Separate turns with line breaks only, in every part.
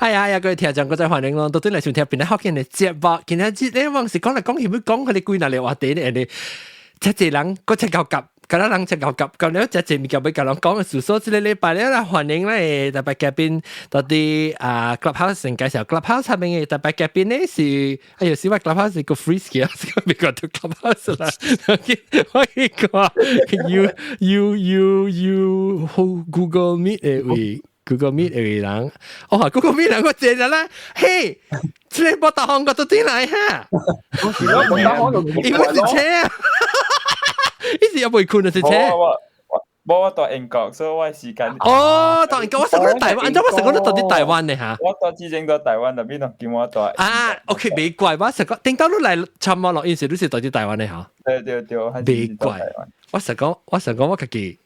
係啊，有各位聽眾，各位歡迎咯，到底嚟收聽邊個福建的節目？今日這你往是講來講去，欲講彼個幾若个話題咧，呢，遮濟人閣遮𠢕夾，敢若人遮𠢕夾，咁了遮濟物件欲共人講的事，所以這個禮拜咧來歡迎咧特別嘉賓，到底啊 Clubhouse 先介紹 Clubhouse 下面的特別嘉賓咧是，哎呦，是我 Clubhouse 是個 freeze 嘅，是個美國到 Clubhouse 啦，我去看 you you you you Google Meet 的位。Google Meet 的人，哦，Google Meet 人我坐咗啦，嘿，這個無導航個都轉來哈，伊毋是車啊，伊是猶未睏就是車。
無我佇英國，所以我時間。
哦，佇英國，我想講台灣，按怎我想講你佇台灣呢哈？
我佇之前佇台灣，但係今我佇。
啊，OK，袂怪，我想講，頂到你來參我錄音時，你是佇台灣的哈？
對對對，
袂怪，我想講，我想講，我家己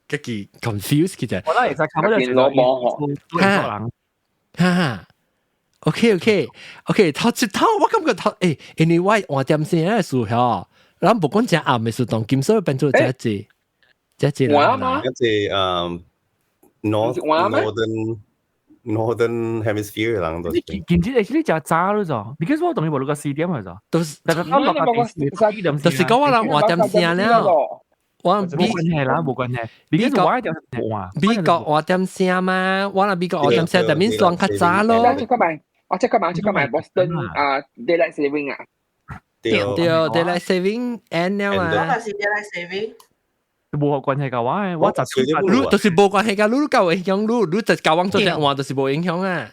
家己 confuse 其實。
我那會使看到
攞網
哈哈，OK OK OK，頭一頭我感覺頭，欸，因為我換點聲的時候，咱無講誠暗的時當今所以變做遮濟。這濟
人啦，
這濟northern hemisphere 人都是。
今日是你誠早了咋？because 我當時無錄到4點了咋？
都是，
但係我錄到4點，
就是講我人換點聲了。我
無關係啦，無關係。美國我一點換，
美國換點聲嘛，我若美國換點聲，就免算較早咯。
我即刻買，我即刻買，即刻買 Boston 啊，daylight saving 啊。
對對，daylight saving end 了嘛。
我是 daylight saving。
無關係㗎我，我十
你就是無關係㗎，你夠影響你，你就交往做隻換就是無影響啊。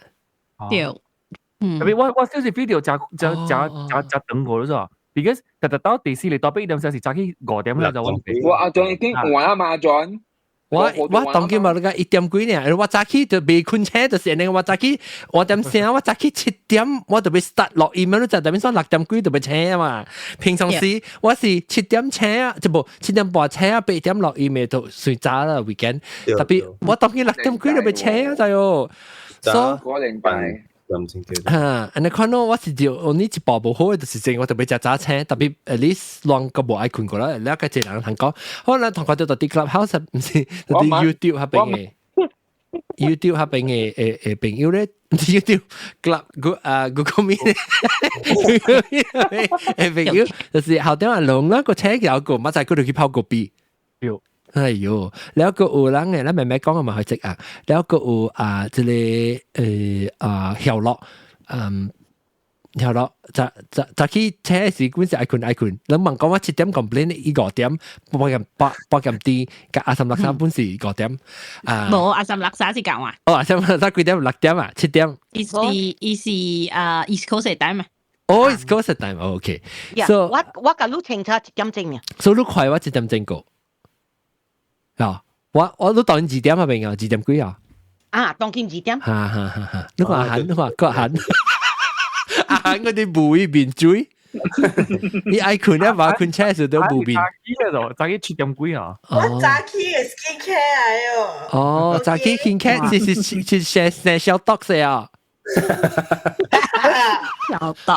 對，
特別我小時 video 誠誠誠誠誠長過咗，because 特特到第四日到八點時是早起5點啦就我。
我阿 John 已經換啊嘛，John。
我我當今嘛，你講1點幾呢？我早起就未睏醒，就是按呢。我早起我點聲，我早起7點，我就欲 start 錄音，你就等於說6點幾就欲醒啊嘛。平常時我是7點醒啊，就無7點半醒啊，8點錄音的就算早啦 weekend。特別我當今6點幾就欲醒啊，就喲。所
以個禮拜。
哈，按呢看咯，我是就你一步無好的，就是正我特別誠早醒，特別 at least 攏個無愛睏過啦，了解一人通講，可能同看到佇 Clubhouse 毋是佇 YouTube 彼邊的 YouTube 彼邊的誒誒朋友咧，YouTube Club Go 啊 Google Meet 的朋友，就是後頂阿龍啦，個車有個，馬仔佢就去泡個啤。哎喲，了閣有人的，咱慢慢講嘛會識啊。了閣有啊，這個啊曉樂，曉樂，早早早起車時，阮是愛睏愛睏。人問講我7點 complain，伊5點，8點啲，佮阿三六三本是五點。啊，
無阿三六三是講啊。
哦，阿三六三幾點？6點啊，7點。
伊是啊，East Coast time 啊。
哦，East Coast time，OK。
So 我共你清楚1點鐘啊。
所以你快我1點鐘過。啊！我都當2點啊，未啊，2點幾啊？
啊，當今2點。
哈哈哈！哈，你看阿韓，你看個阿韓，阿韓嗰啲無伊面水，你愛睏咧，無睏車時都無面。
早起了，早起7點幾啊？
我早起的 skin care 來喲。
哦，早起 skin care 是是是是生生小毒死啊！
小毒。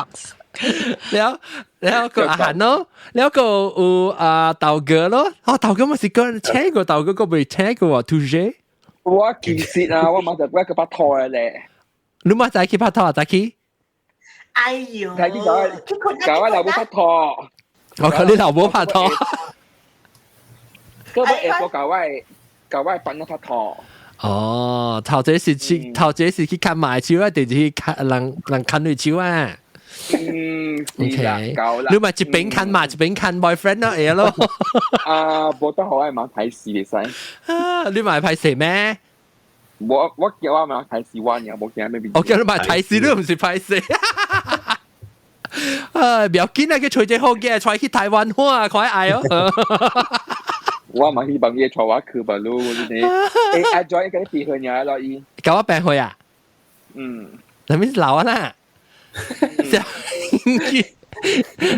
了了個阿韓咯，了個有啊豆哥咯，哦豆哥嘛是個請過豆哥個未請過喎，touche。
我其實啊，我馬上我去拍拖咧。
你嘛早起拍拖啊？早起？
哎呦！
睇見搞我老母拍拖。
我靠你老母拍拖。
嗰個下晡搞我幫我拍拖。
哦，頭一是去頭一是去看賣手啊，第二去看人人牽女手啊。
嗯
，OK，你咪一邊看嘛，一邊看 boyfriend 咯，會咯。
啊，無得好愛嘛睇戲會使。
啊，你咪拍戲咩？
我叫我嘛睇戲玩呀，無驚咩。
我叫你咪睇戲，你毋是拍戲。啊，不要緊啊，去揣一個好嘅，揣去台灣話，快愛哦。
我嘛希望伊帶我去吧，咯，你欸，阿 Joy 共你變歲爾咯，伊。
共我變歲啊？
嗯。
啥物老啊啦？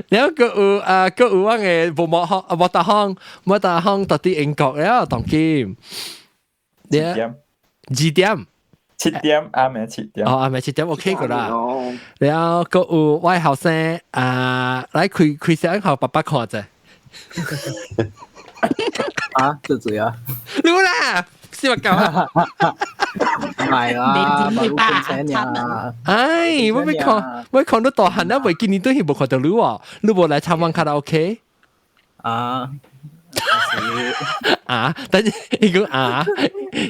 了閣有啊，閣有我的無莫康啊，莫達康，莫達康佇佇英國了，當今。
點？
2點。
7點，暗暝7點。
哦，暗暝7點 OK 個啦。了閣有我後生啊，來開開聲予爸爸看者。
啊，這怎樣？
你啦，是咪夠啊？
係啊，冇困醒呀。
唉，我欲看，我看到大漢啊，袂見你對佢無看到你喎，你無來參觀卡拉 OK？
啊。
啊！但是伊講啊，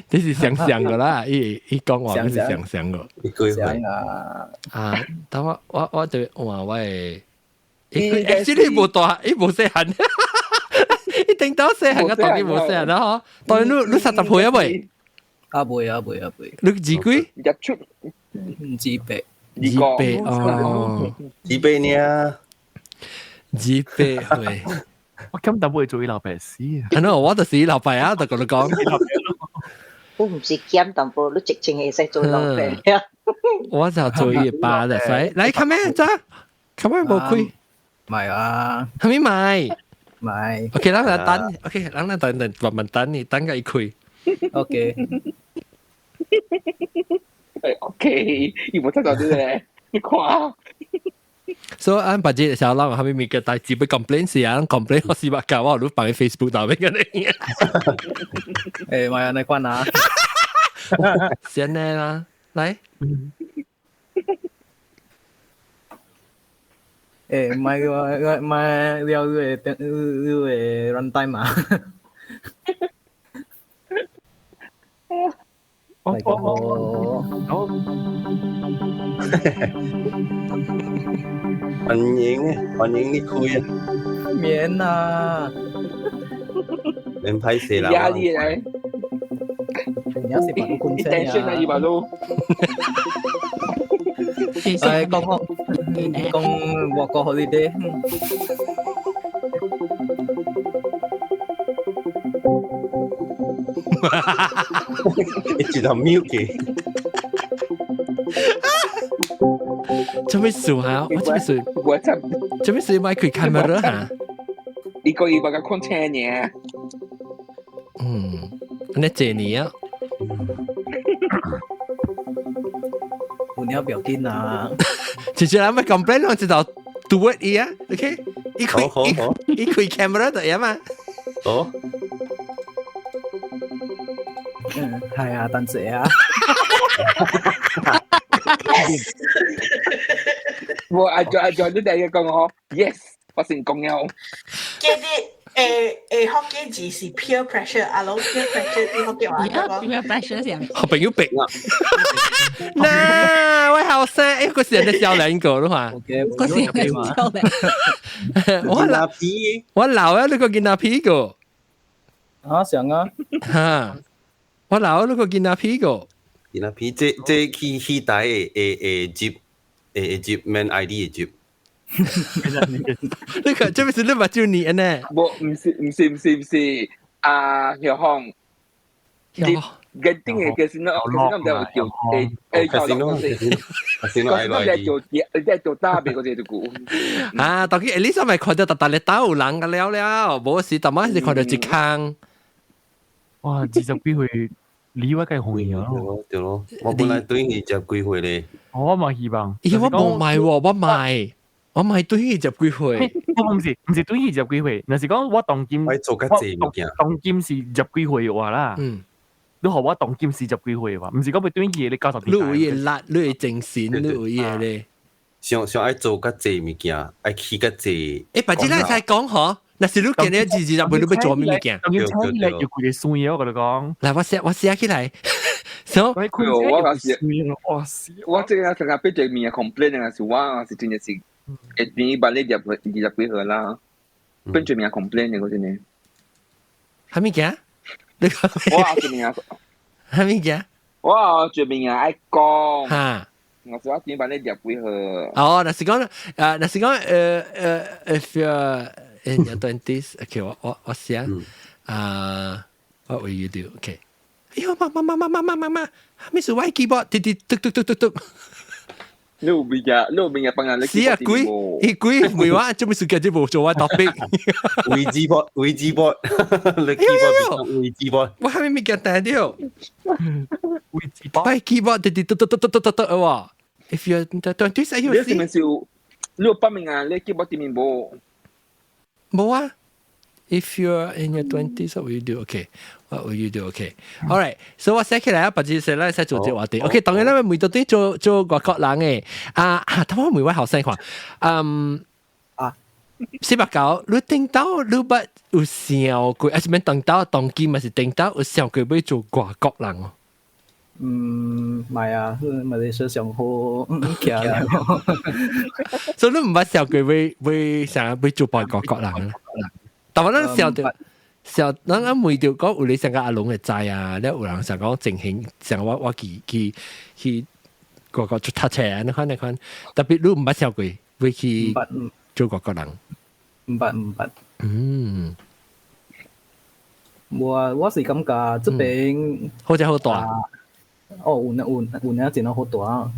這是想象個啦，伊伊講話是想象個。
想啊！
啊，等我就話我會，伊actually 無大，伊無細漢，伊頂到細漢個當然無細漢啦嗬。當然你30歲啊未？
啊未啊未啊未。
你幾幾？
入出
28。
28哦，28
呢？28
歲。
我今日會做伊老爸死啊！
啊喏，我就是伊老爸啊，就共你講。
我唔是減淡薄，你直情會使做老爸啊！
我就做伊爸啦，所以來，come here，走，come here，無開。
買啊！
係咪買？
買。
OK，咱來等，OK，咱來等等，慢慢等你，等個伊開。
OK。
OK，伊無睇到你咧，你看。
所以按別日時候，咱後面物個代誌欲 complain 時啊，complain 我四百九，我都放喺 Facebook 度面個你。
誒，咪你關啊！
先呢啦，來。
誒，唔係我唔係了你會 run time 啊？
哦哦哦。
歡迎歡迎你開啊！
免啊！
免歹勢啦。
壓力嚟。
你要是把路困
你 tension 啊，伊把路。
誒，講講我個 holiday。
一直頭 mute 嘅。
做咩事啊？我做咩事？
我做
做咩事？買開 camera 嚇？
一個月把個控車呢？
嗯，你這年啊？
有鳥表緊啊！
直接人咪 complain 我知道 do it 伊啊，OK？伊開伊開 camera 就得嘛？
哦。
嗯，係啊，等陣啊。
我阿 Jo 阿 Jo 你第一個講我 yes，我成功了。
記得誒誒，福建字是 peer pressure，阿老 peer pressure 啲福建話講。
peer pressure 是。
好朋友逼。嗱，我後生，誒，嗰時人哋少年個咯嘛。
嗰時人哋少年。
我老
皮，
我老啊，你個見阿皮個。
啊，想啊。
嚇！我老啊，你個見阿皮個。
見阿皮，這去戲台會接會接免 ID 會接。
你看，這不是你目睭你呢？
無，唔是唔是唔是唔是，啊，小紅，你嘅頂嘅其實我其實我唔知有做誒誒，
其實我其實我
係做你係做大別嗰隻股。
啊，當佢你上咪看到特特咧鬥人個了了，無時特晚是看到一空。
哇，20幾歲，你我梗係紅咗。
對咯，我本來對20幾歲咧。
我嘛希望。
咦，我無買喎，我買。我買對20幾歲，
我唔是唔是對20幾歲，若是講我當今，
我做較濟物件，
當今是20幾歲嘅話啦。嗯，你學我當今是20幾歲嘅話，唔是講被對你90
你有伊個力，你有精神，你有伊個咧。
想想愛做較濟物件，愛去較濟。
欸，白只咱會使講嗬，若是你今日20歲，你欲做咩物件？
當今請起來有幾個酸嘅，我共你講。
來，我寫起來。所
以，我是我這個成日俾對面 complain 啊，是我是真係是。會你捌你入20幾歲啦，變做名 complain 嘅嗰陣呢？
係物件？你
講我做名，
係物件？
我做名愛講。
嚇！
我說我點捌你20幾歲。
哦，若是講，若是講，if you're in your twenties，OK，我寫，啊，what will you do？OK。哎呦，媽媽媽媽媽媽媽媽，咩事？我 keyboard 滴滴嘟嘟嘟嘟嘟。
你有物件，你有物件幫人。
是啊，鬼，伊鬼唔係話做咩事嘅？這無做我 topic。
位置波，位置波，你 keyboard 位置波。
我還沒物件彈掉。
位置波。
喂，keyboard 滴滴嘟嘟嘟嘟嘟嘟嘟哇！If you're twenty，
你是唔是有？你有發明啊？你 keyboard 對面無？
無啊。If you're in your twenties, what will you do? Okay, what will you do? Okay, all right. So 我寫起來啊，別只寫咱使做這話題。OK，當然咱問到底做做外國人嘅啊，頭我問我後生看，嗯
啊，489，
你頂到你捌有想過，還是免當到當今，還是頂到有想過欲做外國人哦？
嗯，唔係啊，馬來西亞上好，徛。
所以你毋捌想過欲欲想欲做外國國人啊？但我咱想著想，咱啊問著講有你想講阿龍會知啊，了有人想講情形，想我我去去去外國出讀冊啊，你看你看，特別你毋捌想過欲去做外國人？
毋捌毋捌。我我是感覺這邊
好似好大。
哦，有有有領真好大。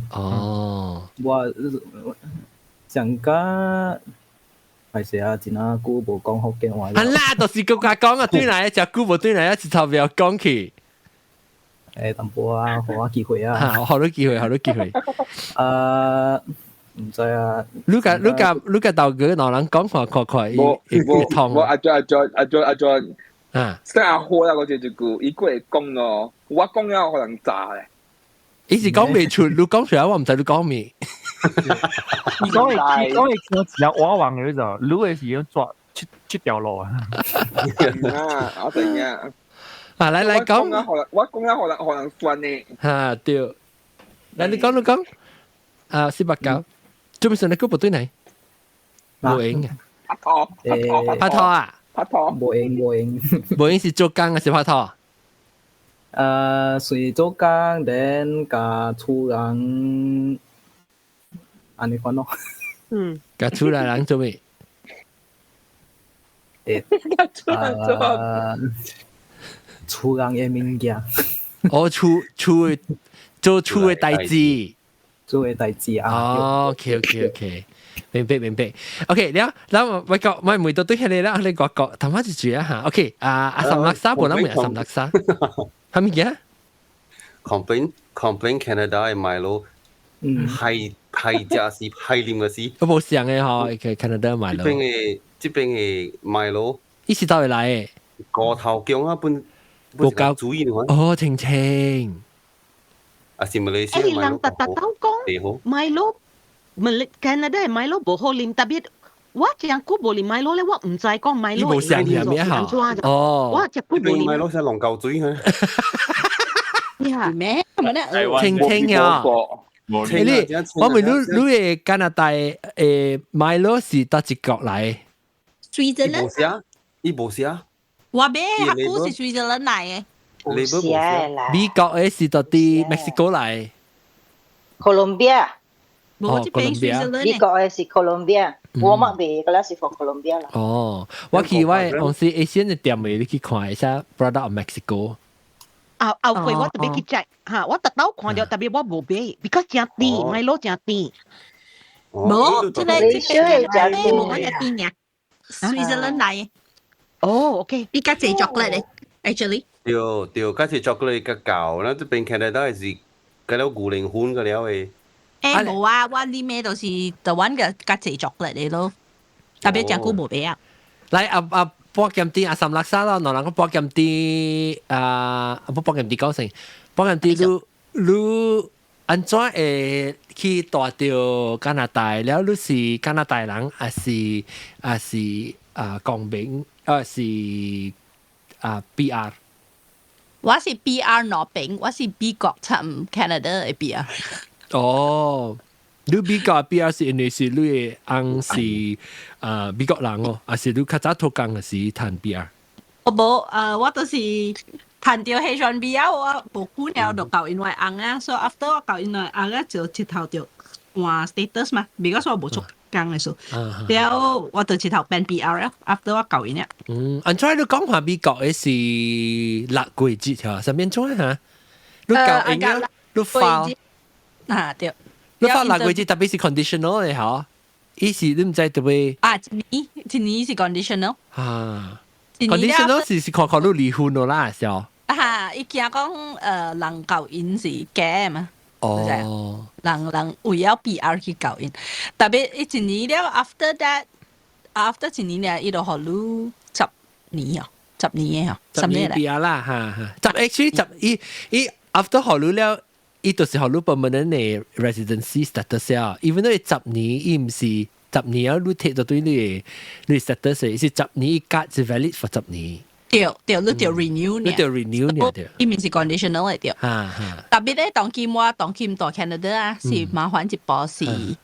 我上加還是啊，真啊久無講福建話。
啊啦，就是國家講啊，對來食久無對來，一頭不要講去。
誒，淡薄啊，予我機會啊。
好，予你機會，予你機會。
啊，毋知啊。
你共你共你共豆哥兩人講看看看，伊會通。
我阿祖阿祖阿祖阿祖。
啊！
真係好啦，嗰隻一句，伊過會講咯，我講了可能炸咧。
伊是講袂出，你講出來我毋知你講咩。
伊講會伊講會聽一個我忘嘅就，你的是用抓出出條路啊。
啊，我知影。
啊，來來講。
我講了可能算呢。
哈對。來你講你講。啊，489，做咩事你講不對呢？無閒啊。
拍拖，拍拖，
拍拖啊！
拍拖，
無閒無閒，
無閒是做工還是拍拖？
隨做工，then 共厝人按呢款咯。
共厝內人做咩？
誒，厝人的物件。
哦，厝厝的做厝的代誌。
做的代誌啊。
哦，OK OK OK。明白明白，OK，了，然後我講，我問到對遐個啦，你講講，頭先就住啊嚇，OK，啊阿三六沙，無咱問阿三六沙，係物件
？Complain complain Canada 的 Milo，係係食是係啉嘅是。
我無想的吼，Canada Milo。
這邊的這邊的 Milo，
伊是佗位來的？
高頭姜啊，本
無夠
注意
哦，清清。
啊是馬來西亞
欸，人逐逐都講 Milo。Canada Milo 無好啉，特別我真久無啉 Milo 咧，我毋知講 Milo
無想係咩嚇？哦，
我真久無啉。
Milo 是龍溝水嚇。
咩？
清清呀！你我問你，你的加拿大的 Milo 是佗一國來
？Switzerland。
無寫，伊無寫。
我買較久是 Switzerland 來的。
無寫啦。
美國的是佗佇墨西哥來。
哥倫比亞。
無這邊 Switzerland。
美國的是哥倫比亞，我冇買，嗰個是從哥倫比亞啦。
哦，我去我當時 Asian 的店裡，你去看一下 Product of Mexico。
啊後悔我特別去 check 嚇，我特登看著，特別我無買，because 誠甜，Milo 誠甜。
無，這個這個無我一甜爾，Switzerland 來。
哦，OK，
伊較濟 chocolate 咧，actually。
對對，較濟 chocolate 較厚，咱這邊 Canada 是加了牛奶粉個了的。
欸，無啊，我啉的都是台灣嘅較濟 chocolate 的咯，特別誠久無買啊。
來啊啊，波劍啲阿三六沙咯，兩人講波劍啲啊，不波劍啲講成，波劍啲你你按怎會去蹛著加拿大了？你是加拿大人，還是還是啊公民，還是啊 PR？
我是 PR 兩邊，我是美國參 Canada 的 PR。
哦，你美國 PR 是因為是你的翁是啊美國人哦，還是你較早脫工的時趁 PR？
我無，我就是趁著 H1B 啊，我無久了就交𪜶翁啊，所以 after 我交𪜶翁啊，就直頭就換 status 嘛，because 我無做工的時候，了我就直頭變 PR 啊，after 我交𪜶啊。
嗯，按怎你講話美國的是六個月條，啥物怎嚇？你交𪜶啊，你 file
啊對，
你 file 六個月特別是 conditional 的嚇，意思你毋知特別
啊，一年一年是 conditional
啊，conditional 是是看看你離婚了啦，是哦。
啊，伊驚講人交𪜶是假嘛。
哦，
人人為了 PR 去交𪜶，特別一年了，after that，after 一年了，伊就予你十年啊，10年嘅
十年 PR 啦，哈哈。十 actually 十伊伊 after 予你了，伊就是予你 permanent 嘅 residency status 啊。even though 十年，伊毋是十年啊，你提到對你你 status 是十年，伊卡是 valid for 十年。
對對，你著 renew
你著 renew 呢對。
伊毋是 conditional 嘅對。
哈哈。
特別咧，當今我當今蹛 Canada 啊，是麻煩一步是。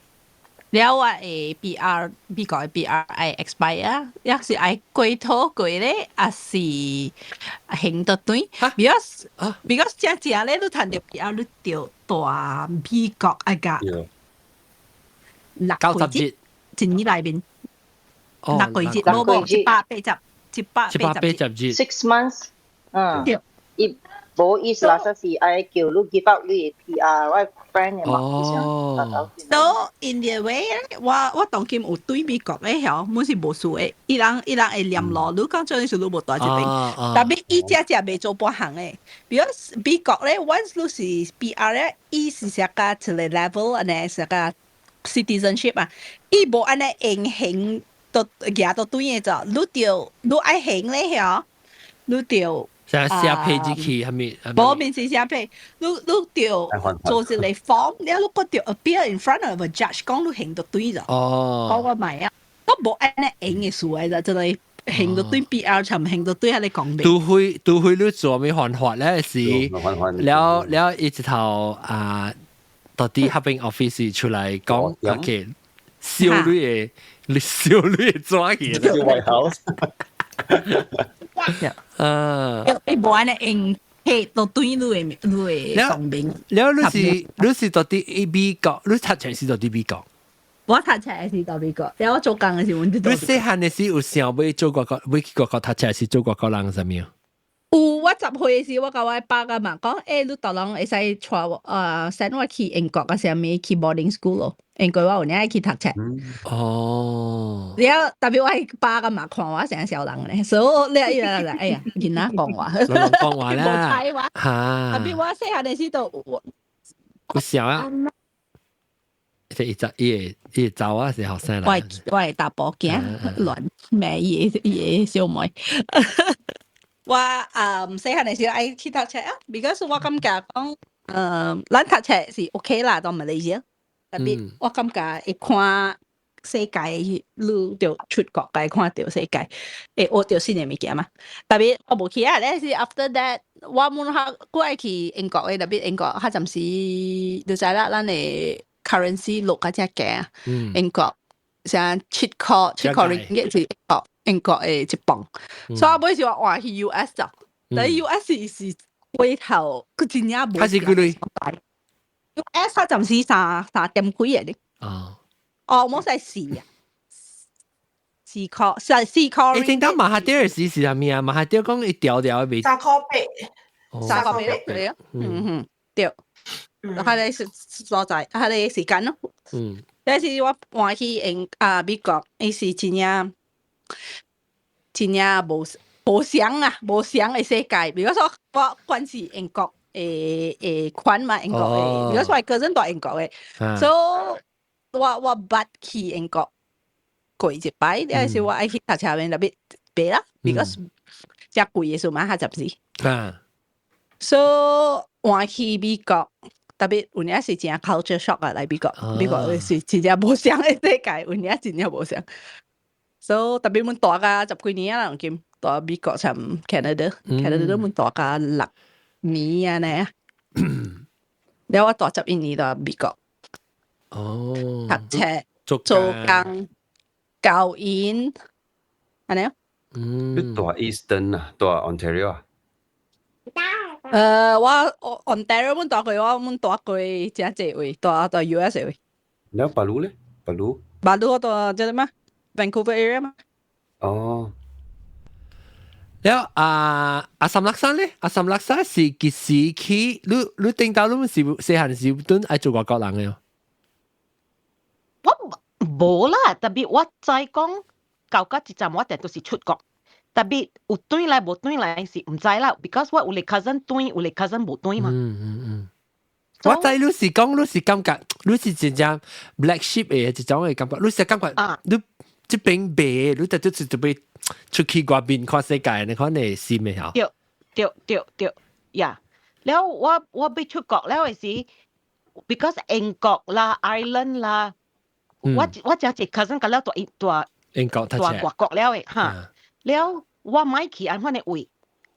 了我的 PR 美國的 PR 愛 expire，抑是愛過土過咧，抑是還轉轉？Because 正正咧，你趁著 PR 你著蹛美國愛共
90日，
一年內面六個月，無無180，180
180日
，6 months，嗯，
對，
伊無意思啦，是愛叫你 give up 你的 PR，我 friend 嘅嘛。
哦。
So in the way 我我當今有轉美國的曉，阮是無輸的，伊人伊人會念路，你講做是你無蹛這邊，特別伊這這袂做半項的，because 美國咧，once 你是 PR 咧，伊是啥個一個 level 按呢啥個 citizenship 啊，伊無按呢用還都舉轉的咋，你著你愛還咧曉，你著。
寫寫批入去係咪？
無毋是寫批，你你著做一個 form，了你閣著 appear in front of a judge，講你還轉轉咋。
哦。
我我買啊，都無按呢用的事來咋，這個還轉轉 PR 尋還轉轉遐咧講。
除非你做咩犯法咧是，了了一直頭啊，到底合併 office 出來講，OK，燒你的，你燒你的紙去。
White House。
啊！
伊無按呢用彼轉你的你的公民。
了你是你是到佇美國，你讀冊是到佇美國？
我讀冊是佇美國，了我做工的時陣。你
你細漢的時有想欲做外國，欲去外國讀冊是做外國人啥物？
有，我10歲時，我共我爸甲媽講，欸，你逐人會使帶我，send 我去英國啊，啥物去 boarding school 咯。英國我有影去讀冊。
哦。
了，特別我爸甲媽看我成小人咧，所以了伊來來，哎呀，囡仔講話。
講話啦。
無睬我。
哈。
特別我細漢的時都有。
有想啊？這伊查伊會伊會走啊，是後生
我我的查埔囝亂罵伊伊的小妹。我啊細漢的時候愛去讀冊啊，because 我感覺講，咱讀冊是 OK 啦，到馬來西亞，特別我感覺會看世界，你著出國該看著世界，會學著新的物件嘛。特別我無去啊，但是 after that，我滿較閣愛去英國的，特別英國較暫時你知啦，咱的 currency 落較正低啊，英國像7塊7塊 ringgit 是英國英國的1磅，所以我尾是我換去 US 就，但係 US 是回頭佢真正無。
佢是幾鐳
？US 較暫時三點幾個咧。
哦。
哦，冇使四啊，4塊，4塊。
你聽到馬哈迪爾時是啥物啊？馬哈迪爾講伊條條未。
3塊8。
3塊8對啊。嗯哼，對。佢哋是所在，佢哋時間咯。但是我換去英啊美國，伊是真正真正無無相啊，無相的世界。比如說我慣是英國的的款嘛，英國的，比如說我個人蹛英國的，所以我我捌去英國過一擺，但是我愛去讀冊面特別白啦，because 遮貴的數嘛較十是。所以換去美國。特別有影是真 culture shock 啊！來美國，美國是真正無相的世界，有影真正無相。所以特別阮蹛甲十幾年啊，今蹛美國參 Canada，Canada 都阮蹛甲6年按呢。了我蹛11年蹛美國。
哦。
讀冊、做工、教𪜶，按呢？
嗯。
你蹛 Eastern 啊，蹛 Ontario 啊？
我 Ontario 阮蹛過，我阮蹛過誠濟位，蹛蹛 US 位。
了巴魯咧？巴魯？
巴魯我蹛這個嘛？Vancouver area 嘛？
哦。
了啊阿三ลั山咧，阿三ลั山是幾時去？你你頂到你是細漢時陣愛做外國人的？
我無啦，特別我知講到到這陣我定都是出國。特別有轉來無轉來是毋知啦，because 我有個 cousin 轉，有個 cousin 無轉嘛。
嗯嗯嗯。我知你是講你是感覺，你是真正 black sheep 的一種的感覺，你是感覺，你這邊白，你就就是特別出去外邊看世界，你看你心嘅嚇。
對對對對，呀！了我欲出國了嘅時，because 英國啦、Ireland 啦，我只一 cousin 甲了蹛蹛
英國
蹛外國了嘅哈，了我毋愛去按款嘅位，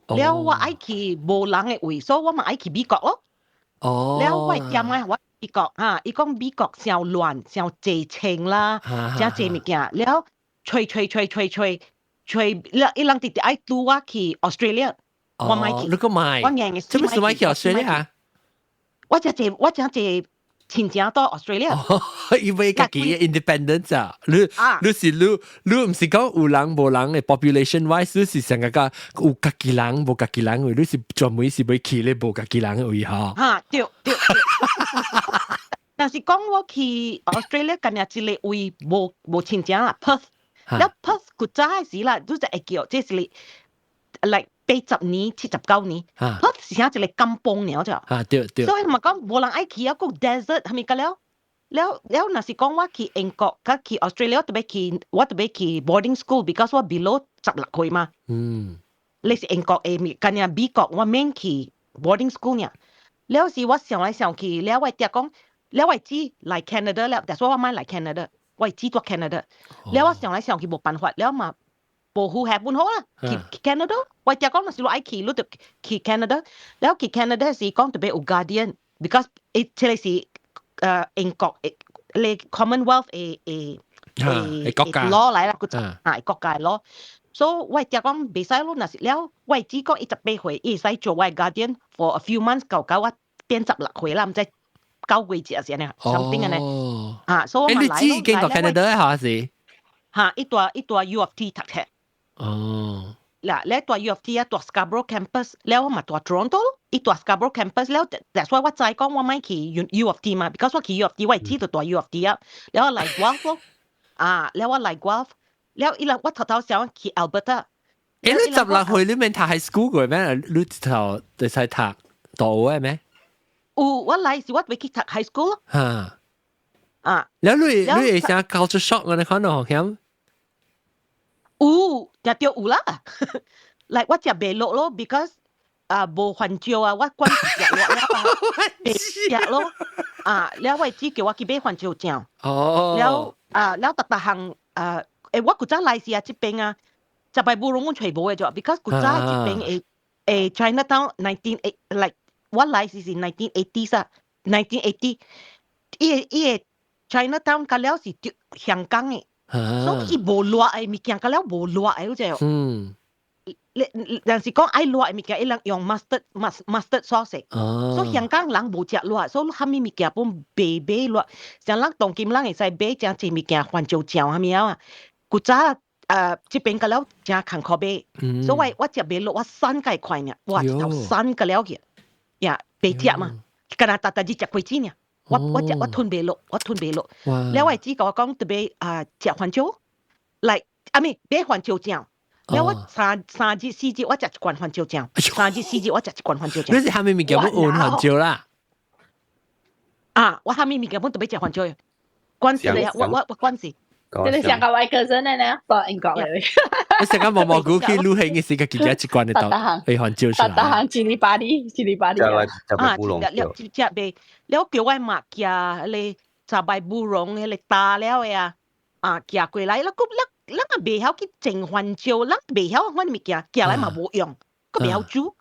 了我愛去無人嘅位，所以我嘛愛去美國咯。了我踮咧我美國哈，伊講美國傷亂，傷濟槍啦，誠濟物件，了揣揣揣揣揣揣，了伊人直直愛拄我去 Australia，我毋愛去。
你個買？
我硬嘅。
做咩事買去 Australia？
我誠濟親情到 Australia。
因為家己 independence 啊，你你是你你毋是講有人無人嘅 population wise，你是成個個有家己人無家己人位，你是專門是欲去咧無家己人嘅位吼。
哈，對對。但是講我去 Australia 今日一個位無親情啦，Perth。了 Perth 古早時啦，你就會叫這是你 like 80年、79年，Perth 是啥一個甘榜爾咋。
啊對對。
所以嘛講無人愛去啊，個 desert 係咪個了？了了，若是講我去英國，佮去 Australia，特別去我特別去 boarding school，because 我 below 16歲嘛。你是英國嘅，今日美國我免去 boarding school 呢。了是我想來想去，了我爹講，了我姊來 Canada 了，但是我莫來 Canada，我姊蹛 Canada。了我想來想去無辦法，了嘛無符合本好啦，去 Canada。我爹講若是你愛去，你就去 Canada。了去 Canada 是講特別有 guardian，because 這個是英國嘅你 Commonwealth 嘅嘅
嘅國家
law 來啦，個啊國家 law。所以我爹講袂使咯，若是了，我姊講伊18歲，伊會使做我 guardian for a few months，到到我變16歲啦，毋知9個月是按呢，something 按呢。啊，所以我
你姊已經蹛 Canada 嚇是？
嚇，伊蹛 U of T 讀冊。
哦。
嗱，你蹛 U of T 啊，蹛 Scarborough campus，了我嘛蹛 Toronto，伊蹛 Scarborough campus，了，that's why 我知講我莫去 U of T 嘛，because 我去 U of T，我姊就蹛 U of T 啊，了我來 Guelph 咯，啊，了我來 Guelph，了伊人我頭頭想去 Alberta。
誒，你16歲你免讀 high school 過咩？你頭會使讀大學嘅咩？
有，我來時我欲去讀 high school 咯。
嚇！
啊！
了你會啥 culture shock 我你看到險？
有，定著有啦。嚟我食袂落咯，because 啊無番椒啊，我慣食辣了啊，袂食咯。啊，了我姊叫我去買番椒醬。了啊，了逐逐項啊，我古早來時啊，這邊啊，十擺烏龍阮揣無的啫，because 古早這邊的Chinatown 19 8 like 我來時是 1980s 啊，1980，伊個 Chinatown 甲了是香港的，所以伊無熱的物件，甲了無熱的，你知無？你但是講愛熱的物件，伊人用 mustard sauce，所以香港人無食辣，所以啥物物件攏袂買辣。像咱當今人會使買誠濟物件，番椒醬啥物啊。古早這邊甲了誠艱苦買，所以我食袂落，我散較快爾，哇，一頭散甲了去，呀，袂食嘛，敢若逐逐日食果子爾。我食我吞袂落，我吞袂落。了我姊共我講特別啊食番椒，來啊咪買番椒醬。了我三日四日我食一罐番椒醬，三日四日我食一罐番椒醬。
你是啥物物件欲換番椒啦？
啊，我啥物物件本都欲食番椒，關事咧，我關事。
你上個位 cousin 咧，到英國嚟。
你成個毛毛菇去旅行嘅時，自己一罐的到，去番椒出來。
逐項一哩八哩，一哩八哩。
啊，了了食袂，了叫我媽寄彼個雜擺烏龍，彼個打了的啊，啊寄過來，咱閣咱咱也袂曉去種番椒，咱袂曉款物件，寄來嘛無用，閣袂曉煮，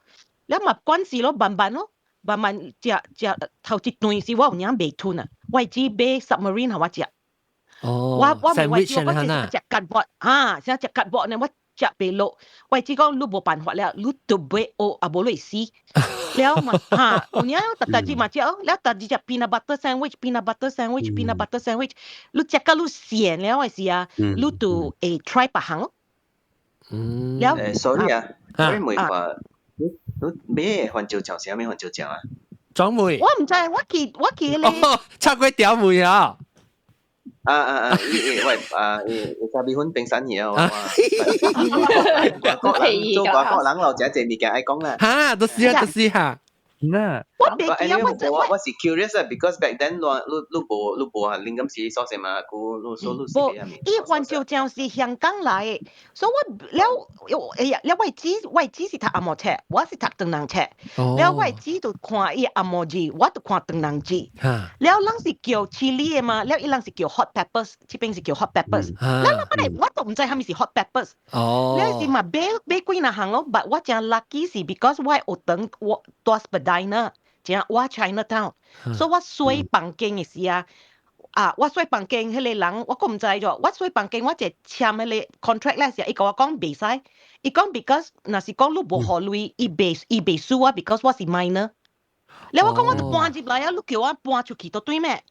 了嘛關事咯，慢慢咯，慢慢食食頭一頓時我有影袂吞啊，我姊買 submarine 予我食。我我我我食 cardboard 啊，先食 cardboard 呢，我食袂落。我姊講你無辦法了，你就欲學啊，無你會死。了嘛哈，有影逐逐日嘛食哦，了逐日食 peanut butter sandwich，peanut butter sandwich，peanut butter sandwich，你食到你跣了的時啊，你就會 try 別項咯。了
，sorry 啊，sorry 問話，你買番椒醬是啥物番椒醬啊？
裝梅。
我毋知，我去咧。
炒粿條梅啊！
啊啊啊！伊喂啊，伊咖米粉冰山嘢哦。外國人做外國人咯，食這物件愛講啦。
哈，都是啊，都是哈。
那
我袂記啊，我
我我是 curious 啊，because back then 你你無你無啊，靈感是所食嘛，故你所你是
無，伊番椒醬是香港來的，所以我了，哎呀，了我姊是讀紅毛冊，我是讀唐人冊，了我姊就看伊紅毛字，我就看唐人字。了人是叫 chili 的嘛，了伊人是叫 hot peppers，這邊是叫 hot peppers。了本來我都毋知啥物是 hot peppers。了是嘛買買幾若項咯，but 我誠 lucky 是 because 我學堂我住 Spadina，正我 Chinatown，所以我洗房間的時啊，啊，我洗房間彼個人，我閣毋知咗，我洗房間我一簽彼個 contract 咧時，伊共我講袂使，伊講 because 若是講你無予鐳，伊袂輸我，because 我是 minor。了我講我就搬入來啊，你叫我搬出去都對咩？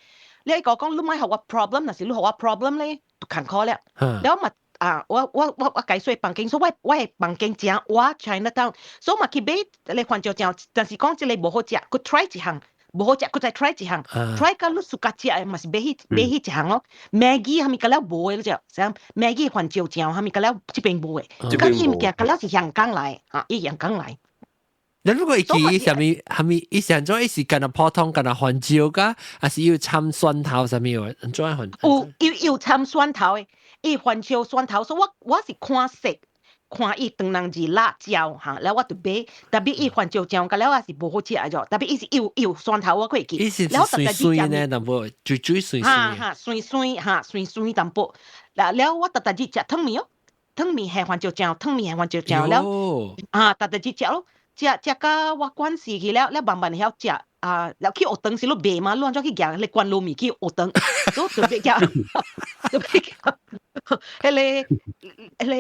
了伊共我講你莫予我 problem，若是你予我 problem 咧，就艱苦了。了嘛啊，我共伊洗房間，所以我的房間正我 Chinatown，所以嘛去買個番椒醬，但是講這個無好食，閣 try 一項。無好食，閣再 try 一項，try 到你 suka 食的嘛是買彼買彼一項咯。Maggi 啥物個了無的，你知？啥 Maggi 番椒醬啥物個了這邊無的，佮伊物件個了是香港來，啊，伊香港來。
你如果會記啥物啥物，伊是按怎？伊是干焦普通干焦番椒㗎，還是有摻蒜頭啥物？按怎番？
有有摻蒜頭的，伊番椒蒜頭，所以我我是看色。看伊唐人字辣椒哈，了我就買，特別伊番椒醬，佮了也是無好食的咗，特別伊是有有蒜頭我會記。
伊是媠媠呢，淡薄水水媠媠。
哈哈，媠媠哈，媠媠淡薄。了了我逐逐日食湯麵哦，湯麵下番椒醬，湯麵下番椒醬了，啊，逐逐日食咯，食食到我慣勢去了，了慢慢會曉食。啊，了去學堂時你賣嘛，你按怎去行？你關滷麵去學堂，都特別食，特別食。彼個彼個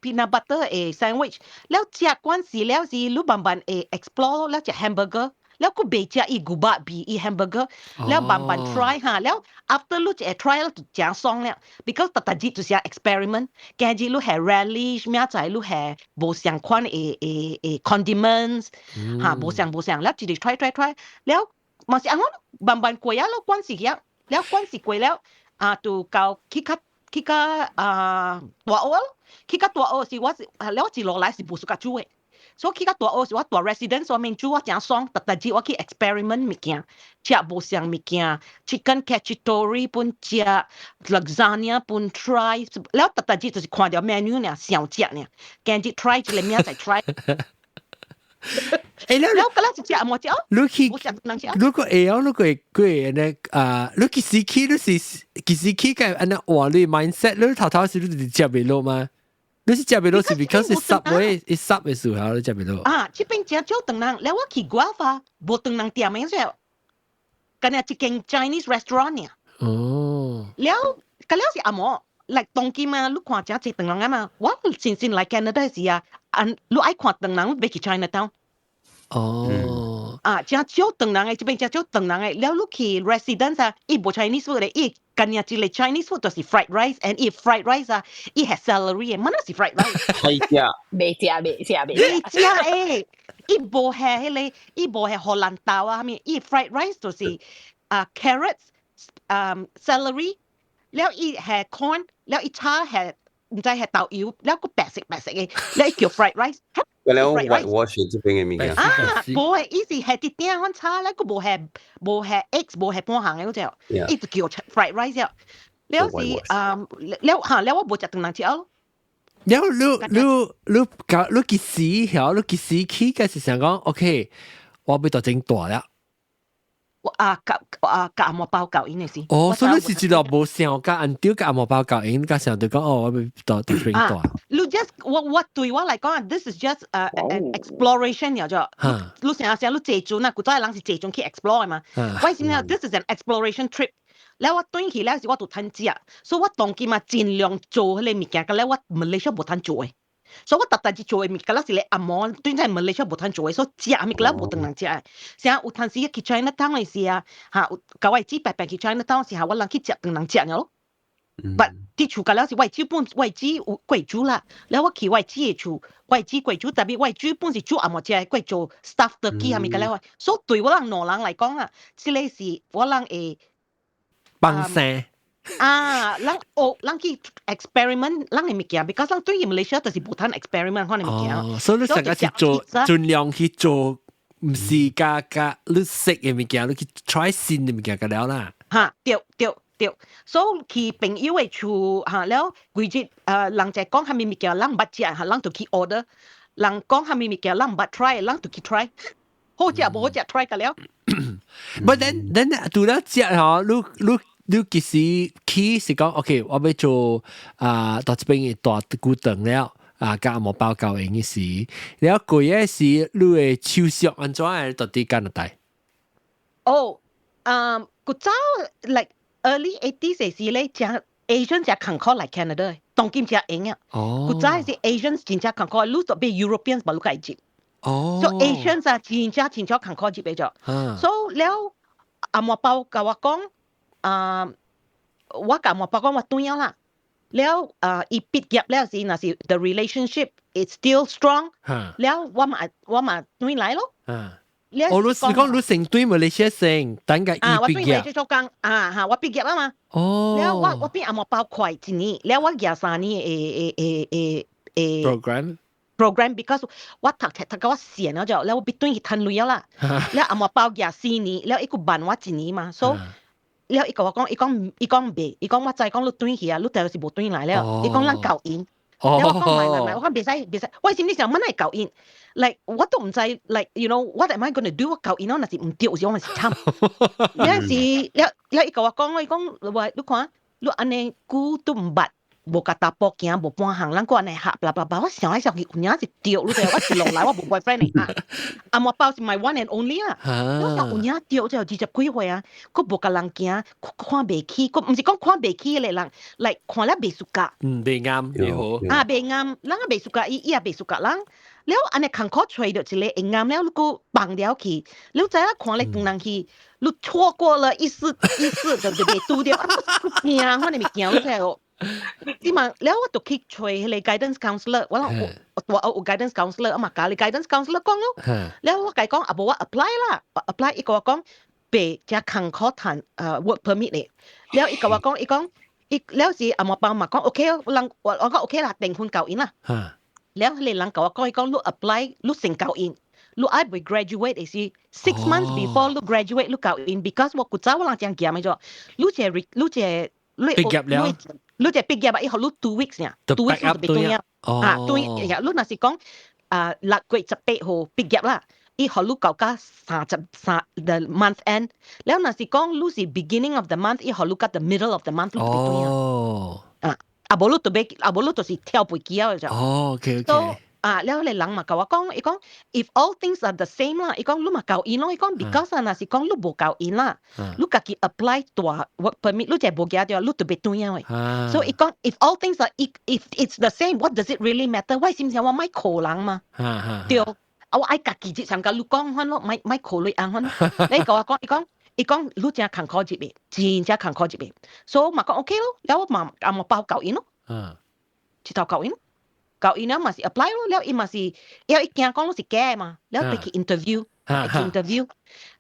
peanut butter 的 sandwich，了食慣勢了是你慢慢會 explore，了食 hamburger，了閣袂食伊牛肉味伊 hamburger，了慢慢 try 哈，了 after 你一 try 了就誠爽了，because 逐逐日就是 experiment，今日你下 relish，明仔載你下無相款的的的 condiments，哈，無相無相，了一直 try try try，了嘛是按怎慢慢過啊，了慣勢去啊，了慣勢過了，啊，就到去較去較啊大學咯，去較大學時我是，了我一落來是無 suka 煮的。所以去較大學時我蹛 residence 上面煮我誠爽，逐逐日我去 experiment 物件，食無相物件，chicken cacciatore 本食，lasagna 本 try，了逐逐日就是看著 menu 爾想食爾，今日 try 這個明仔載 try。
欸，
了了就食無食？
你去，
如
果會曉，如果會過呢啊，你幾時去？你是幾時去？個按呢換你 mindset，你頭頭時你是食袂落嗎？你是食袂落是 because 是 Subway，伊 sub 的時候你食袂落。
啊，這邊誠少唐人，了我去 Guelph 啊，無唐人店的說，干焦一間 Chinese restaurant 爾。了，佮了是紅毛，來當今啊，你看誠濟唐人啊嘛，我先先來 Canada 時啊，按你愛看唐人，欲去 Chinatown。啊，誠少唐人的，這邊誠少唐人的，了你去 residence 啊，伊無 Chinese food 的，伊干焦一個 Chinese food 就是 fried rice，and 伊 fried rice 啊，伊係 celery 的，乜那是 fried rice？
係食，
袂食袂食
袂食誒，伊無係彼個，伊無係荷蘭豆啊，啥物，伊 fried rice 就是啊 carrots，celery，了伊係 corn，了伊炒係毋知係豆油，了閣白色白色的，了伊叫 fried rice。
嗰兩 whitewash 這邊的物件。
啊，無係，伊是係一點款炒咧，閣無係無係 eggs，無係半項的嗰隻，伊就叫 fried rice 了。了是啊，了嚇了我無食唐人食咯。
了你你你搞你幾時曉？你幾時去？個是想講，OK，我欲蹛整大了。
我啊，共啊共紅毛包教𪜶的是。
哦，所以你是一路無想共按掉共紅毛包教𪜶，佮想就講哦，我欲蹛蹛整大。
你 just 我我對我來講，this is just an exploration 了就。你想想你坐船啊，古早人是坐船去 explore 嘛。我是呢，this is an exploration trip。了我轉去了時我就趁食，所以我當今嘛盡量做彼個物件，佮了我 Malaysia 無通做的。所以我逐逐日做的物件，了是咧紅毛，對在 Malaysia 無通做的，所以食物件無唐人食的。啥有當時去 Chinatown 的時啊，哈，共我姊白白去 Chinatown 時候，我人去食唐人食爾咯。But 佇厝佮了是我姊本我姊有過煮啦，了我去我姊的厝，我姊過煮，特別我姊本是煮紅毛食的，過做 stuffed turkey 啥物佮了，所以對我人兩人來講啊，這個是我人會
放生。
啊，咱學咱去 experiment 咱的物件，because 咱對於 Malaysia 就是無通 experiment 款的物件。
哦，所以你成個是做盡量去做毋是加加你識嘅物件，你去 try 新嘅物件個了啦。
嚇，對對對，所以去朋友嘅厝嚇了，規日人就講啥物物件，人毋捌食嚇，人就去 order。人講啥物物件，人毋捌 try，人就去 try。好食無好食 try 個了。
But then 除了食吼，你其實去是講 OK，我欲做啊，到這邊嘅大久長了。啊，佮紅毛包交應嘅時，了過嘅時，你嘅手續按怎樣到佇加拿大？
哦，古早 like early 80s 時咧，誠 Asian 誠艱苦來 Canada，當今誠閒啊。古早是 Asians 真正艱苦，你特別 Europeans 無愈會入。所以 Asians 啊，真正真正艱苦入嚟咗。所以了，紅毛包共我講，啊，我共紅毛包講我轉了啦。了啊，伊畢業了時，若是 the relationship is still strong，了我嘛轉來咯。
哦，你是講你先轉馬來西亞先，等下伊畢業。
我轉來做工啊嚇，我畢業啊嘛。了我比紅毛包快一年，了我舉3年的
program。
program because 我讀冊讀到我閒了就，了我欲轉去趁鐳了啦。了紅毛包舉4年，了伊閣慢我一年嘛，所以了伊共我講，伊講袂，伊講我知講你轉去啊，你就是無轉來了。伊講咱交𪜶。了我講毋毋毋，我講袂使袂使，我心裡想，乜會交𪜶？like 我都毋知，like you know what am I gonna do？我交𪜶我若是毋對，有時我嘛是慘。了時了了伊共我講，伊講話你看，你按呢久都毋捌。無共查埔行，無半項，咱閣按呢合，blah blah blah。我想來想去，有影是對，你知我一路來我無 boyfriend 的啊。紅毛包是 my one and only 啦。我想有影對，就20幾歲啊，閣無共人行，看袂起，閣毋是講看袂起彼个人，like 看了袂 suka。
嗯，袂啱，你好。
啊，袂啱，人也袂 suka，伊伊也袂 suka 人。了按呢艱苦揣著一个會啱了，你閣放了去，你知影看咧當人去，你錯過了一世一世就就袂拄著，驚我呢物件，你知無？你嘛，了我就去揣彼个 guidance counselor，我講我有 guidance counselor，我嘛共你 guidance counselor 講咯。了我共伊講啊無我 apply 啦，apply 伊共我講袂誠艱苦趁work permit 咧。了伊共我講，伊講伊了時紅毛包嘛講 OK 哦，人我講 OK 啦，訂婚交𪜶啦。了彼个人共我講，伊講你 apply 你先交𪜶，你愛未 graduate 的時 6 months before 你 graduate 你交𪜶，because 我古早我人誠嚴的咗，你這你
畢業了。
你這畢業啊，伊予你 2 weeks 爾，2 weeks 就欲轉啊，啊對，你若是講啊6月18號畢業啦，伊予你到甲33 the month end，了若是講你是 beginning of the month，伊予你到 the middle of the month 你就欲轉啊。啊，啊無你就欲，啊無你就是跳飛機啊就。
哦，OK。
啊，了彼个人嘛共我講，伊講 if all things are the same 啦，伊講你嘛交𪜶咯，伊講 because 啊，若是講你無交𪜶啦，你家己 apply 大 work permit，你就無舉著，你就欲轉啊喂。所以伊講 if all things are if it's the same，what does it really matter？我心想我莫苦人嘛，對，啊我愛家己直接共你講款咯，莫莫考慮按款。你共我講，伊講伊講你誠艱苦入去，真正艱苦入去，所以我嘛講 OK 咯，了我嘛紅毛包交𪜶咯，一頭交𪜶。交𪜶了嘛是 apply 咯，了伊嘛是，因為伊驚講你是假嘛，了欲去 interview，去 interview，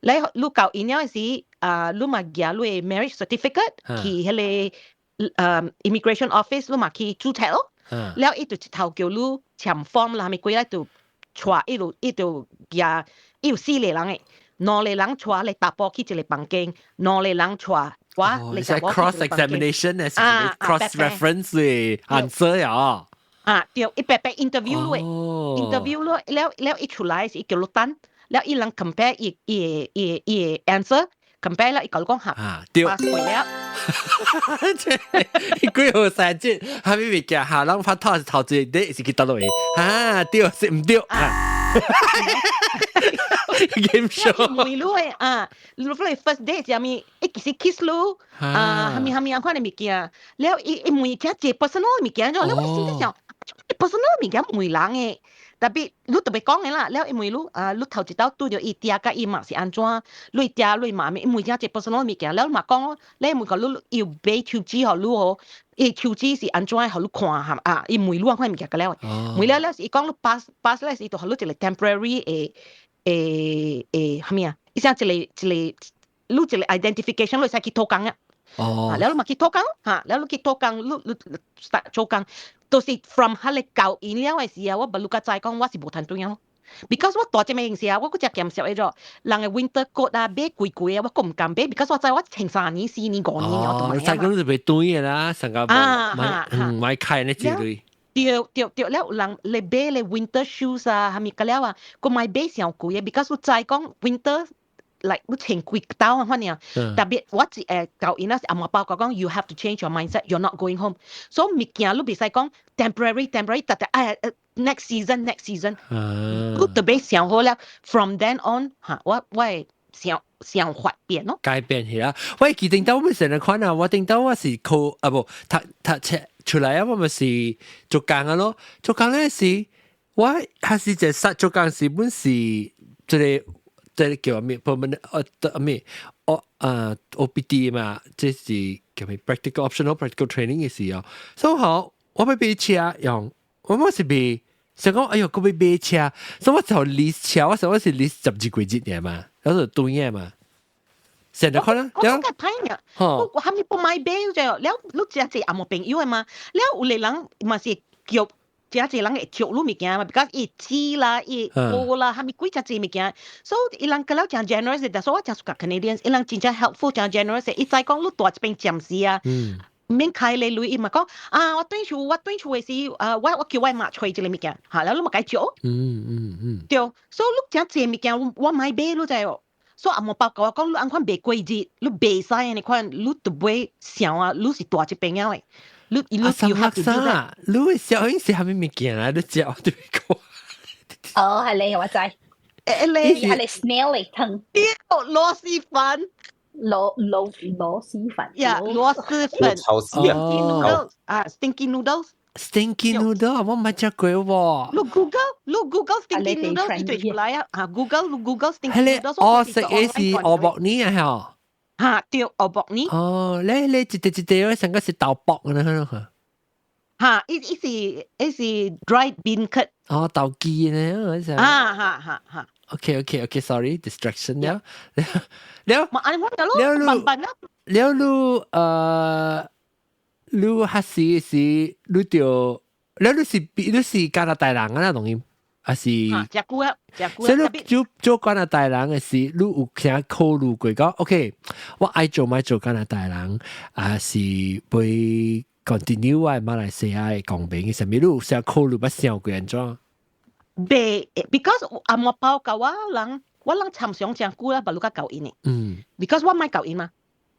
了你交𪜶了時，啊，你嘛舉你 marriage certificate 去彼个immigration office，你嘛去註冊咯，了伊就一頭叫你簽 form 啦，啥物鬼咧就帶伊就伊就舉，伊有四個人的，兩個人帶咧查埔去一個房間，兩個人帶我
嚟 cross examination 咧，cross reference 嘅 answer 呀。
啊，對，伊白白 interview 你，interview 你，了了伊出來是伊叫你等，了伊人 compare 伊的 answer，compare 了伊共你講合，
啊，對，
pass 過了。
幾號細節，啥物物件，下人拍拖是頭一個是去佗落去，哈，對，是毋對？啊，game show。
問你的啊，你 first date 啥物，伊幾時 kiss 你，啊，啥物啥物按款的物件，了伊伊問誠濟 personal 的物件，了我心裡想，personal 物件問人的，特別你特別講的啦，了伊問你啊，你頭一道拄著伊爹佮伊媽是按怎，你爹你媽咪，伊問誠濟 personal 物件，了嘛講，你問講你伊有買手指予你哦，伊手指是按怎予你看哈啊，伊問你按款物件個了，問了了是伊講你 pass pass 了是伊就予你一個 temporary 的啥物啊？伊啥一個一個你一個 identification 你會使去討工啊。了你嘛去討工，哈，了你去討工，你你 start 做工，都是 from 彼个交𪜶了的時候，我無愈較知講我是無趁轉咯。，because 我大隻咩時啊，我嗰隻鹹濕嘅咗，人嘅 winter coat 啊，買貴貴啊，我閣毋甘買，because 我知我穿3年、4年、5年我都
哦，
買
你細個就袂短嘅啦，成個買買開呢之類。
對對對，了有人咧買咧 winter shoes 啊，係咪個了啊？閣莫買傷貴嘅，because 我知講 winter like 你穿幾兜啊，反正特別我一舊因啊是阿媽包講，you have to change your mindset，you're not going home。所以物件你袂使講 temporary temporary，特特哎 next season next season，你特別想好了，from then on 嚇，我會想法變咯。
改變起啦。喂，記定到我咪成日看啊，我定到我是靠啊無讀讀冊出來啊，我咪是做工啊咯，做工咧是我還是一實做工時本是這個叫咩？permanent 咩？哦啊 OPT 嘛，這是叫咩？practical optional practical training 嘅時候，所以好我欲買車用，我冇是買。想講，哎喲，閣欲買車，所以我就 lease 車，我想我是 lease 12個月嘅嘛，然後對嘅嘛。成日可能，
我感覺歹呢，我還咪不買買就了，你真濟阿無朋友的嘛，了有個人嘛是叫真濟人會借你物件嘛，because 伊紙啦，伊布啦，還咪幾隻濟物件，所以伊人個了誠 generous，所以我誠喜歡 Canadians，伊人真正 helpful，誠 generous，伊知講你蹛這邊暫時啊。免開咧鐳，伊嘛講啊，我轉厝的時，啊，我叫我媽揣這個物件，嚇，了你嘛共借。對，所以你誠濟物件，我莫買，你知無？所以阿無包甲我講，你按款袂過日，你袂使按呢款，你就袂想啊，你是蹛這邊了的，你你 you have to do that。
你的小英是啥物物件啊？你食我對講。
哦，係你我知。
誒你
係你 snail 嚟湯。
對，螺螄粉。
螺螄粉。
呀，螺螄粉。
炒絲
啊。啊，stinky noodles。
Stinky noodle 我冇食過喎。
你 Google，你 Google stinky noodle 伊對出來啊！啊，Google，你 Google stinky noodles。
我食嘅是烏木耳啊，
嚇。嚇，對，烏木耳。
哦，你你一隻一隻，成個是豆卜咁樣
嚇，伊是 dried bean curd。
哦，豆麂呢？
啊哈哈哈。
OK，sorry distraction 了。了。
嘛，按呢款咯，慢慢啦。
了你你還是是你就，了你是加拿大人啊？當然，還是？
食久啊，食久啊。
所以你做做加拿大人嘅時，你有啥考慮過講？OK，我愛做莫做加拿大人，還是會 continue 我馬來西亞嘅公民？啥物你有啥考慮捌想過按怎？
袂，because 阿莫包甲我人，我人參詳誠久啦，捌你較𠢕𪜶的。Because 我莫𠢕𪜶嘛。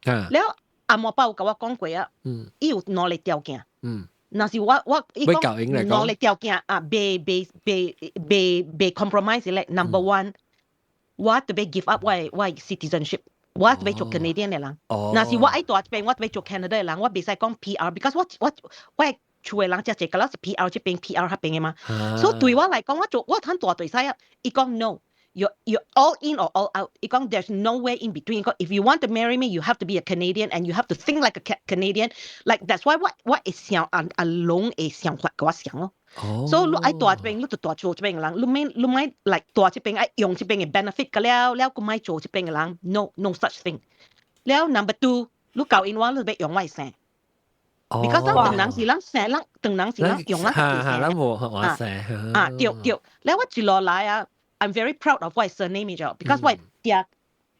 了阿莫包有共我講過啊。伊有兩個條件。若是我伊講兩個條件啊，袂compromise 咧。Number one，我特別 give up 我 citizenship，我特別做 Canadian 的人。若是我愛蹛這邊，我特別做 Canada 的人，我袂使講 PR，because 我厝的人誠濟，個了是 PR 這邊 PR 彼邊的嘛。所以對我來講，我做我通蹛對使啊。伊講 no。You're all in or all out. 伊講 there's no way in between. If you want to marry me, you have to be a Canadian and you have to think like a Canadian. Like that's why 我會想阿阿龍會想法共我想咯。所以你愛蹛這邊，你就蹛做這邊的人。你免你莫 like 蹛這邊愛用這邊的 benefit 個了了，閣莫做這邊的人。No no such thing. 了 number two，你𠢕𪜶我，你欲用我的姓。Because 咱唐人是咱姓，咱唐人是咱用咱家己姓。
咱無我姓。
啊對對，了我一路來啊。I'm very proud of 我 surname 咗，because 我爹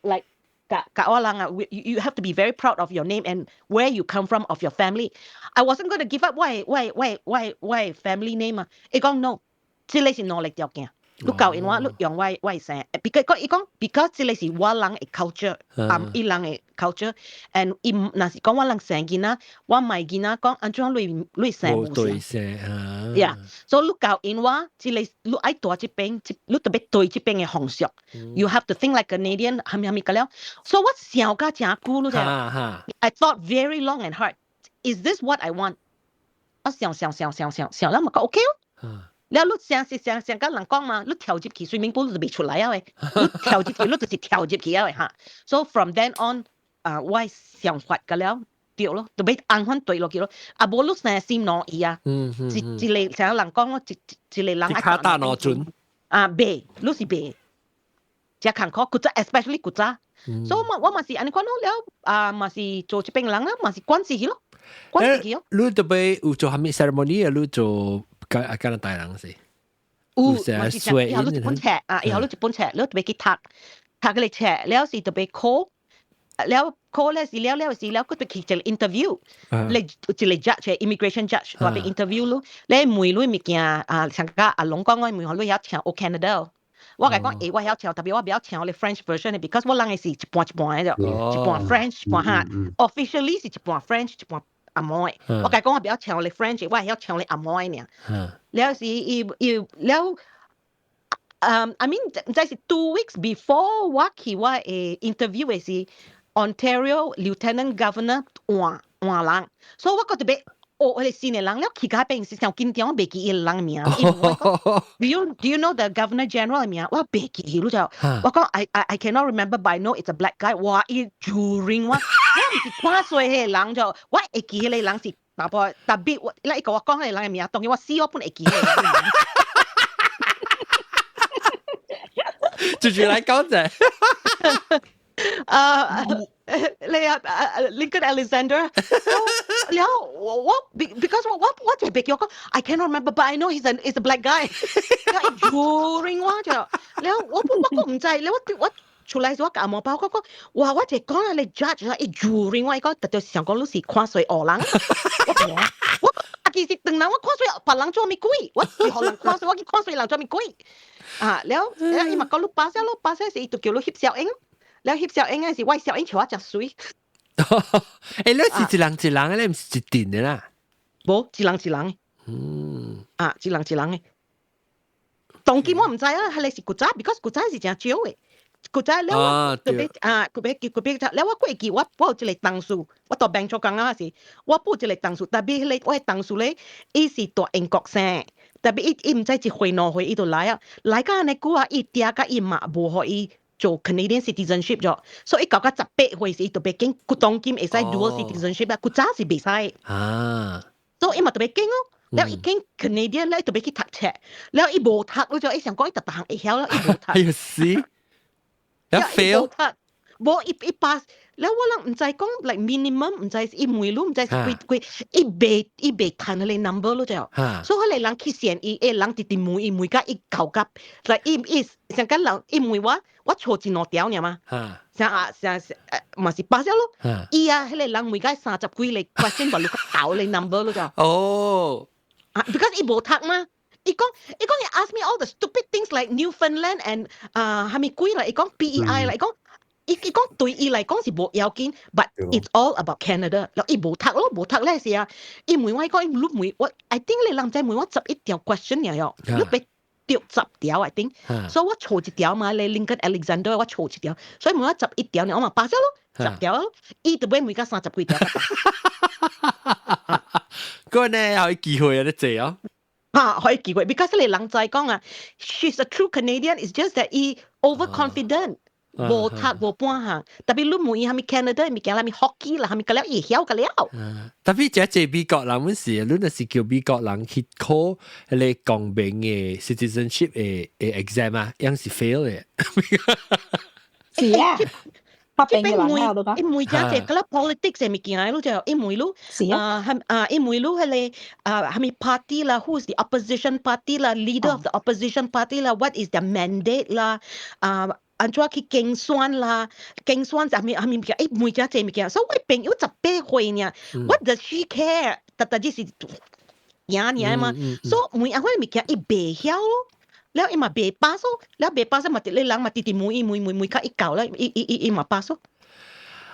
like 共共我人啊，you have to be very proud of your name and where you come from of your family. I wasn't going to give up 我 family name 啊，伊講 no，這個是兩个條件。你𠢕𪜶我，你用我姓，because 伊講，because 這個是我人的 culture，伊人的 culture，and 伊若是講我人生囡仔，我賣囡仔講按怎你姓
無對姓啊。
Yeah，所以你𠢕𪜶我，這個你愛蹛這邊，你特別對這邊的風俗，you have to think like Canadian，蝦米蝦米個了。所以我想甲誠久，你知？I thought very long and hard. Is this what I want？我想想想想想想，了嘛講 OK 哦。了，你想是想想佮人講嘛，你跳入去 swimming pool 就袂出來啊喂，你跳入去，你就是跳入去啊喂哈。So from then on，啊，我想法個了對咯，就欲按款對落去咯。啊，無你生心兩意啊，一一個像人講咯，一一個人
愛跤踏兩船。
啊，袂，你是袂，誠艱苦，古早 especially 古早。所以我我嘛是按呢款咯，了啊嘛是做這邊人啦，嘛是慣勢去咯，慣勢去咯。
你特別有做啥物 ceremony 啊？你做加加拿大人是？
有，嘛是以後你一本冊啊，以後你一本冊，你特別去讀，讀嗰個冊，了是特別考，了考咧是了了是了，佢特別去一個 interview，你一個 judge immigration judge 話俾 interview 咯，你問你物件啊，像個阿龍講我問我你曉唱 O Canada。我共講，我曉唱，特別我袂曉唱你 French version 的，because 我人的是一半一半的，一半 French 一半哈，officially 是一半 French 一半紅毛的。我共講我袂曉唱你 French，我會曉唱你紅毛的爾。了是伊伊了，I mean，毋知是 2 weeks before 我去我的 interview 的是 Ontario Lieutenant Governor 換換人，所以我閣特別學彼個新的人了去到邊是上緊張，我袂記伊個人名。Do you know the Governor General 的名？我袂記你就我講 I cannot remember, but I know it's a black guy。哇！伊 during 我，我毋是看衰彼個人就，我會記彼個人是查埔，特別我，伊共我講彼個人的名，當然我死我本會記彼個人的名。
住住來講者。
啊，你啊啊 Lincoln Alexander，然後我我 because 我我我就別叫我講，I cannot remember, but I know he's a black guy。during 我就，然後我我我毋知，然後我我出來時我共阿毛包我講，哇！我就講啊，你 judge 啊，伊 during 我伊講，特別想講你是看衰烏人，我我啊其實當人我看衰別人做咩鬼？我是予人看衰，我去看衰人做咩鬼？啊，了了伊嘛講你 pass 咯，pass 時伊就叫你翕相影。了翕相影的是我相影笑我誠媠。
欸，你是一人一人的，你毋是一陣的啦？
無，一人一人。啊，一人一人的。當今我毋知啊，彼個是古早，because 古早是誠少的。古早了我特別啊，特別特別了我過記我我有一個同事，我到 bank 做工啊時，我補一個同事，特別彼個我的同事咧，伊是蹛英國生，特別伊伊毋知一歲兩歲伊就來啊，來到按呢久啊，伊爹佮伊媽無予伊做 Canadian citizenship 咗，所以伊到到18歲時，伊就欲揀，佢當今會使 dual citizenship 啊，古早是袂使。所以伊嘛特別揀哦，了伊揀 Canadian 咧，特別去讀冊，了伊無讀，你就伊想講伊逐逐項會曉了，伊無讀。
哎呀死！一 fail。
無伊伊 pass，了我人毋知講 like minimum 毋知伊問你毋知是幾幾，伊袂伊袂趁彼個 number 咯就，所以彼個人去選伊，彼個人直直問伊問甲伊夠甲，like 伊伊上甲人伊問我，我錯一兩條爾嘛，啥啊啥啥嘛是 pass 咯，伊啊彼個人問甲三十幾個 question 嘛，你夠彼個 number 咯就。啊，because 伊無讀嘛。伊講伊講伊 ask me all the stupid things like Newfoundland and 啊蝦米鬼啦，伊講 PEI 啦，伊講。伊伊講對伊來講是無要緊，but it's all about Canada。了伊無讀咯，無讀咧是啊。伊問我伊講伊你問我，I think 你人知問我11條 question 爾喲，你別對十條 I think。所以我錯一條嘛，你 Lincoln Alexander 我錯一條，所以問我十一條，我嘛 pass 咗咯，十條咯，伊就欲問到三十幾條。
嗰呢有機會啊，你坐啊。
啊，可以機會，because 你人知講啊，she's a true Canadian，it's just that 伊 overconfident。無讀無半項，特別你問伊蝦米 Canada 物件，蝦米 hockey 啦，蝦米個了，伊曉個了。
特別這這美國人，阮是，你若是叫美國人去考彼個公民的 citizenship 的的 exam 啊，樣是 fail 的。
是啊。
這邊問，伊問這這個了 politics 的物件，你就伊問你，啊，啊，伊問你彼個啊，蝦米 party 啦，who is the opposition party 啦，leader of the opposition party 啦，what is their mandate 啦，啊。按怎去競選啦？競選啥物啥物物件？伊問這濟物件，所以我朋友18歲爾，What does she care？逐逐只是贏爾嘛，所以問按款物件伊袂曉咯，了伊嘛袂 pass 咯，了袂 pass 嘛，佇咧人嘛直直問伊問問問較伊夠了，伊伊伊伊嘛 pass 咯。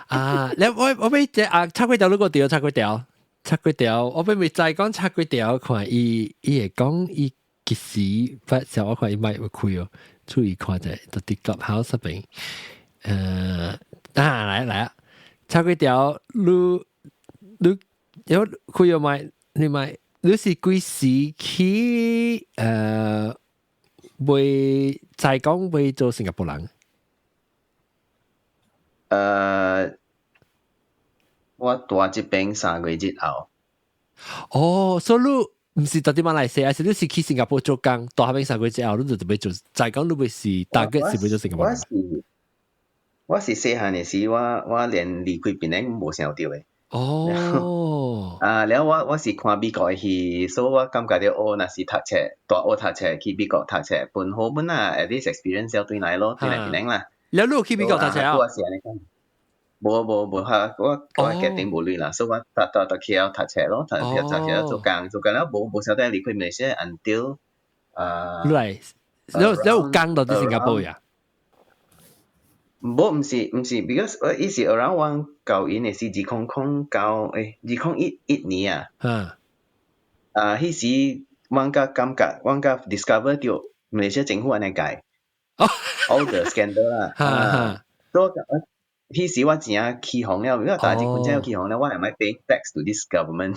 啊，你我我欲這啊，插幾條你個條，插幾條，插幾條，我欲未知講插幾條，看伊伊會講伊幾時發時我看伊麥會開哦。注意看者，到佇 Clubhouse 邊，啊來來啊，插幾條，你你有開有買？你買？你是幾時去？會再講會做新加坡人？
我蹛這邊3個月後。
哦，所以你毋是佇馬來西亞，是你是去新加坡做工，蹛彼邊三個月之後，你就準備做，再講你欲是 target 是欲做新加坡人。
我是我是細漢的時，我我連離開檳城無想著的。啊，了我是看美國的戲，所以我感覺著哦，若是讀冊，大學讀冊去美國讀冊，本好本啊，at least experience 了對來咯，對來變靚啦。
了你有去美國讀冊啊？
我是按呢講。無無無哈，我決定無鐳啦，所以我讀讀讀 KL 讀冊咯，讀讀讀冊做工做工了無無曉得離開馬來西亞 until 啊。
來，你有工到佇新加坡呀？
無，毋是毋是，because 我伊是 around 我舊年的是2009，2011年啊。啊，彼時我才感覺，我才 discover 著馬來西亞政府按呢改，all the scandal 啦。啊，所以彼時我真正起鬨了，因為大家本正有起鬨了，我係咪 pay tax to this government？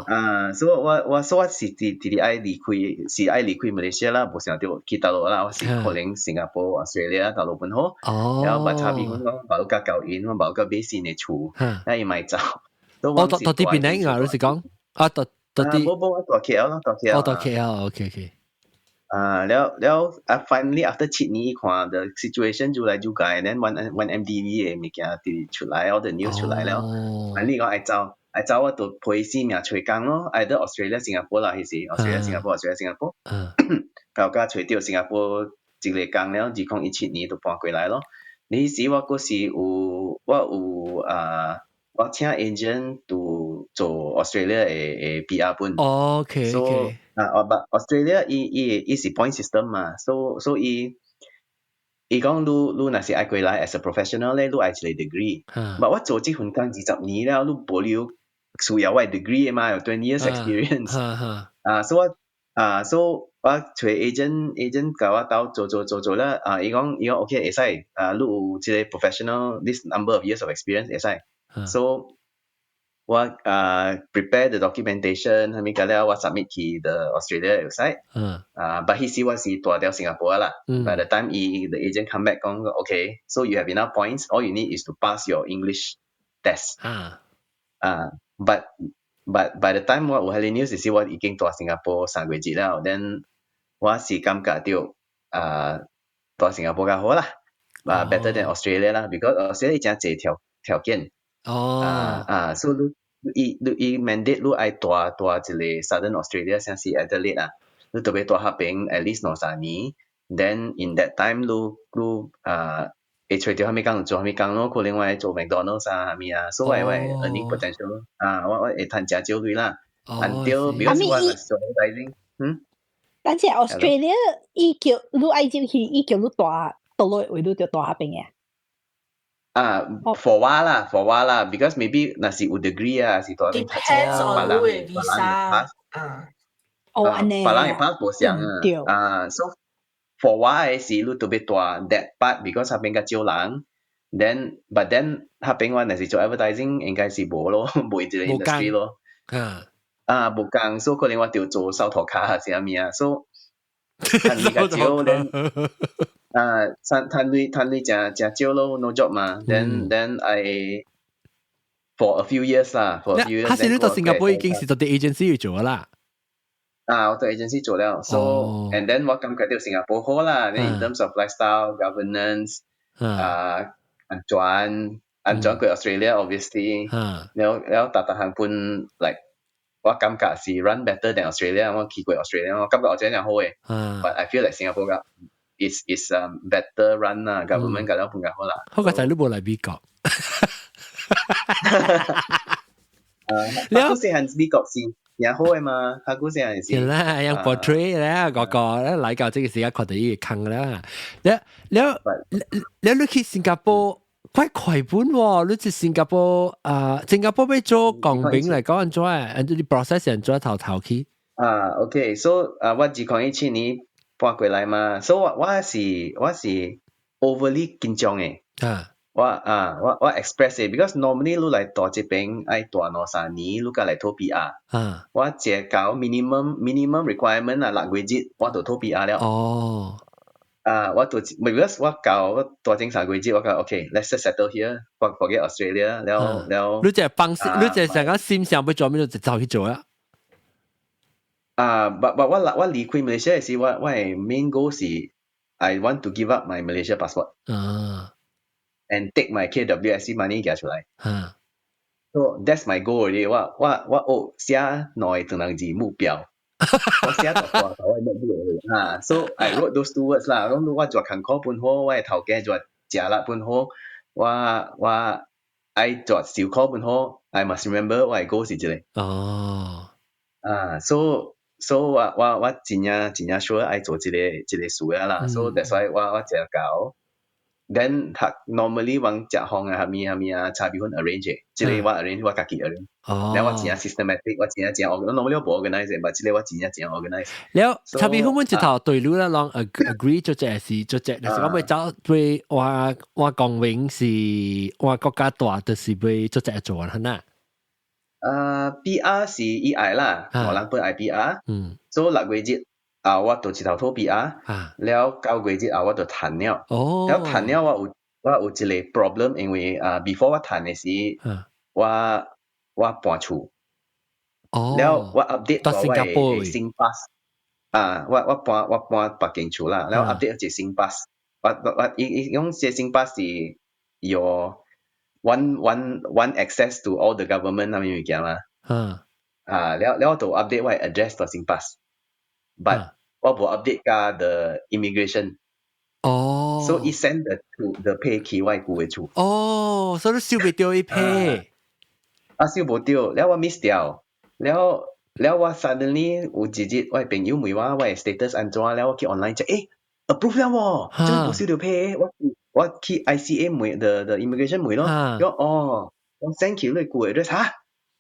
啊，所以我所以我是直直愛離開，是愛離開馬來西亞啦，無想著去大陸啦，我是可能新加坡、Australia 大陸本好。然後把差別講，無甲交因，我無甲買新的厝，那伊咪走。
哦，到佇檳城啊，你是講？啊，到佇。
無無，我蹛 KL 咯，蹛 KL。
哦，蹛 KL，OK。
啊，了了啊，finally after 7年看 the situation 愈來愈改，then 1MDB 的物件直出來，all the news 出來了，finally 講愛走，愛走我就賠性命揣工咯，either Australia、新加坡啦，彼時 Australia、新加坡、Australia、新加坡，到甲揣著新加坡一個工了，2017年就搬過來咯。彼時我閣是有我有啊，我請 agent 就做 Australia 的 PR 本。
OK。
啊，哦，but Australia 伊是 point system 嘛，所以伊講你若是愛過來 as a professional 咧，你愛一個 degree。but 我做這份工20年了，你無理由需要我 degree 嘛，有 20 years experience。啊，所以我啊，所以我揣 agent，agent 共我鬥做做做做啦，啊，伊講 OK 會使，啊，你有這個 professional this number of years of experience 會使。So 我啊 prepare the documentation，啥物個了，我 submit 去 the Australia website。啊，but 彼時我是蹛佇新加坡啦。By the time 伊 the agent come back 講 OK，so you have enough points, all you need is to pass your English test。啊，but by the time 我有彼個 news 時，我已經蹛新加坡3個月了，then 我是感覺著啊，蹛新加坡較好啦，啊 better than Australia 啦，because Australia 誠濟條件。啊啊，所以你伊 mandate 你愛蹛蹛一個 Southern Australia，像是 Adelaide 啊，你特別蹛彼邊 at least 2、3年，then in that time 你啊會揣著啥物工就做啥物工咯，可能我會做 McDonald's 啊啥物啊，所以我 earning potential 啊，我會趁誠少鐳啦，until because 我做 advertising，嗯。
但是 Australia 伊叫你愛入去，伊叫你蹛佗落位，你就蹛彼邊嘅。
啊，for 我啦，for 我啦，because maybe 若是有 degree 啊，是蹛邊讀
Depends on 你的 visa 啊。
哦，按呢。
別人的 pass 無相啊，啊，so for 我的是你特別蹛 that part，because 彼邊較少人，then but then 彼邊我若是做 advertising 應該是無咯，無這個 industry 咯。啊，無工，所以可能我著做掃塗跤還是啥物啊，所以趁鐳較少，then 啊，趁鐳誠誠少咯，no job 嘛，then I for a few years 啦，for a few years。
他是你到新加坡已經是到啲 agency 去做啦。
啊，我對 agency 做了，so and then 我感覺到新加坡好啦，in terms of lifestyle governance，啊，安全安全過 Australia obviously，了了逐逐項本 like 我感覺是 run better than Australia，我去過 Australia，我感覺 Australia 好嘅，but I feel like 新加坡個 is better run 啦，government 個了比較好啦。
好個仔你無來美國。
你古時係美國是也好嘅嘛，佢古時係
是。啦，用 portrait 咧，個個咧來到這個時間看到伊坑啦。你你你你去新加坡快快本喎，你去新加坡啊，新加坡欲做公民來講按怎啊？按你 process 按怎頭頭去？
啊，OK，so 啊，我2017年搬過來嘛，所以我是 overly 緊張嘅。我啊，我 express 嘅，because normally 你來蹛這邊愛蹛2、3年，你才來討 PR。我這到 minimum requirement 啊，6個月我就討 PR 了。啊，我就 because 我到我蹛前3個月，我講 OK，let's just settle here，forget Australia，了了。
你這放心，你這成個心想欲做咩就走去做啊？
啊，but 我離開馬來西亞時，我的 main goal 是 I want to give up my Malaysia passport。And take my KWSP money 寄出來。So that's my goal already。我學寫兩個唐人字目標。我寫大大頭嘅目標啊。So I wrote those two words 啦。講我做艱苦本好，我嘅頭家做食力本好，我愛做受苦本好。I must remember 我嘅 goal 是這個。啊，so 我真正真正 sure 愛做這個事啊啦。So that's why 我食到。Then 學 normally 往食飯啊，蝦米蝦米啊，炒米粉 arrange，這個我 arrange 我家己 arrange。然後我真正 systematic，我真正真 normally 我無 organize，但這個我真正真 organize。
了，炒米粉阮一頭對你啦，攏 agree 做這是做這，但是我欲走對我公民是我國家大，就是欲做這做係呐。
啊，PR 是伊愛啦，我人本愛 PR。所以6月日啊，我就一頭討 PR，了9月日啊，我就趁了。了趁了我有一個 problem，因為啊，before 我趁的時，我搬厝。了我 update
我
的 SingPass。啊，我搬別間厝啦，了 update 一個 SingPass。我伊用這 SingPass 是 your one access to all the government 那物件嘛。啊，了了就 update 我 address 到 SingPass。But 我無 update 佮 the immigration。So 伊 send the to the 批去我舊的厝。
哦，所以你收袂著伊批。
啊，收無著，了我 miss 掉，了了我 suddenly 有一日我朋友問我我的 status 按怎，了我去 online check，approve 了喎，真無收著批，我去 ICA 問 the immigration 問咯，講哦，我 send 去你舊的 address 嚇，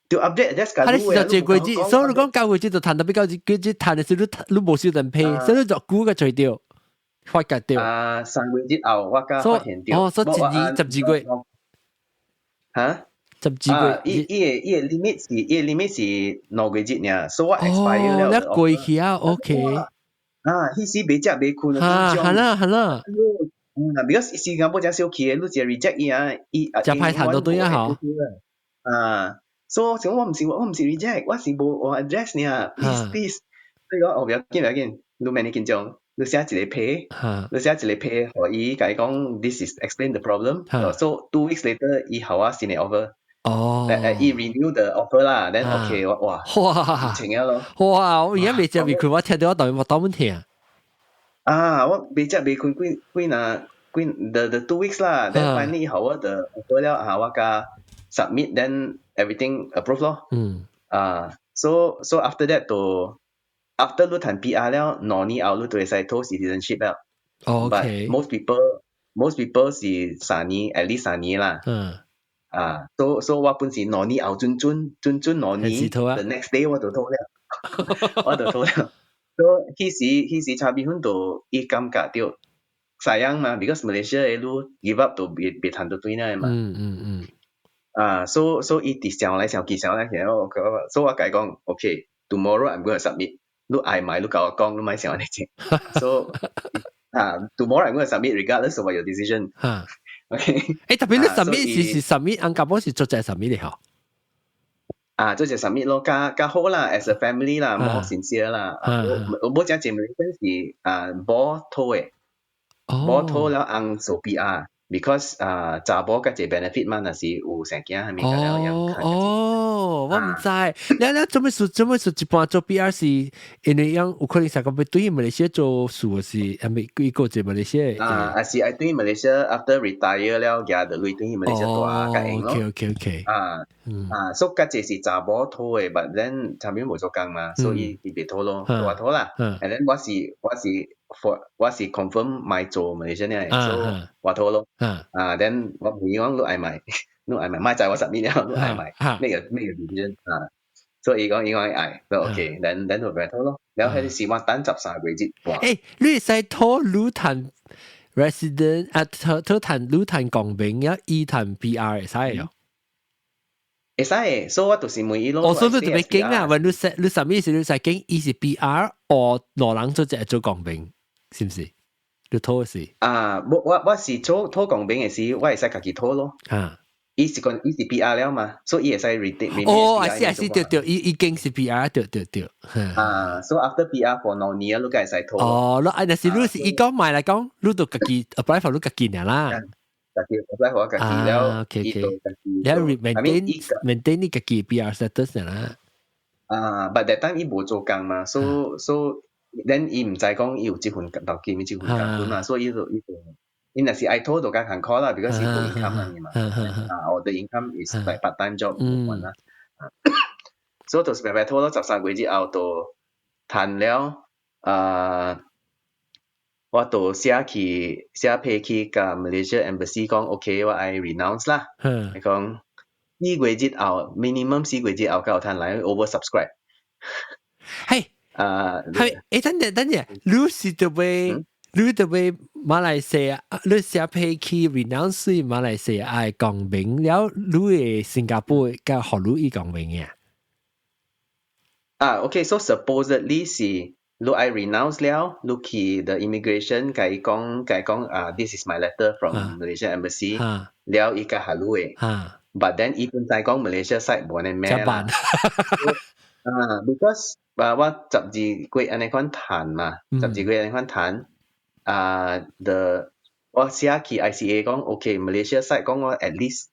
就 update address
佢你是就這個月，所以你講9月就趁特別9月趁的時你無收人批，所以你就估個除掉，發覺掉。
啊，3個月後我才發現著。
哦，所以一年12個月。
嚇？12
個月。
伊個 limit 是2個月爾，所以我 expire 了。
哦，你過去啊，OK。
啊，彼時袂食袂睏
啊，係啦係啦。
嗯，because 新加坡真小氣的，你一個 reject 伊啊，伊
食歹趁都對啊，嗬。
啊，所以我毋是 reject，我是無我 address 爾，please please。所以講哦，不要緊不要緊，你免你緊張，你寫一個批，你寫一個批，予伊共伊講，this is explain the problem。So 2 weeks later，伊予我新的 offer。
哦，
伊 renew the offer 啦，then OK，我哇，
哇，
成咗咯。
哇！我而家未食未睏，我聽到我當我當問聽。
啊，我未食未睏幾幾若幾 the 2 weeks 啦，then finally 予我 the offer 了啊，我共 submit then everything approve 咯。啊，so after that 就 after 你趁 PR 了，2年後你就會使討 citizenship 了。But most people 是三年，at least 三年啦。啊，so 我本是兩年後準準準準兩年，the next day 我就討了，我就討了。So 彼時炒米粉就伊感覺著sayang 嘛，because Malaysia 的你 give up 就袂趁著轉來嘛。啊，so 伊直想來想去想來想，所以我共伊講，OK，tomorrow I'm going to submit。你愛買你共我講，你莫想按呢種。So 啊，tomorrow I'm going to submit regardless of your decision。OK。
特別你 submit 是 submit，按夾本是做隻 submit 嘅嗬。
啊，做隻 submit 咯，較好啦，as a family 啦，more sincere 啦。我無講這 Malaysian 是啊，無討的，無討了翁做 PR。because 啊，查某較濟 benefit 嘛，若是有生囝係咪了
哦哦，我毋知。你做咩事？一般做 PR 是因為樣有可能成個欲對馬來西亞做事是係咪幾個在馬來西亞？
啊，還是愛對馬來西亞 after retire 了，舉著鐳對馬來西亞住較閒咯。
OK。
啊啊，所以較濟是查某討的，but then 差邊無做工嘛，所以伊袂討咯，我討啦。And then 我是 for 我是 confirm 買做馬來西亞的，所以我討咯。啊，then 我問伊講你愛買，你愛買，莫在我 submit 了，你愛買，make a decision 啊。所以伊講愛，都 OK，then 就俾討咯。然後彼時我等13個月半。
你會使討你趁 resident 啊，討趁你趁公民啊，伊趁 PR 會使喲。
會使，所以我就是問伊咯。
我所以你特別驚啊！when 你 submit 時你使驚伊是 PR 或兩人做隻做公民，是毋是？你討是？
啊，我是做討公民的時，我會使家己討咯。伊是講伊是 PR 了嘛，所以伊會使 retain。
哦，係是對對，伊已經是 PR，對對對。
啊，所以 after PR for 2年，你會使討。
哦，你啊，若是你是伊講買來講，你就家己 apply for 你家己爾啦。
家己 apply 予我家己了，伊就家己。
你 maintain 你家己 PR status 啦。
啊，but that time 伊無做工嘛，so then 伊毋知講伊有這份頭家咪這份工嘛，所以伊就伊若是愛討就較艱苦啦，because 伊無 income 嘛。啊，我的 income is like part time job 無關啦。所以就是白白討咗13個月之後，就趁了啊。我就寫去寫批去共 Malaysia Embassy 講 OK，我愛 renounce 啦。伊講四個月後 minimum 四個月後才有通來 oversubscribe。
係
啊，
係誒，等陣等陣，你是特別你特別馬來西亞，你寫批去 renounce 馬來西亞公民了，你的新加坡佮予你伊公民嘅？
啊，OK，so supposedly 是。你愛 renounce 了，你去 the immigration 共伊講，共伊講啊，this is my letter from Malaysia Embassy，了伊共予你的。But then 伊本知講 Malaysia side 無按呢咩啦。啊，because 啊，我12月按呢款談嘛，12月按呢款談，啊，the 我寫去 ICA 講，OK，Malaysia side 講我 at least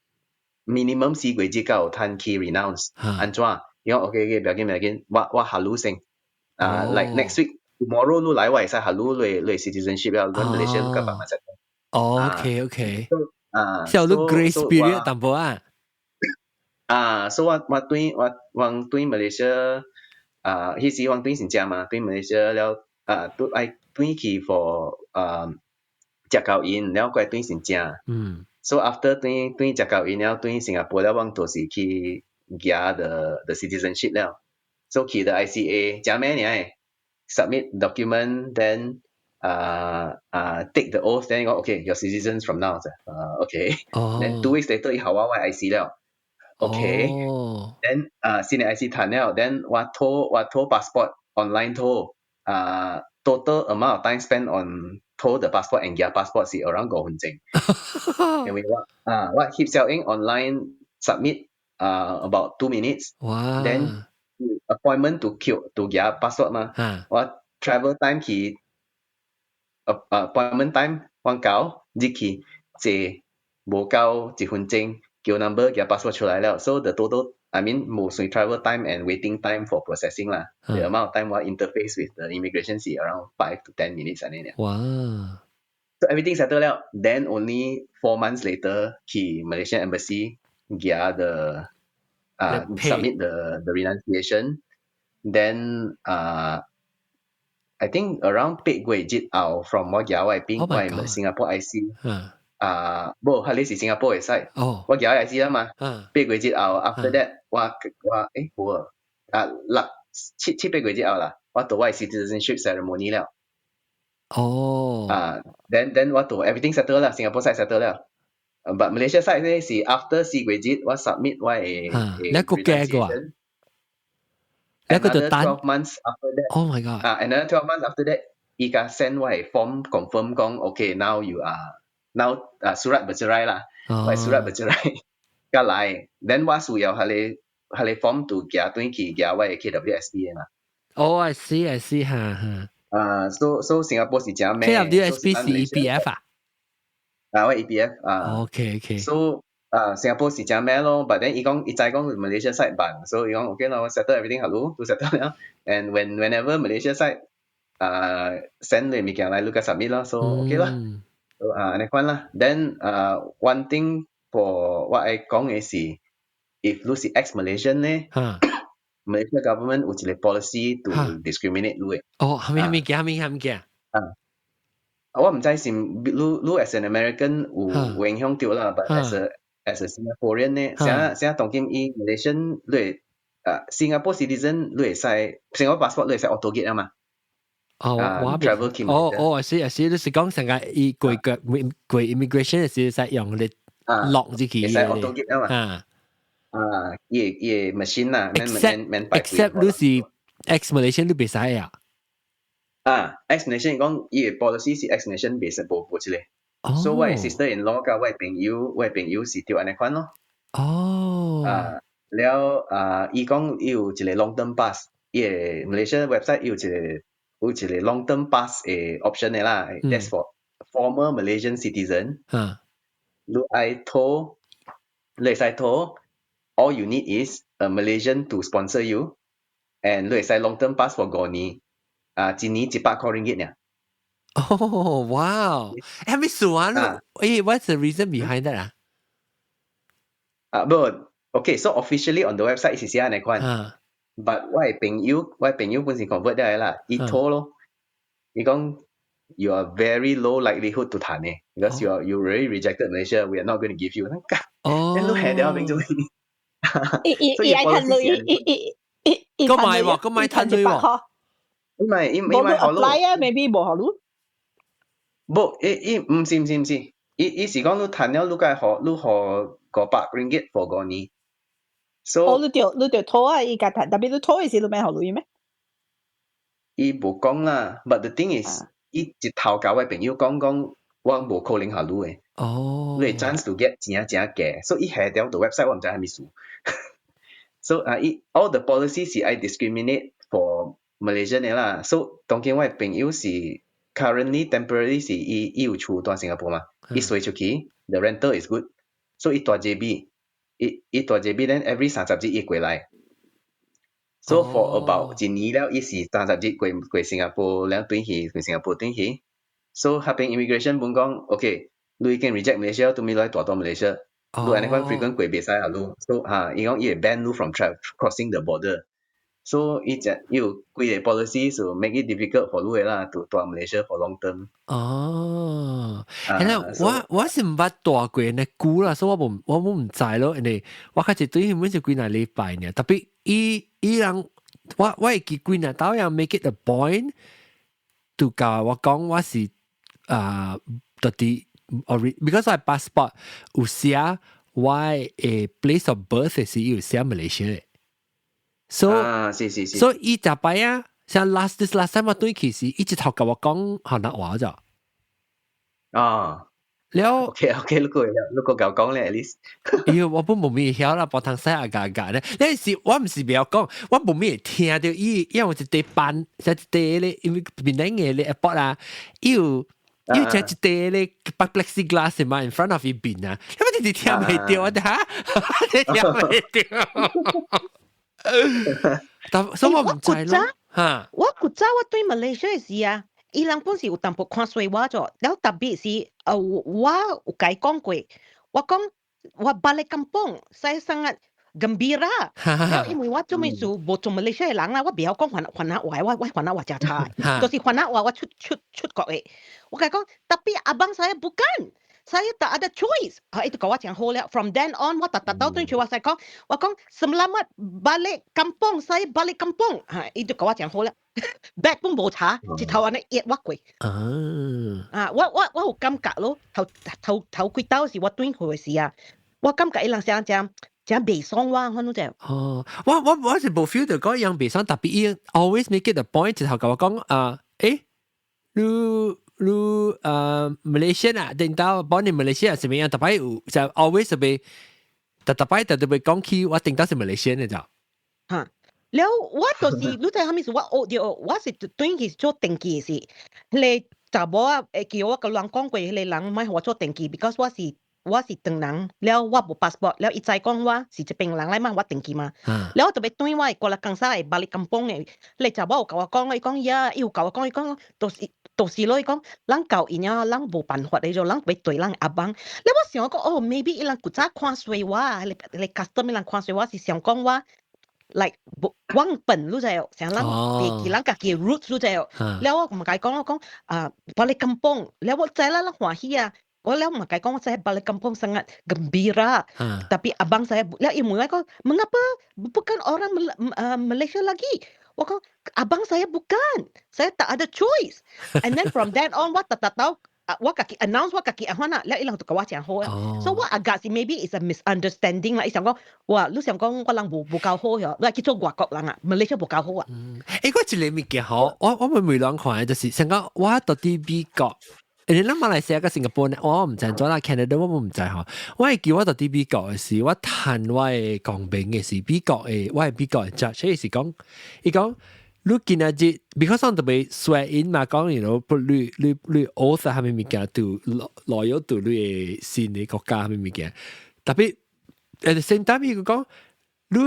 minimum 四個月才有通去 renounce，按怎？伊講 OK OK，不要緊不要緊，我予你先。啊，like next week tomorrow 你來我會使予你你 citizenship 了，你 Malaysia 你個辦法就。
哦，OK OK。
啊，
小你 grace period 淡薄啊。
啊，所以我對 Malaysia 啊，彼時我對新加嘛，對 Malaysia 了啊，都愛轉去 for 啊，食夠𪜶，了過來轉新加。So after 轉食夠𪜶了，轉新加坡了，我就是去拿 the citizenship 了。So 去 the ICA，食咩呢？Submit document, then take the oath, then 講 okay, you're citizens from now. Okay. Then 2 weeks later，伊予我 IC 了。Okay. Then 新的 IC 趁了，then 我討 passport online 討，total amount of time spent on 討 the passport and 寄 passport 是 around 5分鐘。因為我啊我翕相影 online submit about 2 minutes.
哇
Then appointment to queue to 寄 passport 嘛，我 travel time 去 appointment time 我到入去坐無夠1分鐘，叫 number 寄 passport 出來了，so the total I mean 無算 travel time and waiting time for processing 啦，the amount of time 我 interface with the immigration 是 around 5 to 10 minutes 按呢爾。
哇
So everything settled 了，then only 4 months later 去 Malaysian embassy 寄 the submit the renunciation. Then I think around 8個月之後，from 我寄我的邊，我的 Singapore IC 啊，無，彼個是新加坡的 side，我寄 IC 啦嘛，8個月之後，after that 我無啊六七七八個月之後啦，我到我的 citizenship ceremony 了。啊，then 我到 everything settle 啦，Singapore side settle 了。But Malaysia side 呢是 after 4個月我 submit 我的
你個寄過啊？你個就等
12 months after that。
Oh my god！
啊，another 12 months after that，伊共 send 我的 form confirm 講，okay now you are now 啊 surat bercerai 啦，我 surat bercerai 過來，then 我需要彼個 form to 寄轉去寄我的 KWSP 的嘛。
哦，I see I see 哈哈。
啊，so Singapore 是這樣咩
？KWSP 是 EPF 啊？
啊，我 EPF 啊。 So 啊，Singapore 是這樣咯，but then 伊講伊知講 Malaysia side 辦，所以伊講 OK 啦，我 settle everything 好咯，都 settle 了。And whenever Malaysia side 啊 send 你物件來，你共 submit 咯，so OK 啦。So 啊，按呢款啦。Then 啊，one thing for 我愛講的是，if 你是 ex-Malaysian 咧，Malaysia government 有一個 policy to discriminate 你的。
哦，啥物啥物件？啥物啥物件？
啊。我毋知是你 as an American 有影響到啦，but as a Singaporean 咧，啥啥當今伊 Malaysian 你會啊 Singapore citizen 你會使 Singapore passport 你會使 auto get 啊嘛。
哦，我
travel 去
哦，是啊是，你是講成個伊過過過 immigration 是使用你落入去，
會使 auto get 啊嘛。啊，伊個 machine 啦，
免 except 你是 ex Malaysian 你袂使啊。
啊，ex Malaysian 講伊個 policy 是 ex Malaysian 袂使無這個。所以我 sister in law 佮我朋友是著按呢款咯。啊，了啊，伊講伊有一個 long term pass，伊個 Malaysia website 有一個 long term pass 的 option 的啦。That's for former Malaysian citizen。你愛討，你會使討，all you need is a Malaysian to sponsor you and 你會使 long term pass for 5年，啊，一年100塊 ringgit 爾。
哦，哇！係咪數啊？誒，what's the reason behind that 啊？
啊，無，okay，so officially on the website 是寫按呢款，but 我的朋友本身 convert 了啦，伊討咯，伊講 you are very low likelihood to 趁的，because you already rejected Malaysia, we are not going to give you。哦，你下掉變做。
伊伊伊愛趁鐳，伊伊伊伊
個買喎，個買趁鐳喎。
伊買伊伊買好咯。
apply 啊，maybe 無予你。
無，伊伊毋是毋是毋是，伊伊是講你趁了，你該予你予500 ringgit for 5年。So
哦，你著討啊，伊共趁，特別你討的時你欲予鐳咩？
伊無講啦，but the thing is，伊一頭共我朋友講講，我無可能予你的。
哦。
你 chance to get 誠誠低，所以伊下條 the website 我毋知啥物事。So 啊，伊 all the policy 是愛 discriminate for Malaysian 的啦。So 當今我朋友是 currently temporarily 是伊伊有厝蹛新加坡嘛，伊隨出去，the rental is good，所以伊蹛 JB，伊伊蹛 JB then every 30日伊過來。So for about 一年了，伊是三十日過過新加坡，了轉去過新加坡轉去。So 彼邊 immigration 本講，OK，你已經 reject Malaysia，都未來蹛蹛 Malaysia，你按呢款 frequent 過袂使啊，你，so 哈，伊講伊會 ban 你 from crossing the border。So 伊只伊有幾个 policy 就 make it difficult for 你的啦，to 蹛 Malaysia for long term。
哦，然後我我是毋捌蹛過呢久啦，所以我無我毋知咯，因為我較濟對阮是幾若禮拜爾，特別伊伊人我我會記幾若兜人 make it a point，就共我講我是啊，到底 because 我 passport 有寫我的 place of birth 是有寫 Malaysia 的。So
啊，是是是。
所以伊就擺啊，像 this last time 我對其實一直頭共我講河南話咋。
啊。
了
OK，你個夠講咧，at least。
哎喲，我本無咩曉啦，無通使啊嘎嘎咧。那時我毋是袂曉講，我無咩聽著伊，因為一塊板，一塊咧，因為檳城的咧 airport 啦，伊有伊有一塊咧 plexiglass 嘛，in front of 伊面啊，你咪直聽袂著啊，哈，你聽袂著。但所以我毋知咯，嚇。
我古早我對馬來西亞時啊，伊人本是有淡薄看衰我咗，了特別是我有共伊講過，我講我 balik kampung saya sangat gembira，了因為我做咩事無做馬來西亞人啦，我袂曉講番仔話，我我番仔話誠差，就是番仔話我出出出國的。我共伊講，tapi abang saya bukan。saya tak ada choice。啊，伊就共我講好了。From then on，我逐逐到對住我使講，我講 selamat balik kampung，saya balik kampung。嚇，伊就共我講好了。bag 攏無查，一頭按呢壓我過。
啊，
啊，我我我有感覺咯，頭頭頭幾兜是我轉去的時啊，我感覺伊人誠誠誠袂爽我，反正就。
哦，我我我是無 feel 到嗰樣袂爽，特別伊 always make it a point 一頭共我講啊，誒，你。你Malaysian 啊，定到 born in Malaysia 是咩樣？特別有就 always 被特特擺特特別講起，我定到是 Malaysian 的就。
嚇，了我就是你知啥物事？我學著，我是轉去做登記時，彼个查某仔會叫我共人講過，彼个人莫予我做登記，because 我是唐人，了我無 passport，了伊知講我是這邊人來莫予我登記嘛。了我特別轉我的過來江沙的 balik kampung 的，彼个查某有共我講，伊講呀，伊有共我講，伊講就是就是咯，伊講咱教𪜶啊，咱無辦法的就咱欲對咱阿翁。了我想講哦，maybe 伊人古早看衰我，彼个彼個 custom 伊人看衰我是想講我。like 忘本，你知無？像咱袂記咱家己的 roots，你知無？了我嘛共伊講，我講啊，balik kampung，了我知啦，咱歡喜啊。我了嘛共伊講，我saya balik kampung sangat gembira. Tapi abang saya, 了伊問我講，mengapa bukan orang Malaysia lagi? 我講abang saya bukan, saya tak ada choice. And then from then on，我逐逐兜。我家己 announce 我家己按怎啦，了伊人就共我誠好啊。所以我agak 是 maybe is a misunderstanding 啦。伊想講，哇，你想講我人無無夠好喲，你去做外國人啊，Malaysia 無夠好啊。
誒，我一個物件吼，我我會每兩看就是想講我到佇美國，因為咱馬來西亞佮新加坡呢，我毋知怎啦，Canada 我毋知吼。我會記我到佇美國的時，我談我的公民的是美國的，我係美國的 judge，伊是講，伊講。你今仔日，because 我特別 swear in 嘛，講你咯，不你你你 oath 係咪物件，to loyal to 你嘅新嘅國家係咪物件？特別 at the same time 伊講，你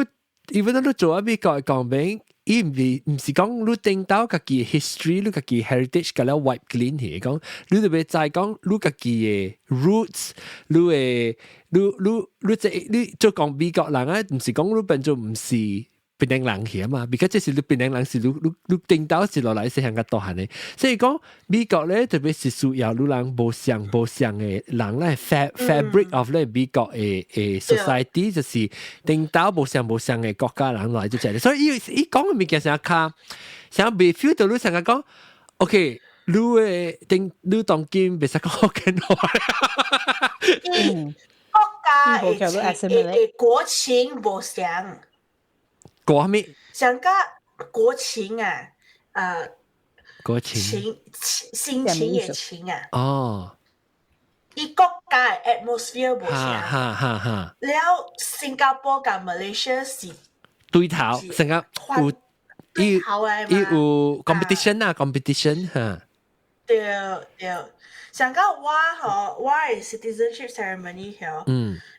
even though 你做喺美國嘅公民，伊毋是講你頂到家己 history，你家己 heritage 甲了 wipe clean 去，講你特別知講你家己嘅 roots，你嘅你你你這你做講美國人啊，毋是講你變做毋是檳城人去啊嘛，because 這是你檳城人是你你你頂到是落來細漢較大漢的，所以講美國咧特別是需要你人無相無相的人咧 fabric of 咧美國的 society 就是頂到無相無相的國家人來就這裡，所以伊伊講的物件成較成袂 feel 到你成日講，OK，你的頂你當今袂使講福建話。
國家的國情無相。
國咩？
上個國情啊，
國情，
情心情的情啊。
哦。
伊國家的 atmosphere 無相。
哈哈哈。
了，新加坡佮馬來西亞是
對頭，成個有
對頭的
伊有 competition 啊，competition 哈。
對對，上個我吼，我的 citizenship ceremony 吼，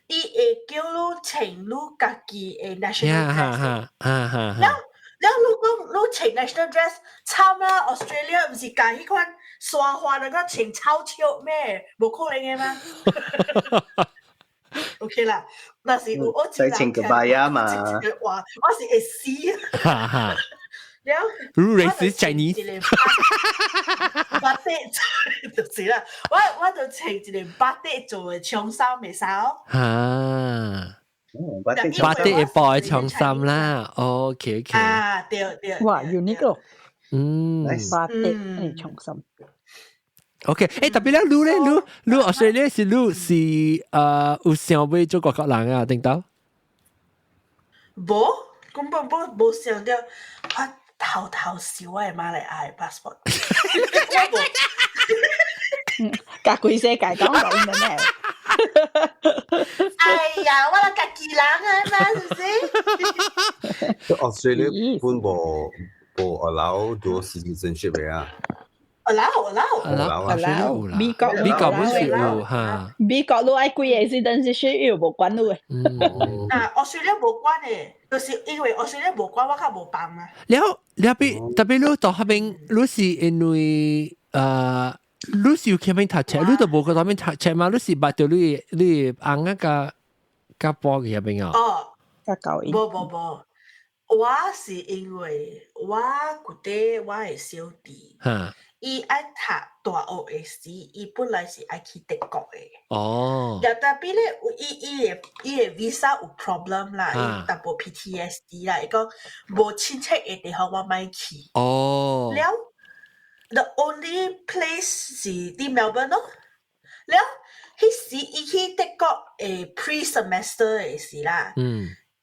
伊會叫你穿你家己的 national dress。
哈哈哈。
了了，你講你穿 national dress，慘啦！Australia 毋是共彼款沙花那個穿草笑咩？無可能的嗎？OK 啦，若是有我
使穿 kebaya 嘛？
哇，我是會死。
哈哈。
了，
如 racist Chinese。
batik 就是啦，我我就穿一個 batik 做的長衫袂使哦。
啊，
batik
batik 會包的長衫啦，OK OK。
啊，對對。
哇，unique 咯。batik 誒長衫。
OK，誒特別咧，你咧，你你 Australia 是你是有想欲做外國人啊？頂到？
無，根本無無想到，我偷偷燒我的馬來亞的 passport。
共規世界講講的咩？
哎呀，我係家己人啊嘛，是不是？
Australia 本無無 allow dual citizenship 的啊。
allow allow
allow
allow 美國
美國本是有嚇。
美國你愛幾個 citizenship 伊又無管你的。
啊，Australia 無管的，就是因為 Australia 無管，我較無放嘛。
了了，別特別你到彼邊，你是因為你是有去彼邊讀冊，你都無去彼邊讀冊嘛？你是捌著你你翁仔佮佮搬去彼邊啊？
哦，
佮教伊。
無無無，我是因為我覺得我的小弟，伊愛讀大學的時，伊本來是愛去德國的。了 tapi 咧，伊伊的伊的 visa 有 problem 啦，伊淡薄 PTSD 啦，伊講無親戚的地方我莫去。了，the only place 是佇 Melbourne 咯。了，彼時伊去德國的 pre-semester 的時啦。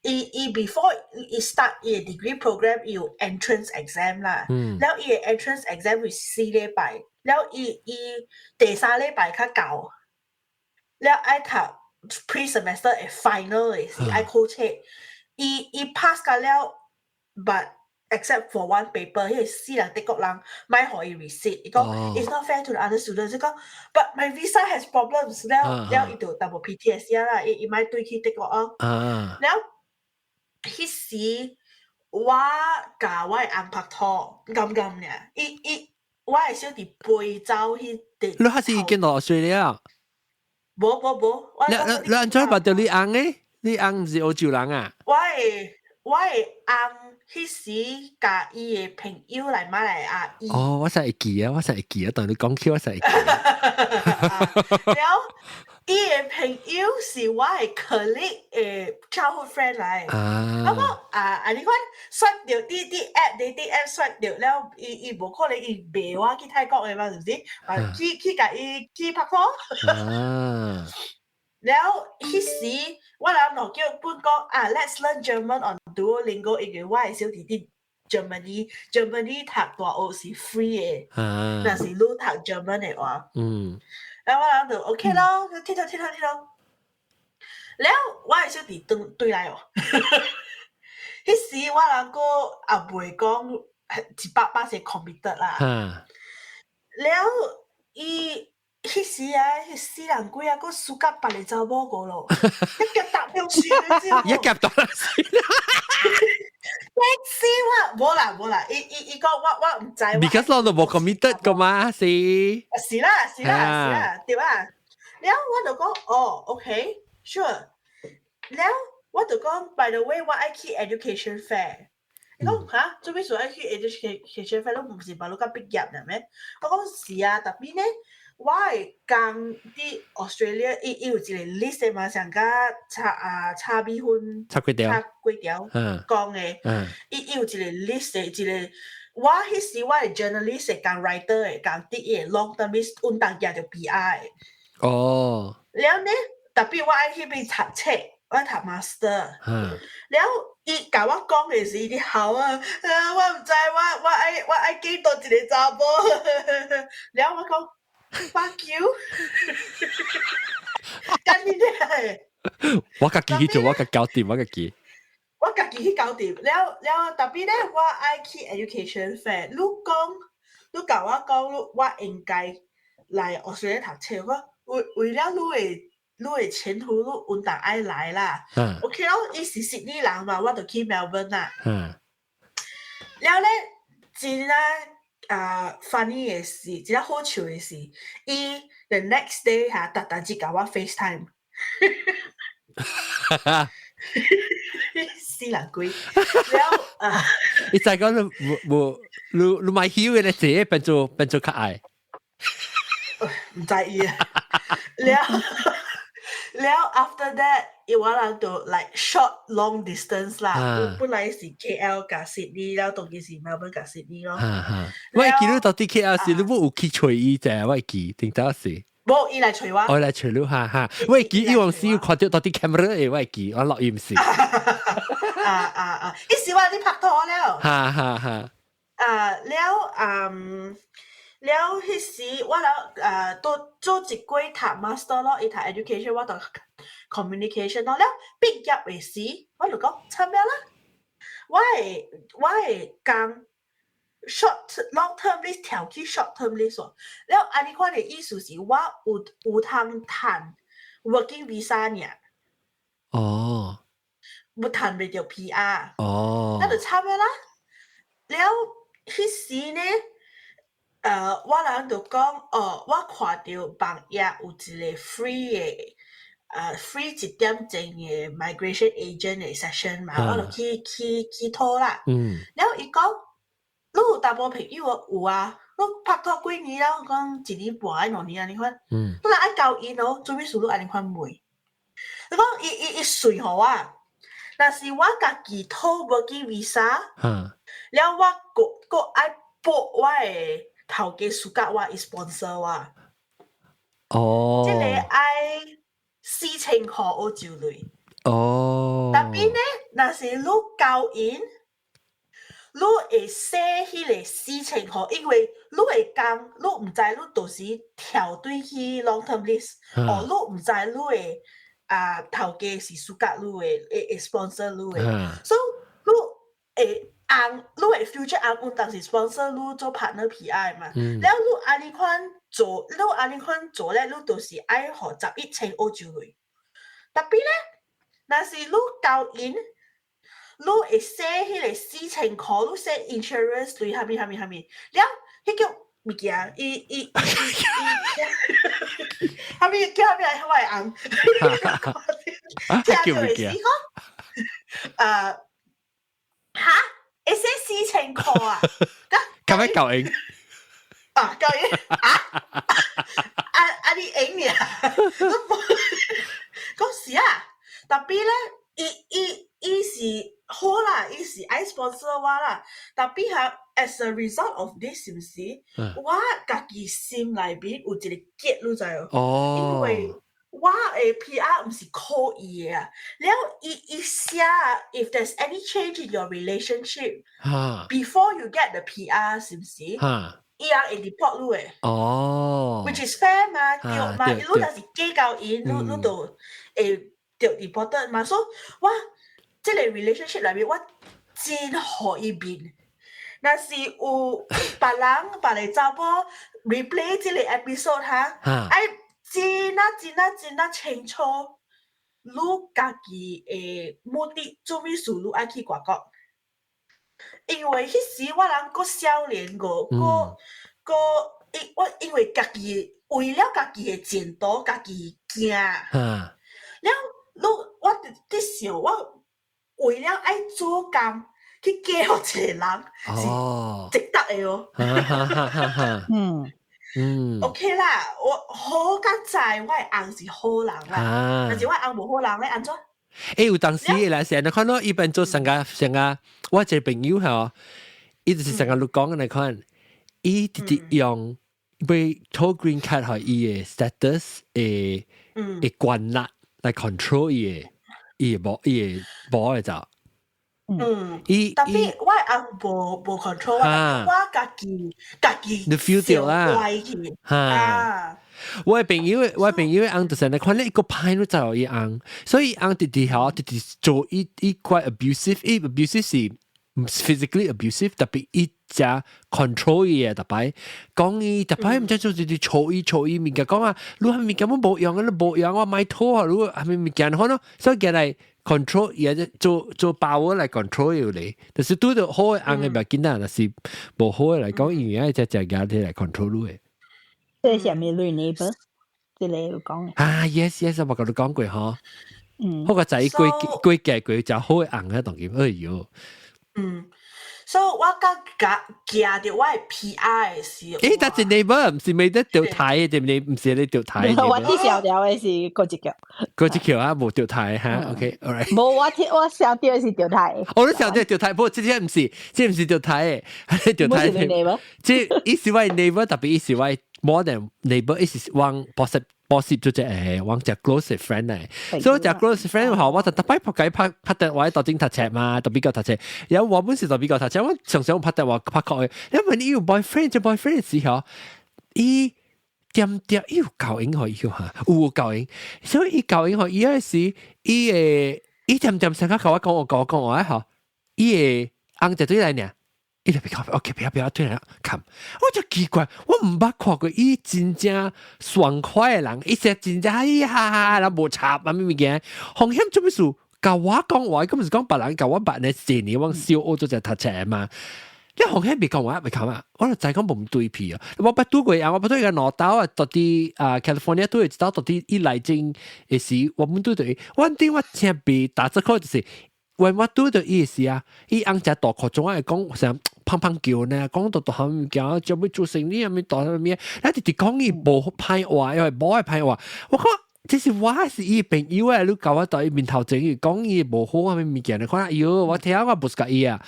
伊伊 before 伊 start 伊的 degree program 伊有 entrance exam 啦。了伊的 entrance exam 是四禮拜，了伊伊第三禮拜較到，了愛讀 pre-semester 的 final 的時愛考冊，伊伊 pass 甲了，but except for one paper，彼個死人德國人莫予伊 resit，伊講 it's not fair to the other students，伊講 but my visa has problems，了了伊就淡薄 PTSD 啦，伊伊莫轉去德國哦。了彼時我佮我的翁拍拖，啱啱爾，伊伊我的小弟飛走彼個。
你還是見到 Australia？
無無無，
你你你按怎捌著你翁的？你翁毋是澳洲人啊？
我的我的翁彼時佮伊的朋友來馬來亞。
哦，我才會記啊，我才會記啊，當你講起我才會記。
了，伊的朋友是我的 colleague 的 childhood friend 來。
啊。
啊我啊啊！你看刷著佇佇 app 佇佇 app 刷著了，伊伊無可能伊賣我去泰國的嘛，是毋是？啊，去去共伊去拍拖。了，彼時我人就叫本講啊，Let's learn German on Duolingo，因為我的小弟佇 Germany，Germany 讀大學是 free 的，若是你讀 German 的話，然後我人就 OK 咯，聽到聽到聽到。了，我的小弟轉對來哦，彼時我人閣也袂講 100%committed 啦。了伊彼時啊，彼死人鬼啊，閣輸甲別个查某個咯，一夾搭了死，你知無？
一夾搭了死。
死我，無啦無啦，伊伊伊講我毋知。
Because 我都無 committed 個嘛，是。
是啦是啦是啦，對啊。了我就講哦，OK，sure。了我就講，by the way，我愛去 education fair。伊講嚇，做咩事愛去 education fair？你毋是把你甲畢業了咩？我講是啊，tapi 呢，我的工佇 Australia，伊伊有一個 list 嘛，上甲炒啊炒米粉、
炒粿條、
炒粿條講的，伊伊有一個 list 的，一個我彼時我的 journalist 的工 writer 的工佇伊個 long term list 穩當寄著 PR 的。了呢，tapi 我愛去邊讀冊，我愛讀 master。了，伊共我講的時，伊佇哭啊！啊，我毋知，我我愛我愛見到一個查某。了我講 fuck you，幹你咧！
我家己去做，我家搞掂，我家己。
我家己去搞掂。了了，tapi 咧，我愛去 education fair。你講，你共我講，你我應該來 Australia 讀冊。我為為了你的你的前途，你穩當愛來啦。OK 咯，伊是悉尼人嘛，我就去 Melbourne 啦。了咧，真啊啊 funny 的是，真好笑的是，伊 the next day 哈，逐逐日共我 FaceTime。死人鬼！了啊，
伊再講你無無你你買曉的咧，這變做變做較愛。
毋知伊啊。了了，after that，伊我人就 like short long distance 啦。本來是 KL 共 Sydney，了當今是 Melbourne 共 Sydney 咯。
我會記得到底 KL 時，你無有去揣伊者，我會記，定當時。
無，伊來揣我。
我來揣你，哈哈。我會記，伊往時有看到到底 camera 的，我會記，我錄音是。
啊啊啊！伊時我你拍拖了。
哈哈哈。
啊，了嗯。了，彼時我了都做一過讀 master 咯，伊讀 education，我讀 communication 咯。了畢業的時，我就講慘了啦。我的我的工 short long term list 調去 short term list 喎。了按呢款的意思是我有有通趁 working visa 爾。無趁袂著 PR。那就慘了啦。了彼時呢？我人就講，哦，我看著網頁有一個 free 的，free 一點鐘的 migration agent 的 session 嘛，我就去去去討啦。了伊講，你有查某朋友無？有啊。你拍拖幾年了？講一年半兩年按呢款。你若愛交𪜶哦，做咩事你按呢款問？你講伊伊伊隨予我，若是我家己討 working visa，了我閣閣愛報我的頭家暑假我伊 sponsor 我。這個愛4000箍澳洲鐳。Tapi 呢，若是你交𪜶，你會省彼個四千箍，因為你會講，你毋知你到時跳對去 long term list，哦，你毋知你會啊頭家是暑假你會會會 sponsor 你的，所以你會翁，你的 future 翁有當時 sponsor 你做 partner PR 嘛，了你按呢款做，你按呢款做咧，你就是愛予11,000澳洲鐳。Tapi 咧，若是你交𪜶，你會省彼個四千箍，你省 insurance 鐳，啥物啥物啥物，了，彼叫物件，伊伊伊伊，啥物叫啥物來我的翁，聽著會死講，哈，會省四千箍啊？
咁樣夠𪜶？
啊，夠𪜶啊？啊啊！你𪜶爾？講是啊，tapi 咧，伊伊伊是好啦，伊是愛 sponsor 我啦。Tapi 哈，as a result of this 是毋是？我家己心內面有一個結，你知無？因為我的 PR 毋是靠伊的啊。了伊伊寫，if there's any change in your relationship before you get the PR 是毋是？伊人會 deport 你的。Which is fair 嘛，對嘛？你若是假交𪜶，你你就會著 deported 嘛。所以我這個 relationship 內面，我真予伊面。若是有別人別個查某 replay 這個 episode 哈，愛真啊真啊真啊清楚，你家己的目的做咩事，你愛去外國。因為彼時我人閣少年個，閣閣因我因為家己為了家己的前途，家己行。了，你我佇想，我為了愛做工去嫁予一個人，是值得的哦。OK 啦，我好佳哉，我的翁是好人啦，但是我的翁無好人咧，按怎？
有當時來成日看到一般做成個成個，我一個朋友吼，伊就是成個你講的那款，伊直直用欲討 green card 予伊的 status 的權力來 control 伊的某的就。伊
tapi 我的翁無 control 我，我家己
你 feel 到啦。
啊。
我的朋友翁就是你看你一個歹你就伊翁，所以翁直直吼直直做伊伊怪 abusive，伊 abusive 是 physically abusive，特別伊只 control 伊嘅，特別講伊特別毋知做直直吵伊吵伊物件，講啊，你係物件無用啊，你無用我買拖啊，你係咪物件可能，所以佢來 control 伊做做 power 來 control 伊嚟，但是拄著好的翁嘅無緊啊，但是無好的來講，伊愛只只牙來 control 你嘅。
這是啥物類 neighbor？這個有講嘅。
啊，yes，我共你講過吼。好個仔過過嫁過就好的翁啊，當今，哎喲。
所以我甲甲行著我的 PR 的時候，
但是 neighbor 毋是沒得釣台的，對毋對？毋是你釣台。
我聽小條的是過一橋。
過一橋啊，無釣台哈？OK，all right。
無，我聽我想著的是釣台。
我都想著釣台，不過這個毋是，這毋是釣台的，釣台。這伊是我 neighbor，特別伊是我 more than neighbor，伊是往 boss boss 做隻往隻 close friend 嚟，所以隻 close friend 吼，我就特擺撲街拍拍電話到頂讀冊嘛，特比較讀冊。然後我本是特比較讀冊，我常常拍電話拍過去。因為你有 boyfriend 就 boyfriend 時候，伊點點伊有教英予伊哈，有教英，所以伊教英予伊嗰時，伊會伊點點成日共我講我講我講我吼，伊會翁就對來呢。伊就比較 OK，不要不要對來看，我就奇怪，我毋捌看過伊真正爽快的人，伊說真正哎呀，人無插啊，咩物件，風險做咩事？共我講話，根本是講別人共我捌呢，四年往小學做隻讀冊嘛。你風險袂講話袂講啊，我就知講無對皮啊。我捌拄過啊，我捌拄過兩兜啊，到佇啊 California 拄過一兜，到佇伊來真的時，我們拄著伊，我頂我聽袂打折扣就是。when 我拄著伊時啊，伊翁食大塊種愛講啥胖胖叫呢，講到大漢物件，就欲做生意，啥物大啥物，咱直直講伊無歹話，因為無愛歹話。我講這是我是伊朋友啊，你共我佇伊面頭前，伊講伊無好啥物物件，你看哎喲，我聽我無是佮伊啊，